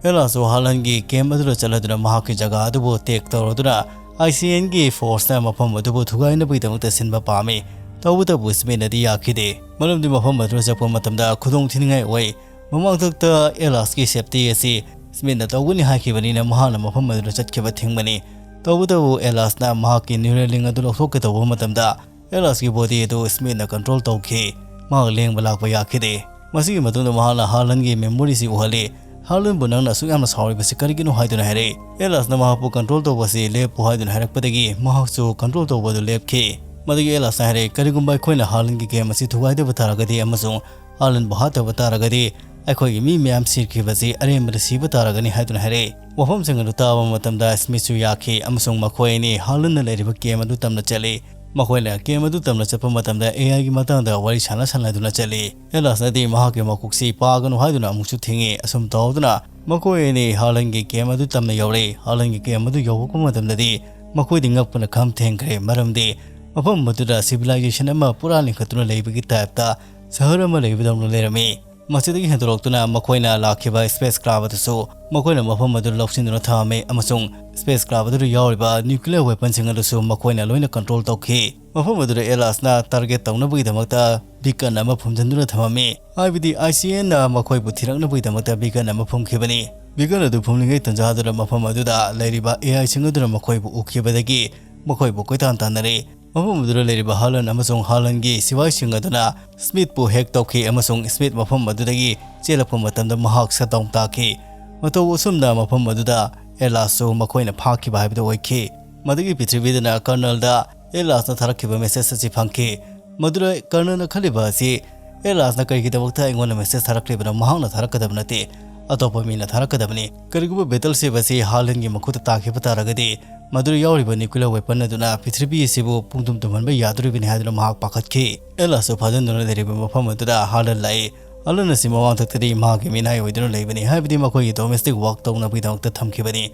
ꯑꯦꯂꯥꯁꯁꯨ ꯍꯥꯂꯟꯒꯤ camp ꯑꯗꯨꯗ ꯆꯠꯂꯗꯨꯅ ꯃꯍꯥꯛꯀꯤ ꯖꯒꯥ ꯑꯗꯨꯕꯨ take ꯇꯧꯔꯗꯨꯅ ICNꯒꯤ forceꯅ ꯃꯐꯝ ꯑꯗꯨꯕꯨ ꯊꯨꯒꯥꯏꯅꯕꯒꯤꯗꯃꯛꯇ ꯁꯤꯟꯕ ꯄꯥꯝꯃꯤ꯫ ꯇꯧꯕꯇꯕꯨ ꯁ꯭ꯃꯤꯠꯅꯗꯤ ꯌꯥꯈꯤꯗꯦ, ꯃꯔꯝꯗꯤ ꯃꯐꯝ ꯑꯗꯨꯗ ꯆꯠꯄ ꯃꯇꯝꯗ ꯈꯨꯗꯣꯡꯊꯤꯅꯤꯡꯉꯥꯏ ꯑꯣꯏ꯫ ꯃꯃꯥꯡꯊꯛꯇ ꯑꯦꯂꯥꯁꯀꯤ safety ꯑꯁꯤ ꯁ꯭ꯃꯤꯠꯅ ꯇꯧꯒꯅꯤ ꯍꯥꯏꯈꯤꯕꯅꯤꯅ ꯃꯍꯥꯛꯅ ꯃꯐꯝ ꯑꯗꯨꯗ ꯆꯠꯈꯤꯕ ꯊꯤꯡꯕꯅꯤ꯫ ꯇꯧꯕꯇꯕꯨ ꯑꯦꯂꯥꯁꯅ ꯃꯍꯥꯛꯀꯤ Neuralink ꯑꯗꯨ ꯂꯧꯊꯣꯛꯀꯦ ꯇꯧꯕ ꯃꯇꯝꯗ ꯑꯦꯂꯥꯁꯀꯤ body ꯑꯗꯨ ꯁ꯭ꯃꯤꯠꯅ control ꯇꯧꯈꯤ꯫ ꯃꯍꯥꯛ ꯂꯦꯡꯕ ꯂꯥꯛꯄ ꯌꯥꯈꯤꯗꯦ꯫ ꯃꯁꯤꯒꯤ ꯃꯇꯨꯡꯗ ꯃꯍꯥꯛꯅ ꯍꯥꯂꯟꯒꯤ memoryꯁꯤ ꯎꯍꯜꯂꯤ꯫ ꯍꯥꯂꯟꯕꯨ ꯅꯪꯅ ꯑꯁꯨꯛ ꯌꯥꯝꯅ ꯁꯥꯎꯔꯤꯕꯁꯤ ꯀꯔꯤꯒꯤꯅꯣ ꯍꯥꯏꯗꯨꯅ ꯍꯥꯏꯔꯛꯏ꯫ ꯑꯦꯂꯥꯁꯅ ꯃꯍꯥꯛꯄꯨ control ꯇꯧꯕꯁꯤ ꯂꯦꯞꯄꯨ ꯍꯥꯏꯗꯨꯅ ꯍꯥꯏꯔꯛꯄꯗꯒꯤ ꯃꯍꯥꯛꯁꯨ control ꯇꯧꯕ ꯑꯗꯨ ꯂꯦꯞꯈꯤ꯫ ꯃꯗꯨꯒꯤ ꯑꯦꯂꯥꯁꯅ ꯍꯥꯏꯔꯛꯏ, "ꯀꯔꯤꯒꯨꯝꯕ ꯑꯩꯈꯣꯏꯅ ꯍꯥꯂꯟꯒꯤ game ꯑꯁꯤ ꯊꯨꯒꯥꯏꯗꯕ ꯇꯥꯔꯒꯗꯤ ꯑꯃꯁꯨꯡ ꯍꯥꯂꯟꯕꯨ ꯍꯥꯠꯇꯕ ꯇꯥꯔꯒꯗꯤ ꯑꯩꯈꯣꯏꯒꯤ ꯃꯤ ꯃꯌꯥꯝ ꯁꯤꯈ꯭ꯔꯤꯕꯁꯤ ꯑꯔꯦꯝꯕꯗ ꯁꯤꯕ ꯇꯥꯔꯒꯅꯤ" ꯍꯥꯏꯗꯨꯅ ꯍꯥꯏꯔꯛꯏ꯫ ꯋꯥꯐꯝꯁꯤꯡ ꯑꯗꯨ ꯇꯥꯕ ꯃꯇꯝꯗ ꯁ꯭ꯃꯤꯠꯁꯨ ꯌꯥꯈꯤ ꯑꯃꯁꯨꯡ ꯃꯈꯣꯏ ꯑꯅꯤ ꯍꯥꯂꯟꯅ ꯂꯩꯔꯤꯕ game ꯑꯗꯨ ꯇꯝꯅ ꯆꯠꯂꯤ꯫ ꯃꯈꯣꯏꯅ game ꯑꯗꯨ ꯇꯝꯅ ꯆꯠꯄ ꯃꯇꯝꯗ AIꯒꯤ ꯃꯇꯥꯡꯗ ꯋꯥꯔꯤ ꯁꯥꯟꯅ ꯁꯥꯟꯅꯗꯨꯅ ꯆꯠꯂꯤ꯫ ꯑꯦꯂꯥꯁꯅꯗꯤ ꯃꯍꯥꯛꯀꯤ ꯃꯀꯣꯛꯁꯤ ꯄꯥꯒꯅꯨ ꯍꯥꯏꯗꯨꯅ ꯑꯃꯨꯛꯁꯨ ꯊꯤꯡꯉꯤ꯫ ꯑꯁꯨꯝ ꯇꯧꯗꯨꯅ ꯃꯈꯣꯏ ꯑꯅꯤ ꯍꯥꯂꯟꯒꯤ game ꯑꯗꯨ ꯇꯝꯅ ꯌꯧꯔꯛꯏ꯫ ꯍꯥꯂꯟꯒꯤ game ꯑꯗꯨ ꯌꯧꯔꯛꯄ ꯃꯇꯝꯗꯗꯤ ꯃꯈꯣꯏꯗꯤ ꯉꯛꯄꯅ ꯈꯝ ꯊꯦꯡꯈ꯭ꯔꯦ, ꯃꯔꯝꯗꯤ ꯃꯐꯝ ꯑꯗꯨꯗ civilization ꯑꯃ ꯄꯨꯔꯥ ꯂꯤꯡꯈꯠꯇꯨꯅ ꯂꯩꯕꯒꯤ typeꯇ ꯁꯍꯔ ꯑꯃ ꯂꯩꯕꯗꯧꯅ ꯂꯩꯔꯝꯃꯤ꯫ ꯃꯁꯤꯗꯒꯤ ꯍꯦꯟꯗꯣꯔꯛꯇꯨꯅ ꯃꯈꯣꯏꯅ ꯂꯥꯛꯈꯤꯕ spacecraft ꯑꯗꯨꯁꯨ ꯃꯈꯣꯏꯅ ꯃꯐꯝ ꯑꯗꯨ ꯂꯧꯁꯤꯟꯗꯨꯅ ꯊꯝꯃꯝꯃꯤ ꯑꯃꯁꯨꯡ spacecraft ꯑꯗꯨꯗ ꯌꯥꯎꯔꯤꯕ nuclear weaponꯁꯤꯡ ꯑꯗꯨꯁꯨ ꯃꯈꯣꯏꯅ ꯂꯣꯏꯅ control ꯇꯧꯈꯤ꯫ ꯃꯐꯝ ꯑꯗꯨꯗ ꯑꯦꯂꯥꯁꯅ target ꯇꯧꯅꯕꯒꯤꯗꯃꯛꯇ beacon ꯑꯃ ꯐꯨꯝꯖꯤꯟꯗꯨꯅ ꯊꯝꯃꯝꯃꯤ, ꯍꯥꯏꯕꯗꯤ ICNꯅ ꯃꯈꯣꯏꯕꯨ ꯊꯤꯔꯛꯅꯕꯒꯤꯗꯃꯛꯇ beacon ꯑꯃ ꯐꯨꯝꯈꯤꯕꯅꯤ꯫ Beacon ꯑꯗꯨ ꯐꯨꯝꯂꯤꯉꯩ ꯇꯟꯖꯥꯗꯨꯗ ꯃꯐꯝ ꯑꯗꯨꯗ ꯂꯩꯔꯤꯕ AIꯁꯤꯡ ꯑꯗꯨꯅ ꯃꯈꯣꯏꯕꯨ ꯎꯈꯤꯕꯗꯒꯤ ꯃꯈꯣꯏꯕꯨ ꯀꯣꯏꯇꯥꯟ ꯇꯥꯟꯅꯔꯤ꯫ ꯃꯐꯝ ꯑꯗꯨꯗ ꯂꯩꯔꯤꯕ ꯍꯥꯂꯟ ꯑꯃꯁꯨꯡ ꯍꯥꯂꯟꯒꯤ ꯁꯤꯐꯥꯏꯁꯤꯡ ꯑꯗꯨꯅ ꯁ꯭ꯃꯤꯠꯄꯨ hack ꯇꯧꯈꯤ ꯑꯃꯁꯨꯡ ꯁ꯭ꯃꯤꯠ ꯃꯐꯝ ꯑꯗꯨꯗꯒꯤ ꯆꯦꯜꯂꯛꯄ ꯃꯇꯝꯗ ꯃꯍꯥꯛ shutdown ꯇꯥꯈꯤ꯫ ꯃꯇꯧ ꯑꯁꯨꯝꯅ ꯃꯐꯝ ꯑꯗꯨꯗ ꯑꯦꯂꯥꯁꯁꯨ ꯃꯈꯣꯏꯅ ꯐꯥꯈꯤꯕ ꯍꯥꯏꯕꯗꯨ ꯑꯣꯏꯈꯤ꯫ ꯃꯗꯨꯒꯤ ꯄ꯭ꯔꯤꯊꯤꯕꯤꯗꯅ ꯀꯔꯅꯜꯗ ꯑꯦꯂꯥꯁꯅ ꯊꯥꯔꯛꯈꯤꯕ ꯃꯦꯁꯦꯖ ꯑꯁꯤ ꯐꯪꯈꯤ꯫ ꯃꯗꯨꯗ ꯀꯔꯅꯜꯅ ꯈꯜꯂꯤꯕ ꯑꯁꯤ, "ꯑꯦꯂꯥꯁꯅ ꯀꯔꯤꯒꯤꯗꯃꯛꯇ ꯑꯩꯉꯣꯟꯗ ꯃꯦꯁꯦꯖ ꯊꯥꯔꯛꯂꯤꯕꯅꯣ? ꯃꯍꯥꯛꯅ ꯊꯥꯔꯛꯀꯗꯕ ꯅꯠꯇꯦ, ꯑꯇꯣꯞꯄ ꯃꯤꯅ ꯊꯥꯔꯛꯀꯗꯕꯅꯤ꯫ ꯀꯔꯤꯒꯨꯝꯕ ꯕꯦꯇꯜ ꯁꯤꯞ ꯑꯁꯤ ꯍꯥꯂꯟꯒꯤ ꯃꯈꯨꯠꯇ ꯇꯥꯈꯤꯕ ꯇꯥꯔꯒꯗꯤ, ꯃꯗꯨꯗ ꯌꯥꯎꯔꯤꯕ ꯅ꯭ꯌꯨꯀ꯭ꯂꯤꯌꯔ ꯋꯦꯄꯟ ꯑꯗꯨꯅ ꯄ꯭ꯔꯤꯊꯤꯕꯤ ꯑꯁꯤꯕꯨ ꯄꯨꯡꯇꯨꯝ ꯇꯨꯝꯍꯟꯕ ꯌꯥꯗꯣꯔꯤꯕꯅꯤ" ꯍꯥꯏꯗꯨꯅ ꯃꯍꯥꯛ ꯄꯥꯈꯠꯈꯤ꯫ ꯑꯦꯂꯥꯁꯁꯨ ꯐꯥꯖꯤꯟꯗꯨꯅ ꯂꯩꯔꯤꯕ ꯃꯐꯝ ꯑꯗꯨꯗ ꯍꯥꯂꯟ ꯂꯥꯛꯏ꯫ ꯍꯥꯂꯟ ꯑꯁꯤ ꯃꯃꯥꯡꯊꯛꯇꯗꯤ ꯃꯍꯥꯛꯀꯤ ꯃꯤꯅꯥꯏ ꯑꯣꯏꯗꯨꯅ ꯂꯩꯕꯅꯤ, ꯍꯥꯏꯕꯗꯤ ꯃꯈꯣꯏꯒꯤ ꯗꯣꯃꯦꯁꯇꯤꯛ ꯋꯥꯔꯛ ꯇꯧꯅꯕꯒꯤꯗꯃꯛꯇ ꯊꯝꯈꯤꯕꯅꯤ꯫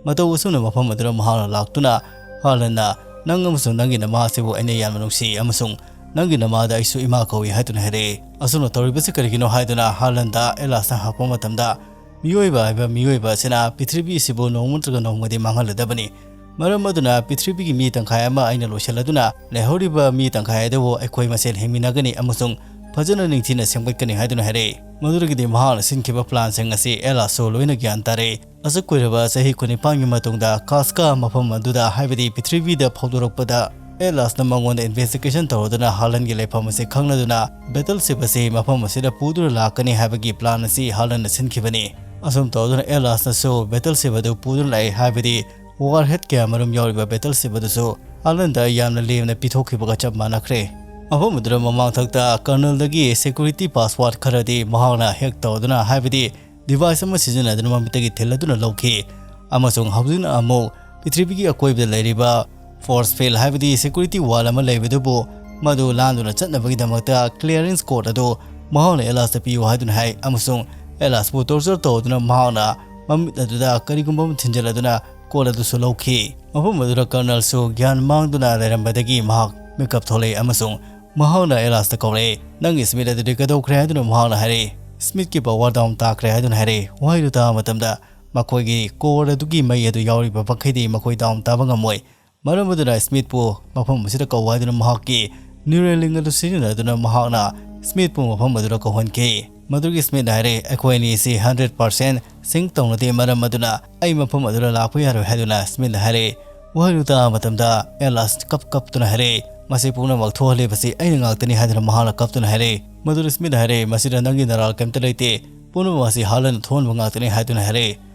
ꯃꯇꯧ ꯑꯁꯨꯝꯅ ꯃꯐꯝ ꯑꯗꯨꯗ ꯃꯍꯥꯛꯅ ꯂꯥꯛꯇꯨꯅ ꯍꯥꯂꯟꯅ, "ꯅꯪ ꯑꯃꯁꯨꯡ ꯅꯪꯒꯤ ꯅꯃꯥ ꯑꯁꯤꯕꯨ ꯑꯩꯅ ꯌꯥꯝꯅ ꯅꯨꯡꯁꯤ, ꯑꯃꯁꯨꯡ ꯅꯪꯒꯤ ꯅꯃꯥꯗ ꯑꯩꯁꯨ ꯏꯃꯥ ꯀꯧꯏ" ꯍꯥꯏꯗꯨꯅ ꯍꯥꯏꯔꯛꯏ꯫ ꯑꯁꯨꯝꯅ ꯇꯧꯔꯤꯕꯁꯤ ꯀꯔꯤꯒꯤꯅꯣ ꯍꯥꯏꯗꯨꯅ ꯍꯥꯂꯟꯗ ꯑꯦꯂꯥꯁꯅ ꯍꯪꯉꯛꯄ ꯃꯇꯝꯗ, "ꯃꯤꯑꯣꯏꯕ ꯍꯥꯏꯕ ꯃꯤꯑꯣꯏꯕ ꯑꯁꯤꯅ ꯄ꯭ꯔꯤꯊꯤꯕꯤ ꯑꯁꯤꯕꯨ ꯅꯣꯡꯃ ꯅꯠꯇ꯭ꯔꯒ ꯅꯣꯡꯃꯗꯤ ꯃꯥꯡꯍꯜꯂꯗꯕꯅꯤ꯫ ꯃꯔꯝ ꯑꯗꯨꯅ ꯄ꯭ꯔꯤꯊꯤꯕꯤꯒꯤ ꯃꯤ ꯇꯪꯈꯥꯏ ꯑꯃ ꯑꯩꯅ ꯂꯣꯏꯁꯤꯜꯂꯗꯨꯅ, ꯂꯩꯍꯧꯔꯤꯕ ꯃꯤ ꯇꯪꯈꯥꯏ ꯑꯗꯨꯕꯨ ꯑꯩꯈꯣꯏ ꯃꯁꯦꯟ ꯍꯤꯡꯃꯤꯟꯅꯒꯅꯤ ꯑꯃꯁꯨꯡ ꯐꯖꯅ ꯅꯤꯡꯊꯤꯅ ꯁꯦꯝꯒꯠꯀꯅꯤ" ꯍꯥꯏꯗꯨꯅ ꯍꯥꯏꯔꯛꯏ꯫ ꯃꯗꯨꯗꯒꯤꯗꯤ ꯃꯍꯥꯛꯅ ꯁꯤꯟꯈꯤꯕ ꯄ꯭ꯂꯥꯟꯁꯤꯡ ꯑꯁꯤ ꯑꯦꯂꯥꯁꯁꯨ ꯂꯣꯏꯅ ꯒ꯭ꯌꯥꯟ ꯇꯥꯔꯦ꯫ ꯑꯁꯨꯛ ꯀꯨꯏꯔꯕ ꯆꯍꯤ ꯀꯨꯟꯅꯤꯄꯥꯟꯒꯤ ꯃꯇꯨꯡꯗ ꯀꯥꯁꯀꯥ ꯃꯐꯝ ꯑꯗꯨꯗ, ꯍꯥꯏꯕꯗꯤ ꯄ꯭ꯔꯤꯊꯤꯕꯤꯗ ꯐꯥꯎꯗꯣꯔꯛꯄꯗ, ꯑꯦꯂꯥꯁꯅ ꯃꯉꯣꯟꯗ ꯏꯟꯚꯦꯁꯇꯤꯒꯦꯁꯟ ꯇꯧꯔꯗꯨꯅ ꯍꯥꯂꯟꯒꯤ ꯂꯩꯐꯝ ꯑꯁꯤ ꯈꯪꯂꯗꯨꯅ ꯕꯦꯇꯜ ꯁꯤꯞ ꯑꯁꯤ ꯃꯐꯝ ꯑꯁꯤꯗ ꯄꯨꯗꯨꯅ ꯂꯥꯛꯀꯅꯤ ꯍꯥꯏꯕꯒꯤ ꯄ꯭ꯂꯥꯟ ꯑꯁꯤ ꯍꯥꯂꯟꯅ ꯁꯤꯟꯈꯤꯕꯅꯤ꯫ ꯑꯁꯨꯝ ꯇꯧꯗꯨꯅ ꯑꯦꯂꯥꯁꯅꯁꯨ ꯕꯦꯇꯜ ꯁꯤꯞ ꯑꯗꯨ ꯄꯨꯗꯨꯅ ꯂꯥꯛꯏ, ꯍꯥꯏꯕꯗꯤ ꯋꯥꯔ ꯍꯦꯗ ꯀꯌꯥ ꯃꯔꯨꯝ ꯌꯥꯎꯔꯤꯕ ꯕꯦꯇꯜ ꯁꯤꯞ ꯑꯗꯨꯁꯨ ꯍꯥꯂꯟꯗ ꯌꯥꯝꯅ ꯂꯦꯝꯅ ꯄꯤꯊꯣꯛꯈꯤꯕꯒ ꯆꯞ ꯃꯥꯟꯅꯈ꯭ꯔꯦ꯫ ꯃꯐꯝ ꯑꯗꯨꯗ ꯃꯃꯥꯡꯊꯛꯇ ꯀꯔꯅꯜꯗꯒꯤ ꯁꯦꯀ꯭ꯌꯨꯔꯤꯇꯤ ꯄꯥꯁꯋꯥꯔꯗ ꯈꯔꯗꯤ ꯃꯍꯥꯛꯅ ꯍꯦꯛ ꯇꯧꯗꯨꯅ, ꯍꯥꯏꯕꯗꯤ ꯗꯤꯚꯥꯏꯁ ꯑꯃ ꯁꯤꯖꯤꯟꯅꯗꯨꯅ ꯃꯃꯤꯠꯇꯒꯤ ꯊꯤꯜꯂꯗꯨꯅ ꯂꯧꯈꯤ, ꯑꯃꯁꯨꯡ ꯍꯧꯖꯤꯛꯅ ꯑꯃꯨꯛ ꯄ꯭ꯔꯤꯊꯤꯕꯤꯒꯤ ꯑꯀꯣꯏꯕꯗ ꯂꯩꯔꯤꯕ ꯐꯣꯔꯁ ꯐꯤꯜ, ꯍꯥꯏꯕꯗꯤ ꯁꯦꯀ꯭ꯌꯨꯔꯤꯇꯤ ꯋꯥꯜ ꯑꯃ ꯂꯩꯕꯗꯨꯕꯨ ꯃꯗꯨ ꯂꯥꯟꯗꯨꯅ ꯆꯠꯅꯕꯒꯤꯗꯃꯛꯇ ꯀ꯭ꯂꯤꯌꯔꯦꯟꯁ ꯀꯣꯗ ꯑꯗꯨ ꯃꯍꯥꯛꯅ ꯑꯦꯂꯥꯁꯇ ꯄꯤꯌꯨ ꯍꯥꯏꯗꯨꯅ ꯍꯥꯏ, ꯑꯃꯁꯨꯡ ꯑꯦꯂꯥꯁꯄꯨ ꯇꯣꯔꯆꯔ ꯇꯧꯗꯨꯅ ꯃꯍꯥꯛꯅ ꯃꯃꯤꯠ ꯑꯗꯨꯗ ꯀꯔꯤꯒꯨꯝꯕ ꯑꯃ ꯊꯤꯟꯖꯤꯜꯂꯗꯨꯅ ꯀꯣꯗ ꯑꯗꯨꯁꯨ ꯂꯧꯈꯤ꯫ ꯃꯐꯝ ꯑꯗꯨꯗ ꯀꯔꯅꯜꯁꯨ ꯒ꯭ꯌꯥꯟ ꯃꯥꯡꯗꯨꯅ ꯂꯩꯔꯝꯕꯗꯒꯤ ꯃꯍꯥꯛ ꯃꯤꯀꯞ ꯊꯣꯛꯂꯛꯏ ꯑꯃꯁꯨꯡ ꯃꯍꯥꯛꯅ ꯑꯦꯂꯥꯁꯇ ꯀꯧꯔꯛꯏ꯫ "ꯅꯪꯒꯤ ꯁ꯭ꯃꯤꯠ ꯑꯗꯨꯗꯤ ꯀꯩꯗꯧꯈ꯭ꯔꯦ?" ꯍꯥꯏꯗꯨꯅ ꯃꯍꯥꯛꯅ ꯍꯥꯏꯔꯛꯏ꯫ "ꯁ꯭ꯃꯤꯠꯀꯤ ꯄꯋꯥꯔ ꯗꯥꯎꯟ ꯇꯥꯈ꯭ꯔꯦ" ꯍꯥꯏꯗꯨꯅ ꯍꯥꯏꯔꯛꯏ꯫ ꯋꯥꯍꯩꯗꯨ ꯇꯥꯕ ꯃꯇꯝꯗ ꯃꯈꯣꯏꯒꯤ ꯀꯣꯔ ꯑꯗꯨꯒꯤ ꯃꯩ ꯑꯗꯨ ꯌꯥꯎꯔꯤꯕ ꯃꯈꯩꯗꯤ ꯃꯈꯣꯏ ꯗꯥꯎꯟ ꯇꯥꯕ ꯉꯝꯃꯣꯏ꯫ ꯃꯔꯝ ꯑꯗꯨꯅ ꯁ꯭ꯃꯤꯠꯄꯨ ꯃꯐꯝ ꯑꯁꯤꯗ ꯀꯧ ꯍꯥꯏꯗꯨꯅ ꯃꯍꯥꯛꯀꯤ ꯅ꯭ꯌꯨꯔꯦꯂꯤꯡ ꯑꯗꯨ ꯁꯤꯖꯤꯟꯅꯗꯨꯅ ꯃꯍꯥꯛꯅ ꯁ꯭ꯃꯤꯠꯄꯨ ꯃꯐꯝ ꯑꯗꯨꯗ ꯀꯧꯍꯟꯈꯤ꯫ ꯃꯗꯨꯒꯤ ꯁ꯭ꯃꯤꯠꯅ ꯍꯥꯏꯔꯦ, "ꯑꯩꯈꯣꯏ ꯑꯅꯤ ꯑꯁꯤ ꯍꯟꯗ꯭ꯔꯦꯠ ꯄꯥꯔꯁꯦꯟ ꯁꯤꯡ ꯇꯧꯅꯗꯦ, ꯃꯔꯝ ꯑꯗꯨꯅ ꯑꯩ ꯃꯐꯝ ꯑꯗꯨꯗ ꯂꯥꯛꯄ ꯌꯥꯔꯣꯏ" ꯍꯥꯏꯗꯨꯅ ꯁ꯭ꯃꯤꯠꯅ ꯍꯥꯏꯔꯦ꯫ ꯋꯥꯍꯩꯗꯨ ꯇꯥꯕ ꯃꯇꯝꯗ ꯑꯦꯂꯥꯁ ꯀꯞ ꯀꯞꯇꯨꯅ ꯍꯥꯏꯔꯦ, "ꯃꯁꯤ ꯄꯨꯝꯅꯃꯛ ꯊꯣꯛꯍꯜꯂꯤꯕꯁꯤ ꯑꯩꯅ ꯉꯥꯛꯇꯅꯤ" ꯍꯥꯏꯗꯨꯅ ꯃꯍꯥꯛꯅ ꯀꯞꯇꯨꯅ ꯍꯥꯏꯔꯦ꯫ ꯃꯗꯨꯗ ꯁ꯭ꯃꯤꯠꯅ ꯍꯥꯏꯔꯦ, "ꯃꯁꯤꯗ ꯅꯪꯒꯤ ꯅꯔꯥꯜ ꯀꯔꯤꯝꯇ ꯂꯩꯇꯦ, ꯄꯨꯝꯅꯃꯛ ꯑꯁꯤ ꯍꯥꯂꯟꯅ ꯊꯣꯛꯍꯟꯕ ꯉꯥꯛꯇꯅꯤ" ꯍꯥꯏꯗꯨꯅ ꯍꯥꯏꯔꯦ꯫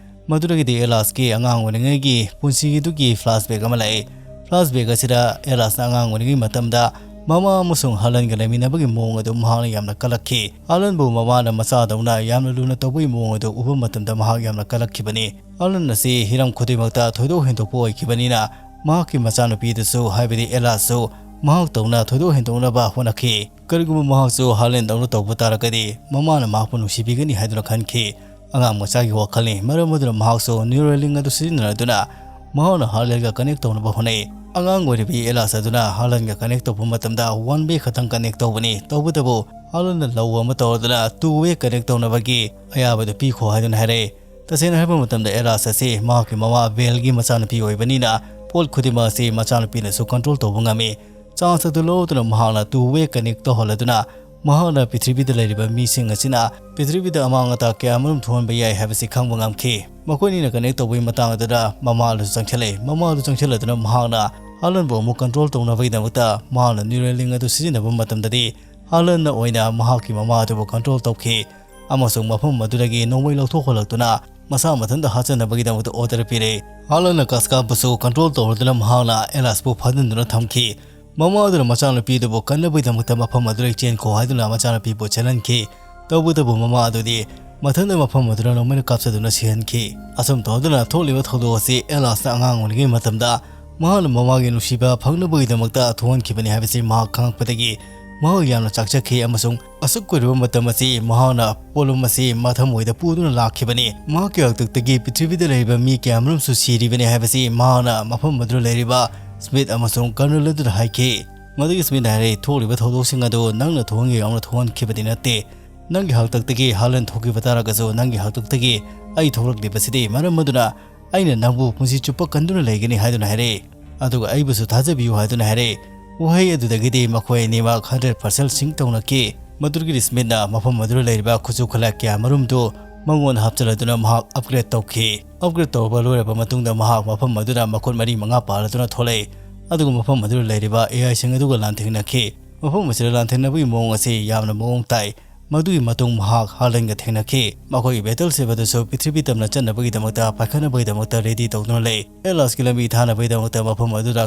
ꯃꯗꯨꯗꯒꯤꯗꯤ ꯑꯦꯂꯥꯁꯀꯤ ꯑꯉꯥꯡ ꯑꯣꯏꯔꯤꯉꯩꯒꯤ ꯄꯨꯟꯁꯤꯒꯤꯗꯨꯒꯤ flashback ꯑꯃ ꯂꯥꯛꯏ꯫ Flashback ꯑꯁꯤꯗ ꯑꯦꯂꯥꯁꯅ ꯑꯉꯥꯡ ꯑꯣꯏꯔꯤꯉꯩ ꯃꯇꯝꯗ ꯃꯃꯥ ꯑꯃꯁꯨꯡ ꯍꯥꯂꯟꯒ ꯂꯩꯃꯤꯟꯅꯕꯒꯤ ꯃꯑꯣꯡ ꯑꯗꯨ ꯃꯍꯥꯛꯅ ꯌꯥꯝꯅ ꯀꯜꯂꯛꯈꯤ꯫ ꯍꯥꯂꯟꯕꯨ ꯃꯃꯥꯅ ꯃꯆꯥꯗꯧꯅ ꯌꯥꯝꯅ ꯂꯨꯅ ꯇꯧꯕꯒꯤ ꯃꯑꯣꯡ ꯑꯗꯨ ꯎꯕ ꯃꯇꯝꯗ ꯃꯍꯥꯛ ꯌꯥꯝꯅ ꯀꯜꯂꯛꯈꯤꯕꯅꯤ꯫ ꯍꯥꯂꯟ ꯑꯁꯤ ꯍꯤꯔꯝ ꯈꯨꯗꯤꯡꯃꯛꯇ ꯊꯣꯏꯗꯣꯛ ꯍꯦꯟꯗꯣꯛꯄ ꯑꯣꯏꯈꯤꯕꯅꯤꯅ ꯃꯍꯥꯛꯀꯤ ꯃꯆꯥꯅꯨꯄꯤꯗꯁꯨ, ꯍꯥꯏꯕꯗꯤ ꯑꯦꯂꯥꯁꯁꯨ, ꯃꯍꯥꯛꯇꯧꯅ ꯊꯣꯏꯗꯣꯛ ꯍꯦꯟꯗꯣꯛꯅꯕ ꯍꯣꯠꯅꯈꯤ꯫ ꯀꯔꯤꯒꯨꯝꯕ ꯃꯍꯥꯛꯁꯨ ꯍꯥꯂꯟꯗꯧꯅ ꯇꯧꯕ ꯇꯥꯔꯒꯗꯤ ꯃꯃꯥꯅ ꯃꯍꯥꯛꯄꯨ ꯅꯨꯡꯁꯤꯕꯤꯒꯅꯤ ꯍꯥꯏꯗꯨꯅ ꯈꯟꯈꯤ꯫ ꯑꯉꯥꯡ ꯃꯆꯥꯒꯤ ꯋꯥꯈꯜꯅꯤ, ꯃꯔꯝ ꯑꯗꯨꯅ ꯃꯍꯥꯛꯁꯨ Neuralink ꯑꯗꯨ ꯁꯤꯖꯤꯟꯅꯔꯗꯨꯅ ꯃꯍꯥꯛꯅ ꯍꯥꯂꯟꯒ connect ꯇꯧꯅꯕ ꯍꯣꯠꯅꯩ꯫ ꯑꯉꯥꯡ ꯑꯣꯏꯔꯤꯕꯤ ꯑꯦꯂꯥꯁ ꯑꯗꯨꯅ ꯍꯥꯂꯟꯒ connect ꯇꯧꯕ ꯃꯇꯝꯗ one way ꯈꯛꯇꯪ connect ꯇꯧꯕꯅꯤ꯫ ꯇꯧꯕꯇꯕꯨ ꯍꯥꯂꯟꯅ ꯂꯧ ꯑꯃ ꯇꯧꯔꯗꯨꯅ two way connect ꯇꯧꯅꯕꯒꯤ ꯑꯌꯥꯕꯗꯨ ꯄꯤꯈꯣ ꯍꯥꯏꯗꯨꯅ ꯍꯥꯏꯔꯛꯏ꯫ ꯇꯁꯦꯡꯅ ꯍꯥꯏꯕ ꯃꯇꯝꯗ ꯑꯦꯂꯥꯁ ꯑꯁꯤ ꯃꯍꯥꯛꯀꯤ ꯃꯃꯥ ꯕꯦꯜꯒꯤ ꯃꯆꯥꯅꯨꯄꯤ ꯑꯣꯏꯕꯅꯤꯅ ꯄꯣꯠ ꯈꯨꯗꯤꯡꯃꯛ ꯑꯁꯤ ꯃꯆꯥꯅꯨꯄꯤꯅꯁꯨ control ꯇꯧꯕ ꯉꯝꯃꯤ꯫ Chance ꯑꯗꯨ ꯂꯧꯗꯨꯅ ꯃꯍꯥꯛꯅ two way connect ꯇꯧꯍꯜꯂꯗꯨꯅ ꯃꯍꯥꯛꯅ ꯄ꯭ꯔꯤꯊꯤꯕꯤꯗ ꯂꯩꯔꯤꯕ ꯃꯤꯁꯤꯡ ꯑꯁꯤꯅ ꯄ꯭ꯔꯤꯊꯤꯕꯤꯗ ꯑꯃꯥꯡ ꯑꯇꯥ ꯀꯌꯥ ꯑꯃꯔꯣꯝ ꯊꯣꯛꯍꯟꯕ ꯌꯥꯏ ꯍꯥꯏꯕꯁꯤ ꯈꯪꯕ ꯉꯝꯈꯤ꯫ ꯃꯈꯣꯏꯅꯤꯅ connect ꯇꯧꯕꯒꯤ ꯃꯇꯥꯡ ꯑꯗꯨꯗ ꯃꯃꯥ ꯑꯗꯨꯁꯨ ꯆꯪꯁꯤꯜꯂꯛꯏ꯫ ꯃꯃꯥ ꯑꯗꯨ ꯆꯪꯁꯤꯜꯂꯗꯨꯅ ꯃꯍꯥꯛꯅ ꯍꯥꯂꯟꯕꯨ ꯑꯃꯨꯛ control ꯇꯧꯅꯕꯒꯤꯗꯃꯛꯇ ꯃꯍꯥꯛꯅ Neuralink ꯑꯗꯨ ꯁꯤꯖꯤꯟꯅꯕ ꯃꯇꯝꯗꯗꯤ ꯍꯥꯂꯟꯅ ꯑꯣꯏꯅ ꯃꯍꯥꯛꯀꯤ ꯃꯃꯥ ꯑꯗꯨꯕꯨ control ꯇꯧꯈꯤ ꯑꯃꯁꯨꯡ ꯃꯐꯝ ꯑꯗꯨꯗꯒꯤ ꯅꯣꯡꯃꯩ ꯂꯧꯊꯣꯛꯍꯜꯂꯛꯇꯨꯅ ꯃꯁꯥ ꯃꯊꯟꯇ ꯍꯥꯠꯆꯅꯕꯒꯤꯗꯃꯛꯇ order ꯄꯤꯔꯦ꯫ ꯍꯥꯂꯟꯅ ꯀꯥꯁꯀꯥꯞꯄꯨꯁꯨ control ꯇꯧꯔꯗꯨꯅ ꯃꯍꯥꯛꯅ ꯑꯦꯂꯥꯁꯄꯨ ꯐꯥꯖꯤꯟꯗꯨꯅ ꯊꯝꯈꯤ꯫ ꯃꯃꯥ ꯑꯗꯨꯅ ꯃꯆꯥꯅꯨꯄꯤ ꯑꯗꯨꯕꯨ ꯀꯟꯅꯕꯒꯤꯗꯃꯛꯇ ꯃꯐꯝ ꯑꯗꯨꯗꯒꯤ ꯆꯦꯟꯈꯣ ꯍꯥꯏꯗꯨꯅ ꯃꯆꯥꯅꯨꯄꯤꯕꯨ ꯆꯦꯜꯍꯟꯈꯤ꯫ ꯇꯧꯕꯇꯕꯨ ꯃꯃꯥ ꯑꯗꯨꯗꯤ ꯃꯊꯟꯇ ꯃꯐꯝ ꯑꯗꯨꯗ ꯅꯣꯡꯃꯩꯅ ꯀꯥꯞꯆꯗꯨꯅ ꯁꯤꯍꯟꯈꯤ꯫ ꯑꯁꯨꯝ ꯇꯧꯗꯨꯅ ꯊꯣꯛꯂꯤꯕ ꯊꯧꯗꯣꯛ ꯑꯁꯤ ꯑꯦꯂꯥꯁꯅ ꯑꯉꯥꯡ ꯑꯣꯏꯔꯤꯉꯩ ꯃꯇꯝꯗ ꯃꯍꯥꯛꯅ ꯃꯃꯥꯒꯤ ꯅꯨꯡꯁꯤꯕ ꯐꯪꯅꯕꯒꯤꯗꯃꯛꯇ ꯊꯣꯛꯍꯟꯈꯤꯕꯅꯤ ꯍꯥꯏꯕꯁꯤ ꯃꯍꯥꯛ ꯈꯪꯂꯛꯄꯗꯒꯤ ꯃꯍꯥꯛ ꯌꯥꯝꯅ ꯆꯥꯛꯆꯈꯤ ꯑꯃꯁꯨꯡ ꯑꯁꯨꯛ ꯀꯨꯏꯔꯕ ꯃꯇꯝ ꯑꯁꯤ ꯃꯍꯥꯛꯅ ꯄꯣꯠꯂꯨꯝ ꯑꯁꯤ ꯃꯊꯃꯣꯏꯗ ꯄꯨꯗꯨꯅ ꯂꯥꯛꯈꯤꯕꯅꯤ꯫ ꯃꯍꯥꯛꯀꯤ ꯍꯥꯛꯇꯛꯇꯒꯤ ꯄ꯭ꯔꯤꯊꯤꯕꯤꯗ ꯂꯩꯔꯤꯕ ꯃꯤ ꯀꯌꯥꯃꯔꯨꯝꯁꯨ ꯁꯤꯔꯤꯕꯅꯤ ꯍꯥꯏꯕꯁꯤ ꯃꯍꯥꯛꯅ ꯃꯐꯝ ꯑꯗꯨꯗ ꯂꯩꯔꯤꯕ ꯁ꯭ꯃꯤꯊ ꯑꯃꯁꯨꯡ ꯀꯔꯅꯦꯜ ꯑꯗꯨꯗ ꯍꯥꯏꯈꯤ꯫ ꯃꯗꯨꯒꯤ ꯁ꯭ꯃꯤꯊꯅ ꯍꯥꯏꯔꯦ, "ꯊꯣꯛꯂꯤꯕ ꯊꯧꯗꯣꯛꯁꯤꯡ ꯑꯗꯨ ꯅꯪꯅ ꯊꯣꯛꯍꯟꯒꯦ ꯌꯥꯎꯅ ꯊꯣꯛꯍꯟꯈꯤꯕꯗꯤ ꯅꯠꯇꯦ꯫ ꯅꯪꯒꯤ ꯍꯥꯛꯇꯛꯇꯒꯤ ꯍꯥꯂꯟ ꯊꯣꯛꯈꯤꯕ ꯇꯥꯔꯒꯁꯨ ꯅꯪꯒꯤ ꯍꯥꯛꯇꯛꯇꯒꯤ ꯑꯩ ꯊꯣꯛꯂꯛꯂꯤꯕꯁꯤꯗꯤ ꯃꯔꯝ ꯑꯗꯨꯅ ꯑꯩꯅ ꯅꯪꯕꯨ ꯄꯨꯟꯁꯤ ꯆꯨꯞꯄ ꯀꯟꯗꯨꯅ ꯂꯩꯒꯅꯤ" ꯍꯥꯏꯗꯨꯅ ꯍꯥꯏꯔꯦ꯫ ꯑꯗꯨꯒ "ꯑꯩꯕꯨꯁꯨ ꯊꯥꯖꯕꯤꯌꯨ" ꯍꯥꯏꯗꯨꯅ ꯍꯥꯏꯔꯦ꯫ ꯋꯥꯍꯩ ꯑꯗꯨꯗꯒꯤꯗꯤ ꯃꯈꯣꯏ ꯑꯅꯤꯃꯛ hundred percent sync ꯇꯧꯅꯈꯤ꯫ ꯃꯗꯨꯗꯒꯤꯗꯤ ꯁ꯭ꯃꯤꯊꯅ ꯃꯐꯝ ꯑꯗꯨꯗ ꯂꯩꯔꯤꯕ ꯈꯨꯠꯁꯨ ꯈꯨꯠꯂꯥꯏ ꯀꯌꯥ ꯃꯔꯨꯝꯗꯨ ꯃꯉꯣꯟꯗ ꯍꯥꯞꯆꯤꯜꯂꯗꯨꯅ ꯃꯍꯥꯛ upgrade ꯇꯧꯈꯤ꯫ Upgrade ꯇꯧꯔꯕ ꯂꯣꯏꯔꯕ ꯃꯇꯨꯡꯗ ꯃꯍꯥꯛ ꯃꯐꯝ ꯑꯗꯨꯗ ꯃꯈꯨꯠ ꯃꯔꯤ ꯃꯉꯥ ꯄꯥꯜꯂꯗꯨꯅ ꯊꯣꯛꯂꯛꯏ꯫ ꯑꯗꯨꯒ ꯃꯐꯝ ꯑꯗꯨꯗ ꯂꯩꯔꯤꯕ A I ꯁꯤꯡ ꯑꯗꯨꯒ ꯂꯥꯟꯊꯦꯡꯅꯈꯤ꯫ ꯃꯐꯝ ꯑꯁꯤꯗ ꯂꯥꯟꯊꯦꯡꯅꯕꯒꯤ ꯃꯑꯣꯡ ꯑꯁꯤ ꯌꯥꯝꯅ ꯃꯑꯣꯡ ꯇꯥꯏ꯫ ꯃꯗꯨꯒꯤ ꯃꯇꯨꯡ ꯃꯍꯥꯛ ꯍꯥꯂꯟꯒ ꯊꯦꯡꯅꯈꯤ꯫ ꯃꯈꯣꯏꯒꯤ battleship ꯑꯗꯨꯁꯨ ꯄ꯭ꯔꯤꯊꯤꯕꯤ ꯇꯝꯅ ꯆꯠꯅꯕꯒꯤꯗꯃꯛꯇ ꯄꯥꯏꯈꯠꯅꯕꯒꯤꯗꯃꯛꯇ ready ꯇꯧꯗꯨꯅ ꯂꯩ꯫ ꯑꯦꯂꯥꯁꯀꯤ ꯂꯝꯕꯤ ꯊꯥꯅꯕꯒꯤꯗꯃꯛꯇ ꯃꯐꯝ ꯑꯗꯨꯗ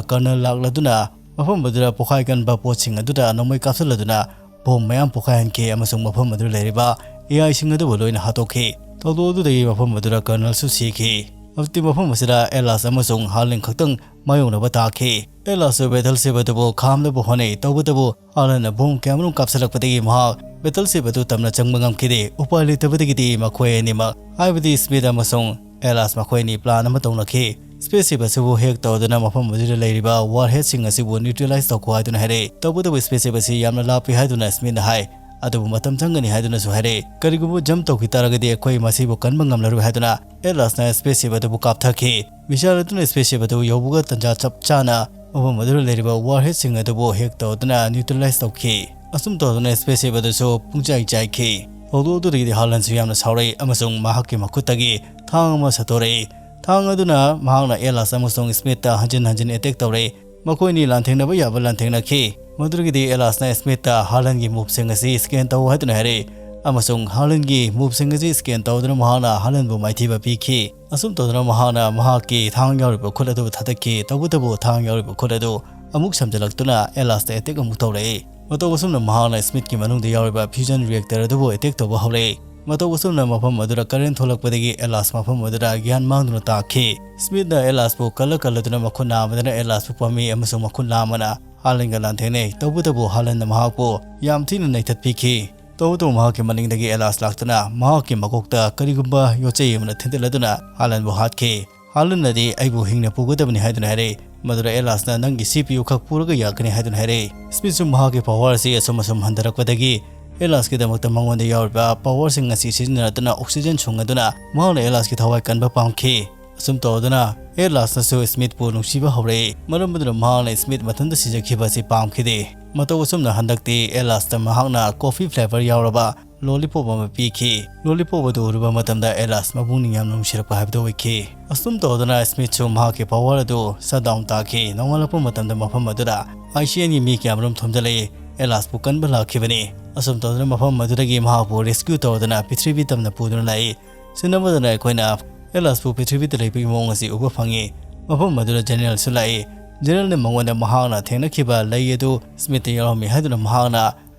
colonel ꯂꯥꯛꯂꯗꯨꯅ ꯃꯐꯝ ꯑꯗꯨꯗ ꯄꯣꯈꯥꯏ ꯀꯟꯕ ꯄꯣꯠꯁꯤꯡ ꯑꯗꯨꯗ ꯅꯣꯡꯃꯩ ꯀꯥꯞꯁꯤꯜꯂꯗꯨꯅ bomb ꯃꯌꯥꯝ ꯄꯣꯈꯥꯏꯍꯟꯈꯤ ꯑꯃꯁꯨꯡ ꯃꯐꯝ ꯑꯗꯨꯗ ꯂꯩꯔꯤꯕ A I ꯁꯤꯡ ꯑꯗꯨꯕꯨ ꯂꯣꯏꯅ ꯍꯥꯠꯇꯣꯛꯈꯤ꯫ ꯊꯧꯗꯣꯛ ꯑꯗꯨꯗꯒꯤ ꯃꯐꯝ ꯑꯗꯨꯗ colonelꯁꯨ ꯁꯤꯈꯤ꯫ ꯍꯧꯖꯤꯛꯇꯤ ꯃꯐꯝ ꯑꯁꯤꯗ ꯑꯦꯂꯥꯁ ꯑꯃꯁꯨꯡ ꯍꯥꯂꯟ ꯈꯛꯇꯪ ꯃꯥꯌꯣꯛꯅꯕ ꯇꯥꯈꯤ꯫ ꯑꯦꯂꯥꯁꯁꯨ battleship ꯑꯗꯨꯕꯨ ꯈꯥꯝꯅꯕ ꯍꯣꯠꯅꯩ, ꯇꯧꯕꯇꯕꯨ ꯍꯥꯂꯟꯅ bomb ꯀꯌꯥꯃꯔꯨꯝ ꯀꯥꯞꯁꯤꯜꯂꯛꯄꯗꯒꯤ ꯃꯍꯥꯛ battleship ꯑꯗꯨ ꯇꯝꯅ ꯆꯪꯕ ꯉꯝꯈꯤꯗꯦ꯫ ꯎꯄꯥꯏ ꯂꯩꯇꯕꯗꯒꯤꯗꯤ ꯃꯈꯣꯏ ꯑꯅꯤꯃꯛ, ꯍꯥꯏꯕꯗꯤ ꯁ꯭ꯃꯤꯊ ꯑꯃꯁꯨꯡ ꯑꯦꯂꯥꯁ, ꯃꯈꯣꯏ ꯑꯅꯤ plan ꯑꯃ ꯇꯧꯅꯈꯤ꯫ Spaceship ꯑꯁꯤꯕꯨ hack ꯇꯧꯗꯨꯅ ꯃꯐꯝ ꯑꯗꯨꯗ ꯂꯩꯔꯤꯕ warheadꯁꯤꯡ ꯑꯁꯤꯕꯨ neutralize ꯇꯧꯈꯣ ꯍꯥꯏꯗꯨꯅ ꯍꯥꯏꯔꯛꯏ꯫ ꯇꯧꯕꯇꯕꯨ spaceship ꯑꯁꯤ ꯌꯥꯝꯅ ꯂꯥꯞꯄꯤ ꯍꯥꯏꯗꯨꯅ ꯁ꯭ꯃꯤꯊꯅ ꯍꯥꯏ꯫ ꯑꯗꯨꯕꯨ ꯃꯇꯝ ꯆꯪꯒꯅꯤ ꯍꯥꯏꯗꯨꯅꯁꯨ ꯍꯥꯏꯔꯛꯏ꯫ ꯀꯔꯤꯒꯨꯝꯕ jump ꯇꯧꯈꯤ ꯇꯥꯔꯒꯗꯤ ꯑꯩꯈꯣꯏ ꯃꯁꯤꯕꯨ ꯀꯟꯕ ꯉꯝꯂꯔꯣꯏ ꯍꯥꯏꯗꯨꯅ ꯑꯦꯂꯥꯁꯅ spaceship ꯑꯗꯨꯕꯨ ꯀꯥꯞꯊꯈꯤ꯫ Missile ꯑꯗꯨꯅ spaceship ꯑꯗꯨ ꯌꯧꯕꯒ ꯇꯟꯖꯥ ꯆꯞ ꯆꯥꯅ ꯃꯐꯝ ꯑꯗꯨꯗ ꯂꯩꯔꯤꯕ warheadꯁꯤꯡ ꯑꯗꯨꯕꯨ hack ꯇꯧꯗꯨꯅ neutralize ꯇꯧꯈꯤ꯫ ꯑꯁꯨꯝ ꯇꯧꯗꯨꯅ spaceship ꯑꯗꯨꯁꯨ ꯄꯨꯡꯆꯥꯏ ꯆꯥꯏꯈꯤ꯫ ꯊꯧꯗꯣꯛ ꯑꯗꯨꯗꯒꯤꯗꯤ ꯍꯥꯂꯟꯁꯨ ꯌꯥꯝꯅ ꯁꯥꯎꯔꯛꯏ ꯑꯃꯁꯨꯡ ꯃꯍꯥꯛꯀꯤ ꯃꯈꯨꯠꯇꯒꯤ ꯊꯥꯡ ꯑꯃ ꯁꯠꯇꯣꯔꯛꯏ꯫ ꯊꯥꯡ ꯑꯗꯨꯅ ꯃꯍꯥꯛꯅ ꯑꯦꯂꯥꯁ ꯑꯃꯁꯨꯡ ꯁ꯭ꯃꯤꯊꯇ ꯍꯟꯖꯤꯟ ꯍꯟꯖꯤꯟ attack ꯇꯧꯔꯛꯏ꯫ ꯃꯈꯣꯏꯅꯤ ꯂꯥꯟꯊꯦꯡꯅꯕ ꯌꯥꯕ ꯂꯥꯟꯊꯦꯡꯅꯈꯤ꯫ ꯃꯗꯨꯗꯒꯤꯗꯤ ꯑꯦꯂꯥꯁꯅ ꯁ꯭ꯃꯤꯊꯇ ꯍꯥꯂꯟꯒꯤ moveꯁꯤꯡ ꯑꯁꯤ scan ꯇꯧ ꯍꯥꯏꯗꯨꯅ ꯍꯥꯏꯔꯛꯏ ꯑꯃꯁꯨꯡ ꯍꯥꯂꯟꯒꯤ moveꯁꯤꯡ ꯑꯁꯤ scan ꯇꯧꯗꯨꯅ ꯃꯍꯥꯛꯅ ꯍꯥꯂꯟꯕꯨ ꯃꯥꯏꯊꯤꯕ ꯄꯤꯈꯤ꯫ ꯑꯁꯨꯝ ꯇꯧꯗꯨꯅ ꯃꯍꯥꯛꯅ ꯃꯍꯥꯛꯀꯤ ꯊꯥꯡ ꯌꯥꯎꯔꯤꯕ ꯈꯨꯠ ꯑꯗꯨ ꯊꯥꯗꯠꯈꯤ꯫ ꯇꯧꯕꯇꯕꯨ ꯊꯥꯡ ꯌꯥꯎꯔꯤꯕ ꯈꯨꯠ ꯑꯗꯨ ꯑꯃꯨꯛ ꯁꯝꯖꯤꯜꯂꯛꯇꯨꯅ ꯑꯦꯂꯥꯁꯇ attack ꯑꯃꯨꯛ ꯇꯧꯔꯛꯏ꯫ ꯃꯇꯧ ꯑꯁꯨꯝꯅ ꯃꯍꯥꯛꯅ ꯁ꯭ꯃꯤꯊꯀꯤ ꯃꯅꯨꯡꯗ ꯌꯥꯎꯔꯤꯕ fusion reactor ꯑꯗꯨꯕꯨ attack ꯇꯧꯕ ꯍꯧꯔꯛꯏ꯫ ꯃꯇꯧ ꯑꯁꯨꯝꯅ ꯃꯐꯝ ꯑꯗꯨꯗ current ꯊꯣꯛꯂꯛꯄꯗꯒꯤ ꯑꯦꯂꯥꯁ ꯃꯐꯝ ꯑꯗꯨꯗ ꯒ꯭ꯌꯥꯟ ꯃꯥꯡꯗꯨꯅ ꯇꯥꯈꯤ꯫ ꯁ꯭ꯃꯤꯊꯅ ꯑꯦꯂꯥꯁꯄꯨ ꯀꯜꯂ ꯀꯜꯂꯗꯨꯅ ꯃꯈꯨꯠ ꯅꯥꯝꯃꯗꯅ ꯑꯦꯂꯥꯁꯄꯨ ꯄꯝꯃꯤ ꯑꯃꯁꯨꯡ ꯃꯈꯨꯠ ꯅꯥꯝꯃꯅ ꯍꯥꯂꯟꯒ ꯂꯥꯟꯊꯦꯡꯅꯩ꯫ ꯇꯧꯕꯇꯕꯨ ꯍꯥꯂꯟꯅ ꯃꯍꯥꯛꯄꯨ ꯌꯥꯝ ꯊꯤꯅ ꯅꯩꯊꯠꯄꯤꯈꯤ꯫ ꯇꯧꯕꯇꯕꯨ ꯃꯍꯥꯛꯀꯤ ꯃꯅꯤꯡꯗꯒꯤ ꯑꯦꯂꯥꯁ ꯂꯥꯛꯇꯨꯅ ꯃꯍꯥꯛꯀꯤ ꯃꯀꯣꯛꯇ ꯀꯔꯤꯒꯨꯝꯕ ꯌꯣꯠꯆꯩ ꯑꯃꯅ ꯊꯤꯟꯗꯠꯂꯗꯨꯅ ꯍꯥꯂꯟꯕꯨ ꯍꯥꯠꯈꯤ꯫ ꯍꯥꯂꯟꯅꯗꯤ "ꯑꯩꯕꯨ ꯍꯤꯡꯅ ꯄꯨꯒꯗꯕꯅꯤ" ꯍꯥꯏꯗꯨꯅ ꯍꯥꯏꯔꯛꯏ꯫ ꯃꯗꯨꯗ ꯑꯦꯂꯥꯁꯅ "ꯅꯪꯒꯤ C P U ꯈꯛ ꯄꯨꯔꯒ ꯌꯥꯒꯅꯤ" ꯍꯥꯏꯗꯨꯅ ꯍꯥꯏꯔꯛꯏ꯫ ꯁ꯭ꯃꯤꯊꯁꯨ ꯃꯍꯥꯛꯀꯤ power ꯑꯁꯤ ꯑꯁꯨꯝ ꯑꯁꯨꯝ ꯍꯟꯊꯔꯛꯄꯗꯒꯤ ꯑꯦꯂꯥꯁꯀꯤꯗꯃꯛꯇ ꯃꯉꯣꯟꯗ ꯌꯥꯎꯔꯤꯕ powerꯁꯤꯡ ꯑꯁꯤ ꯁꯤꯖꯤꯟꯅꯗꯨꯅ oxygen ꯁꯨꯡꯉꯗꯨꯅ ꯃꯍꯥꯛꯅ ꯑꯦꯂꯥꯁꯀꯤ ꯊꯋꯥꯏ ꯀꯟꯕ ꯄꯥꯝꯈꯤ꯫ ꯑꯁꯨꯝ ꯇꯧꯗꯨꯅ ꯑꯦꯂꯥꯁꯅꯁꯨ ꯁ꯭ꯃꯤꯊꯄꯨ ꯅꯨꯡꯁꯤꯕ ꯍꯧꯔꯛꯏ꯫ ꯃꯔꯝ ꯑꯗꯨꯅ ꯃꯍꯥꯛꯅ ꯁ꯭ꯃꯤꯊ ꯃꯊꯟꯇ ꯁꯤꯖꯈꯤꯕ ꯑꯁꯤ ꯄꯥꯝꯈꯤꯗꯦ꯫ ꯃꯇꯧ ꯑꯁꯨꯝꯅ ꯍꯟꯗꯛꯇꯤ ꯑꯦꯂꯥꯁꯇ ꯃꯍꯥꯛꯅ coffee flavour ꯌꯥꯎꯔꯕ lollipop ꯑꯃ ꯄꯤꯈꯤ꯫ Lollipop ꯑꯗꯨ ꯎꯔꯨꯕ ꯃꯇꯝꯗ ꯑꯦꯂꯥꯁ ꯃꯄꯨꯛꯅꯤꯡ ꯌꯥꯝꯅ ꯅꯨꯡꯁꯤꯔꯛꯄ ꯍꯥꯏꯕꯗꯨ ꯑꯣꯏꯈꯤ꯫ ꯑꯁꯨꯝ ꯇꯧꯗꯨꯅ ꯁ꯭ꯃꯤꯊꯁꯨ ꯃꯍꯥꯛꯀꯤ power ꯑꯗꯨ shut down ꯇꯥꯈꯤ꯫ ꯅꯣꯡꯉꯥꯜꯂꯛꯄ ꯃꯇꯝꯗ ꯃꯐꯝ ꯑꯗꯨꯗ ꯑꯥꯏꯁꯤꯑꯦꯟꯒꯤ ꯃꯤ ꯀꯌꯥꯃꯔꯨꯝ ꯊꯣꯝꯖꯤꯜꯂꯛꯏ꯫ ꯑꯦꯂꯥꯁꯄꯨ ꯀꯟꯕ ꯂꯥꯛꯈꯤꯕꯅꯤ꯫ ꯑꯁꯨꯝ ꯇꯧꯗꯨꯅ ꯃꯐꯝ ꯑꯗꯨꯗꯒꯤ ꯃꯍꯥꯛꯄꯨ ꯔꯦꯁꯀ꯭ꯌꯨ ꯇꯧꯗꯨꯅ ꯄ꯭ꯔꯤꯊꯤꯕꯤ ꯇꯝꯅ ꯄꯨꯗꯨꯅ ꯂꯥꯛꯏ꯫ ꯁꯤꯟꯅꯕꯗꯅ ꯑꯩꯈꯣꯏꯅ ꯑꯦꯂꯥꯁꯄꯨ ꯄ꯭ꯔꯤꯊꯤꯕꯤꯗ ꯂꯩꯕꯒꯤ ꯃꯑꯣꯡ ꯑꯁꯤ ꯎꯕ ꯐꯪꯉꯤ꯫ ꯃꯐꯝ ꯑꯗꯨꯗ ꯖꯦꯅꯦꯔꯦꯜꯁꯨ ꯂꯥꯛꯏ꯫ ꯖꯦꯅꯦꯔꯦꯜꯅ ꯃꯉꯣꯟꯗ ꯃꯍꯥꯛꯅ ꯊꯦꯡꯅꯈꯤꯕ ꯂꯩ ꯑꯗꯨ ꯁ꯭ꯃꯤꯠꯇ ꯌꯥꯎꯔꯝꯃꯤ ꯍꯥꯏꯗꯨꯅ ꯃꯍꯥꯛꯅ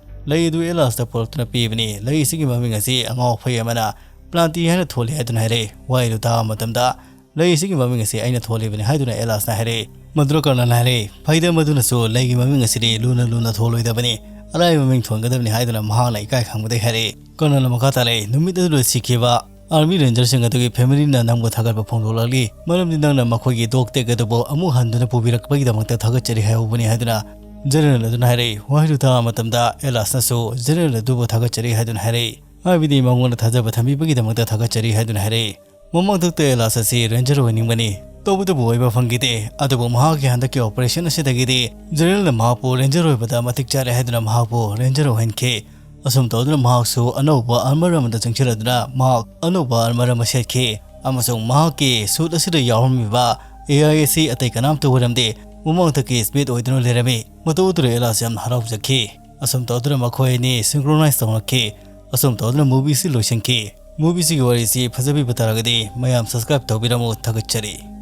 ꯂꯩ ꯑꯗꯨ ꯑꯦꯂꯥꯁꯇ ꯄꯨꯔꯛꯇꯨꯅ ꯄꯤꯕꯅꯤ꯫ ꯂꯩ ꯑꯁꯤꯒꯤ ꯃꯃꯤꯡ ꯑꯁꯤ ꯑꯉꯥꯎ ꯑꯐꯩ ꯑꯃꯅ ꯄ꯭ꯂꯥꯟꯇꯤ ꯍꯥꯏꯅ ꯊꯣꯜꯂꯤ ꯍꯥꯏꯗꯨꯅ ꯍꯥꯏꯔꯛꯏ꯫ ꯋꯥꯍꯩꯗꯨ ꯇꯥꯕ ꯃꯇꯝꯗ ꯂꯩ ꯑꯁꯤꯒꯤ ꯃꯃꯤꯡ ꯑꯁꯤ ꯑꯩꯅ ꯊꯣꯜꯂꯤꯕꯅꯤ ꯍꯥꯏꯗꯨꯅ ꯑꯦꯂꯥꯁꯅ ꯍꯥꯏꯔꯛꯏ꯫ ꯃꯗꯨꯗ ꯀꯔꯅꯅ ꯍꯥꯏꯔꯛꯏ, ꯐꯩꯗ, ꯃꯗꯨꯅꯁꯨ ꯂꯩꯒꯤ ꯃꯃꯤꯡ ꯑꯁꯤꯗꯤ ꯂꯨꯅ ꯂꯨꯅ ꯊꯣꯜꯂꯣꯏꯗꯕꯅꯤ, ꯑꯔꯥꯏꯕ ꯃꯃꯤꯡ ꯊꯣꯟꯒꯗꯕꯅꯤ ꯍꯥꯏꯗꯨꯅ ꯃꯍꯥꯛꯅ ꯏꯀꯥꯏ ꯈꯪꯕꯗꯒꯤ ꯍꯥꯏꯔꯛꯏ꯫ ꯀꯔꯅꯅ ꯃꯈꯥ ꯇꯥꯔꯛꯏ, ꯅꯨꯃꯤꯠ ꯑꯗꯨꯗ ꯁꯤꯈꯤꯕ ꯑꯥꯔꯃꯤ ꯔꯦꯟꯖꯔꯁꯤꯡ ꯑꯗꯨꯒꯤ ꯐꯦꯃꯤꯂꯤꯅ ꯅꯪꯕꯨ ꯊꯥꯒꯠꯄ ꯐꯣꯡꯗꯣꯛꯂꯛꯂꯤ, ꯃꯔꯝꯗꯤ ꯅꯪꯅ ꯃꯈꯣꯏꯒꯤ ꯗꯣꯛ ꯇꯦꯛ ꯑꯗꯨꯕꯨ ꯑꯃꯨꯛ ꯍꯟꯗꯨꯅ ꯄꯨꯕꯤꯔꯛꯄꯒꯤꯗꯃꯛꯇ ꯊꯥꯒꯠꯆꯔꯤ ꯍꯥꯏꯍꯧꯕꯅꯤ ꯍꯥꯏꯗꯨꯅ ꯖꯦꯅꯔꯦꯜ ꯑꯗꯨꯅ ꯍꯥꯏꯔꯛꯏ꯫ ꯋꯥꯍꯩꯗꯨ ꯇꯥꯕ ꯃꯇꯝꯗ ꯑꯦꯂꯥꯁꯅꯁꯨ ꯖꯦꯅꯔꯦꯜ ꯑꯗꯨꯕꯨ ꯊꯥꯒꯠꯆꯔꯤ ꯍꯥꯏꯗꯨꯅ ꯍꯥꯏꯔꯛꯏ, ꯍꯥꯏꯕꯗꯤ ꯃꯉꯣꯟꯗ ꯊꯥꯖꯕ ꯊꯝꯕꯤꯕꯒꯤꯗꯃꯛꯇ ꯊꯥꯒꯠꯆꯔꯤ ꯍꯥꯏꯗꯨꯅ ꯍꯥꯏꯔꯛꯏ꯫ ꯃꯃꯥꯡꯊꯛꯇ ꯑꯦꯂꯥꯁ ꯑꯁꯤ ꯔꯦꯟꯖꯔ ꯑꯣꯏꯅꯤꯡꯕꯅꯤ, ꯇꯧꯕꯇꯕꯨ ꯑꯣꯏꯕ ꯐꯪꯈꯤꯗꯦ꯫ ꯑꯗꯨꯕꯨ ꯃꯍꯥꯛꯀꯤ ꯍꯟꯗꯛꯀꯤ ꯑꯣꯄꯔꯦꯁꯟ ꯑꯁꯤꯗꯒꯤꯗꯤ ꯖꯦꯅꯔꯦꯜꯅ ꯃꯍꯥꯛꯄꯨ ꯔꯦꯟꯖꯔ ꯑꯣꯏꯕꯗ ꯃꯇꯤꯛ ꯆꯥꯔꯦ ꯍꯥꯏꯗꯨꯅ ꯃꯍꯥꯛꯄꯨ ꯔꯦꯟꯖꯔ ꯑꯣꯏꯍꯟꯈꯤ꯫ ꯑꯁꯨꯝ ꯇꯧꯗꯨꯅ ꯃꯍꯥꯛꯁꯨ ꯑꯅꯧꯕ ꯑꯥꯔꯃꯔ ꯑꯃꯗ ꯆꯪꯁꯤꯜꯂꯗꯨꯅ ꯃꯍꯥꯛ ꯑꯅꯧꯕ ꯑꯥꯔꯃꯔ ꯑꯃ ꯁꯦꯠꯈꯤ, ꯑꯃꯁꯨꯡ ꯃꯍꯥꯛꯀꯤ ꯁꯨꯠ ꯑꯁꯤꯗ ꯌꯥꯎꯔꯝꯃꯤꯕ ꯑꯦ ꯑꯥꯏ ꯑꯁꯤ ꯑꯇꯩ ꯀꯅꯥꯝꯇ ꯑꯣꯏꯔꯝꯗꯦ, ꯃꯃꯥꯡꯊꯛꯀꯤ ꯁ꯭ꯃꯤꯠ ꯑꯣꯏꯗꯨꯅ ꯂꯩꯔꯝꯃꯤ꯫ ꯃꯇꯧ ꯑꯗꯨꯗ ꯑꯦꯂꯥꯁ ꯌꯥꯝꯅ ꯍꯔꯥꯎꯖꯈꯤ꯫ ꯑꯁꯨꯝ ꯇꯧꯗꯨꯅ ꯃꯈꯣꯏ ꯑꯅꯤ ꯁꯤꯡꯀ꯭ꯔꯣꯅꯥꯏꯖ ꯇꯧꯅꯈꯤ꯫ ꯑꯁꯨꯝ ꯇꯧꯗꯨꯅ ꯃꯨꯚꯤꯁꯤ ꯂꯣꯏꯁꯤꯟꯈꯤ꯫ ꯃꯨꯚꯤꯁꯤꯒꯤ ꯋꯥꯔꯤꯁꯤ ꯐꯖꯕꯤꯕ ꯇꯥꯔꯒꯗꯤ ꯃꯌꯥꯝ ꯁꯕꯁꯀ꯭ꯔꯥꯏꯕ ꯇꯧꯕꯤꯔꯝꯃꯨ, ꯊꯥꯒꯠꯆꯔꯤ꯫